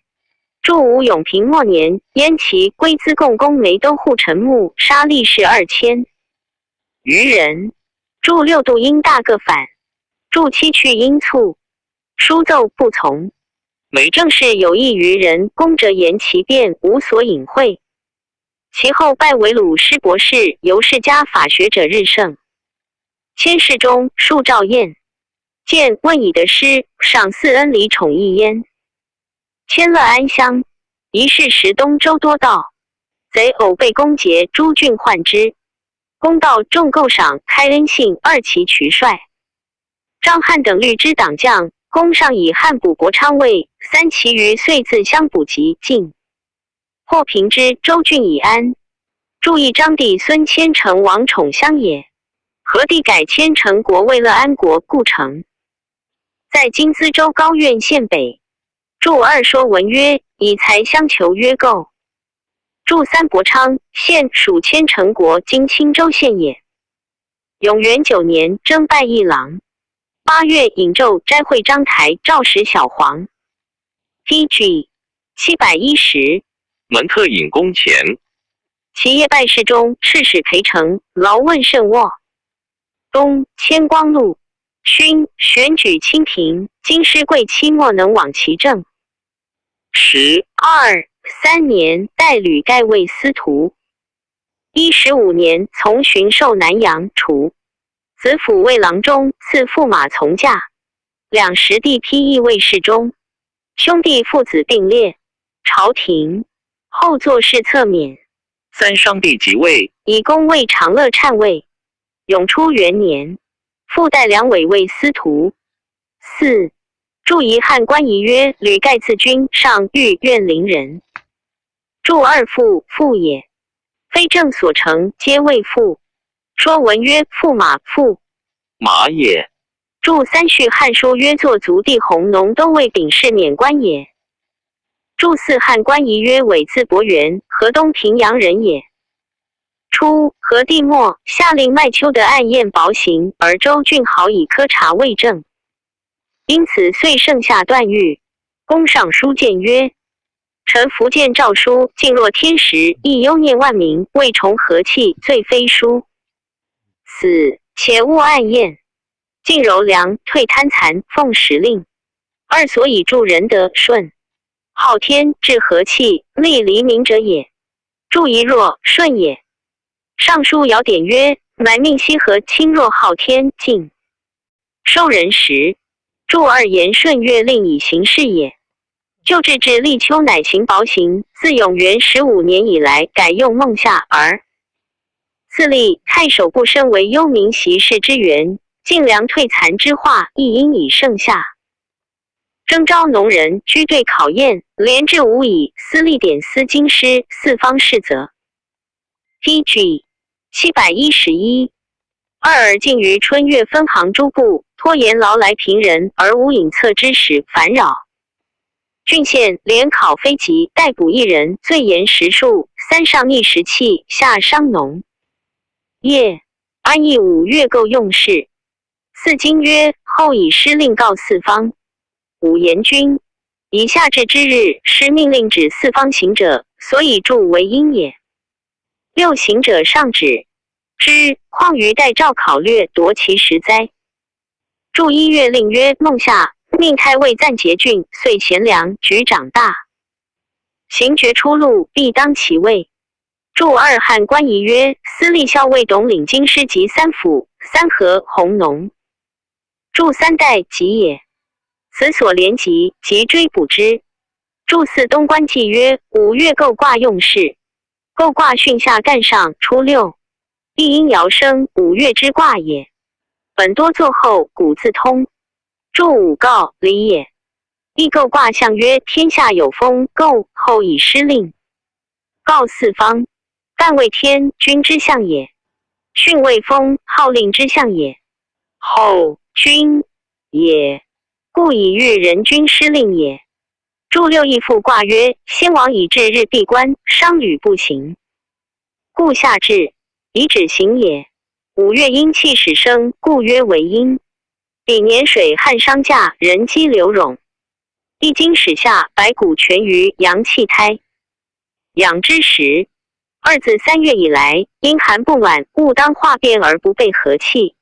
祝武永平末年，燕齐归资共攻梅都护陈牧，杀力士二千 余人。祝六度因大各反，祝七去因促，叔奏不从。每政事有一余人攻折颜齐变，无所隐晦。其后拜为鲁师博士，由世家法学者日盛。千世中，数赵燕。见问以德师，赏赐恩礼宠一焉。 迁乐安乡，一世时东周多盗，贼偶被攻劫，诸郡患之。公盗众构赏，开恩信，二其渠帅。张翰等律之党将，公上以汉补国昌卫，三其余遂自相补及进。或平之，周郡已安。注意张帝孙迁城王宠乡也。何帝改迁城国为乐安国故城。 在今淄州高院县北。祝二说文曰：以财相求曰构。祝三伯昌，现属千城国，今青州县也。永元九年，征拜议郎。八月，引奏斋会章台，诏使小黄。T G七百一十。门特引弓前。其夜拜侍中，敕使陪乘，劳问甚卧。 东，迁光禄。勋，选举清平，京师贵戚莫能往其政。十二，三年，代吕盖为司徒。一十五年，从巡授南阳、楚。子府卫郎中，次驸马从驾，两十弟披义卫侍中，兄弟父子并列，朝廷后座侍侧免。三商帝即位，以功为长乐禅位，永初元年，复代梁尾卫司徒。四，著遗汉官仪曰：吕盖字君，上御苑陵人。著二父，父也，非正所成，皆谓父。说文曰：驸马，父马也。著三序汉书曰：坐族弟弘农都尉፣ 丙氏免官也。著四汉官仪曰：伟字伯元，河东平阳人也。初，河地没，下令卖丘得暗砚薄刑，而州郡豪以科察为政。因此岁盛夏段誉，公上书谏曰：臣伏见诏书，静若天时，亦忧念万民，未崇和气，罪非书。四，且勿暗砚，禁柔良，退贪残，奉时令。二所以著仁德顺、浩天、至和气、利黎民者也。著仪若顺也。尚书姚典曰：蛮命西河，清若浩天，禁收人时。著二言顺曰：令以刑事也。旧制至立秋乃行薄刑，自永元十五年以来改用孟夏而。四立太守顾升为幽冥习事之源，禁粮退残之化亦因以盛夏征召农人居队考验，连至无以私立典司经师，四方事则。P G 七百一十一。二而禁于春月分行诸部，拖延劳来平人，而无隐侧之时烦扰郡县，连考非笈，逮捕一人，罪严十数，三上逆时气，下伤农业，安邑五月购用事。四经曰：后以师令告四方。五严君，以夏至之日施命令止四方行者，所以著为因也。六行者上止之，况于待诏考略，夺其时哉。著一月令曰：孟夏命太尉暂节郡，岁贤良，举长大，行决出路，必当其位。著二汉官仪曰：私立校尉董领京师及三辅、三河、弘农。著三代及也。此所连及，即追捕之。著四东官纪曰：五月购挂用事，购挂训下干上初六，亦因摇声，五月之挂也。本多作后，古自通。著五告礼也。亦购挂象曰：天下有风，购，后以师令告四方。干谓天，君之象也。训谓风，号令之象也。后，君也。故以御人君师令也。著六亦复挂曰：先王已至日闭关，商旅不行，故夏至，以止刑也。五月阴气始生，故曰为阴。比年水旱商稼，人饥流冗。易经始下，百谷全于阳气胎。养之时，二自三月以来，因寒不暖，勿当化便而不备和气。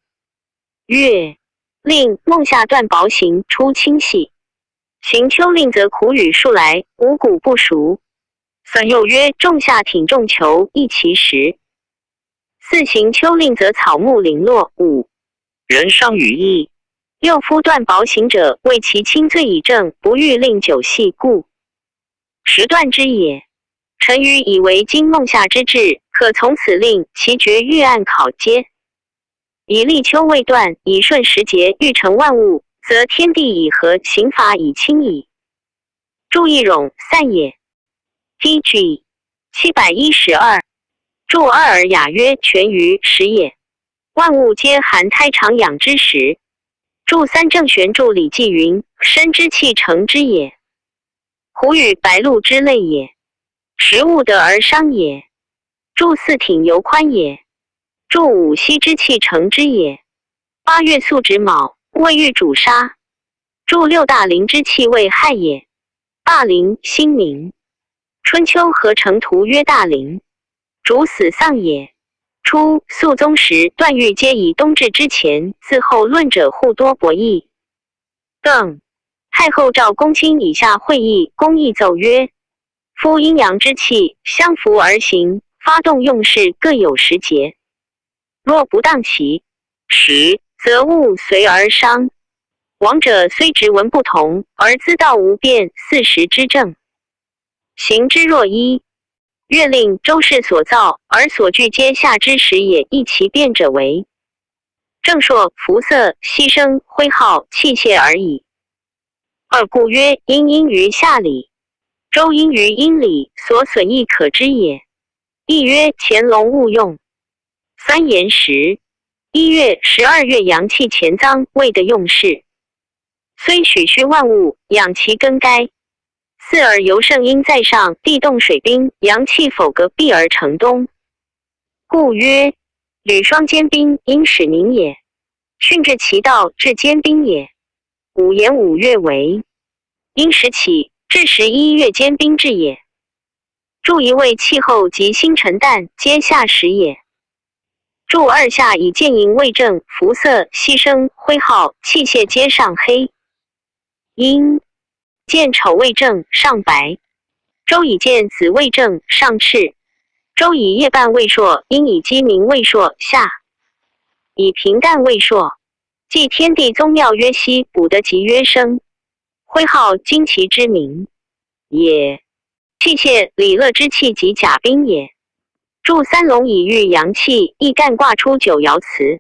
月，令孟夏断薄刑，出清细。行丘令则苦雨数来，五谷不熟。三又曰：仲夏挺仲求，易其实。四行丘令则草木零落，五人伤于疫。又夫断薄刑者，谓其轻罪以正，不欲令久细，故时断之也。臣愚以为今孟夏之至，可从此令其决御案考皆。以立秋未断，以顺时节，欲成万物，则天地以和，刑罚以轻矣。注意冗散也。P G 七百一十二。注二而雅曰：全于时也。万物皆含胎长养之时。注三郑玄注礼记云：身之气成之也。胡与白露之类也。食物得而伤也。注四挺犹宽也。注五息之气成之也。八月粟植卯，谓欲主杀。注六大林之气为害也。大林，新民。春秋合成图曰大林，主死丧也。初，肃宗时段誉皆以冬至之前，自后论者互多博异。更，太后赵公卿以下会议公议奏曰：夫阴阳之气相符而行，发动用事各有时节。若不当其实则物随而商。往者虽直文不同，而资道无变四时之政。行之若一，月令周氏所造而所具皆夏之时也，亦其变者为正朔、服色、牺牲、徽号、器械而已。二故曰：阴应于夏礼，周应于殷礼，所损亦可知也。亦曰：潜龙勿用。三言时，一月、十二月阳气潜脏，未得用事，虽许虚万物，养其根该。四而由盛阴在上，地动水冰，阳气否隔闭而成冬。故曰：履霜坚冰，阴始凝也。汛至其道，至坚冰也。五言五月为：阴始起，至十一月坚冰至也。注一位气候及星辰旦皆夏时也。注二下以见寅未正，服色、牺牲、徽号、器械皆上黑。阴见丑未正，上白。周以见子未正，上赤。周以夜半未朔，阴以鸡鸣未朔，夏。以平旦未朔，即天地宗庙曰西，卜得吉曰生。徽号惊奇之名也。器械礼乐之器及甲兵也。注三龙以御阳气，亦干卦初九爻辞。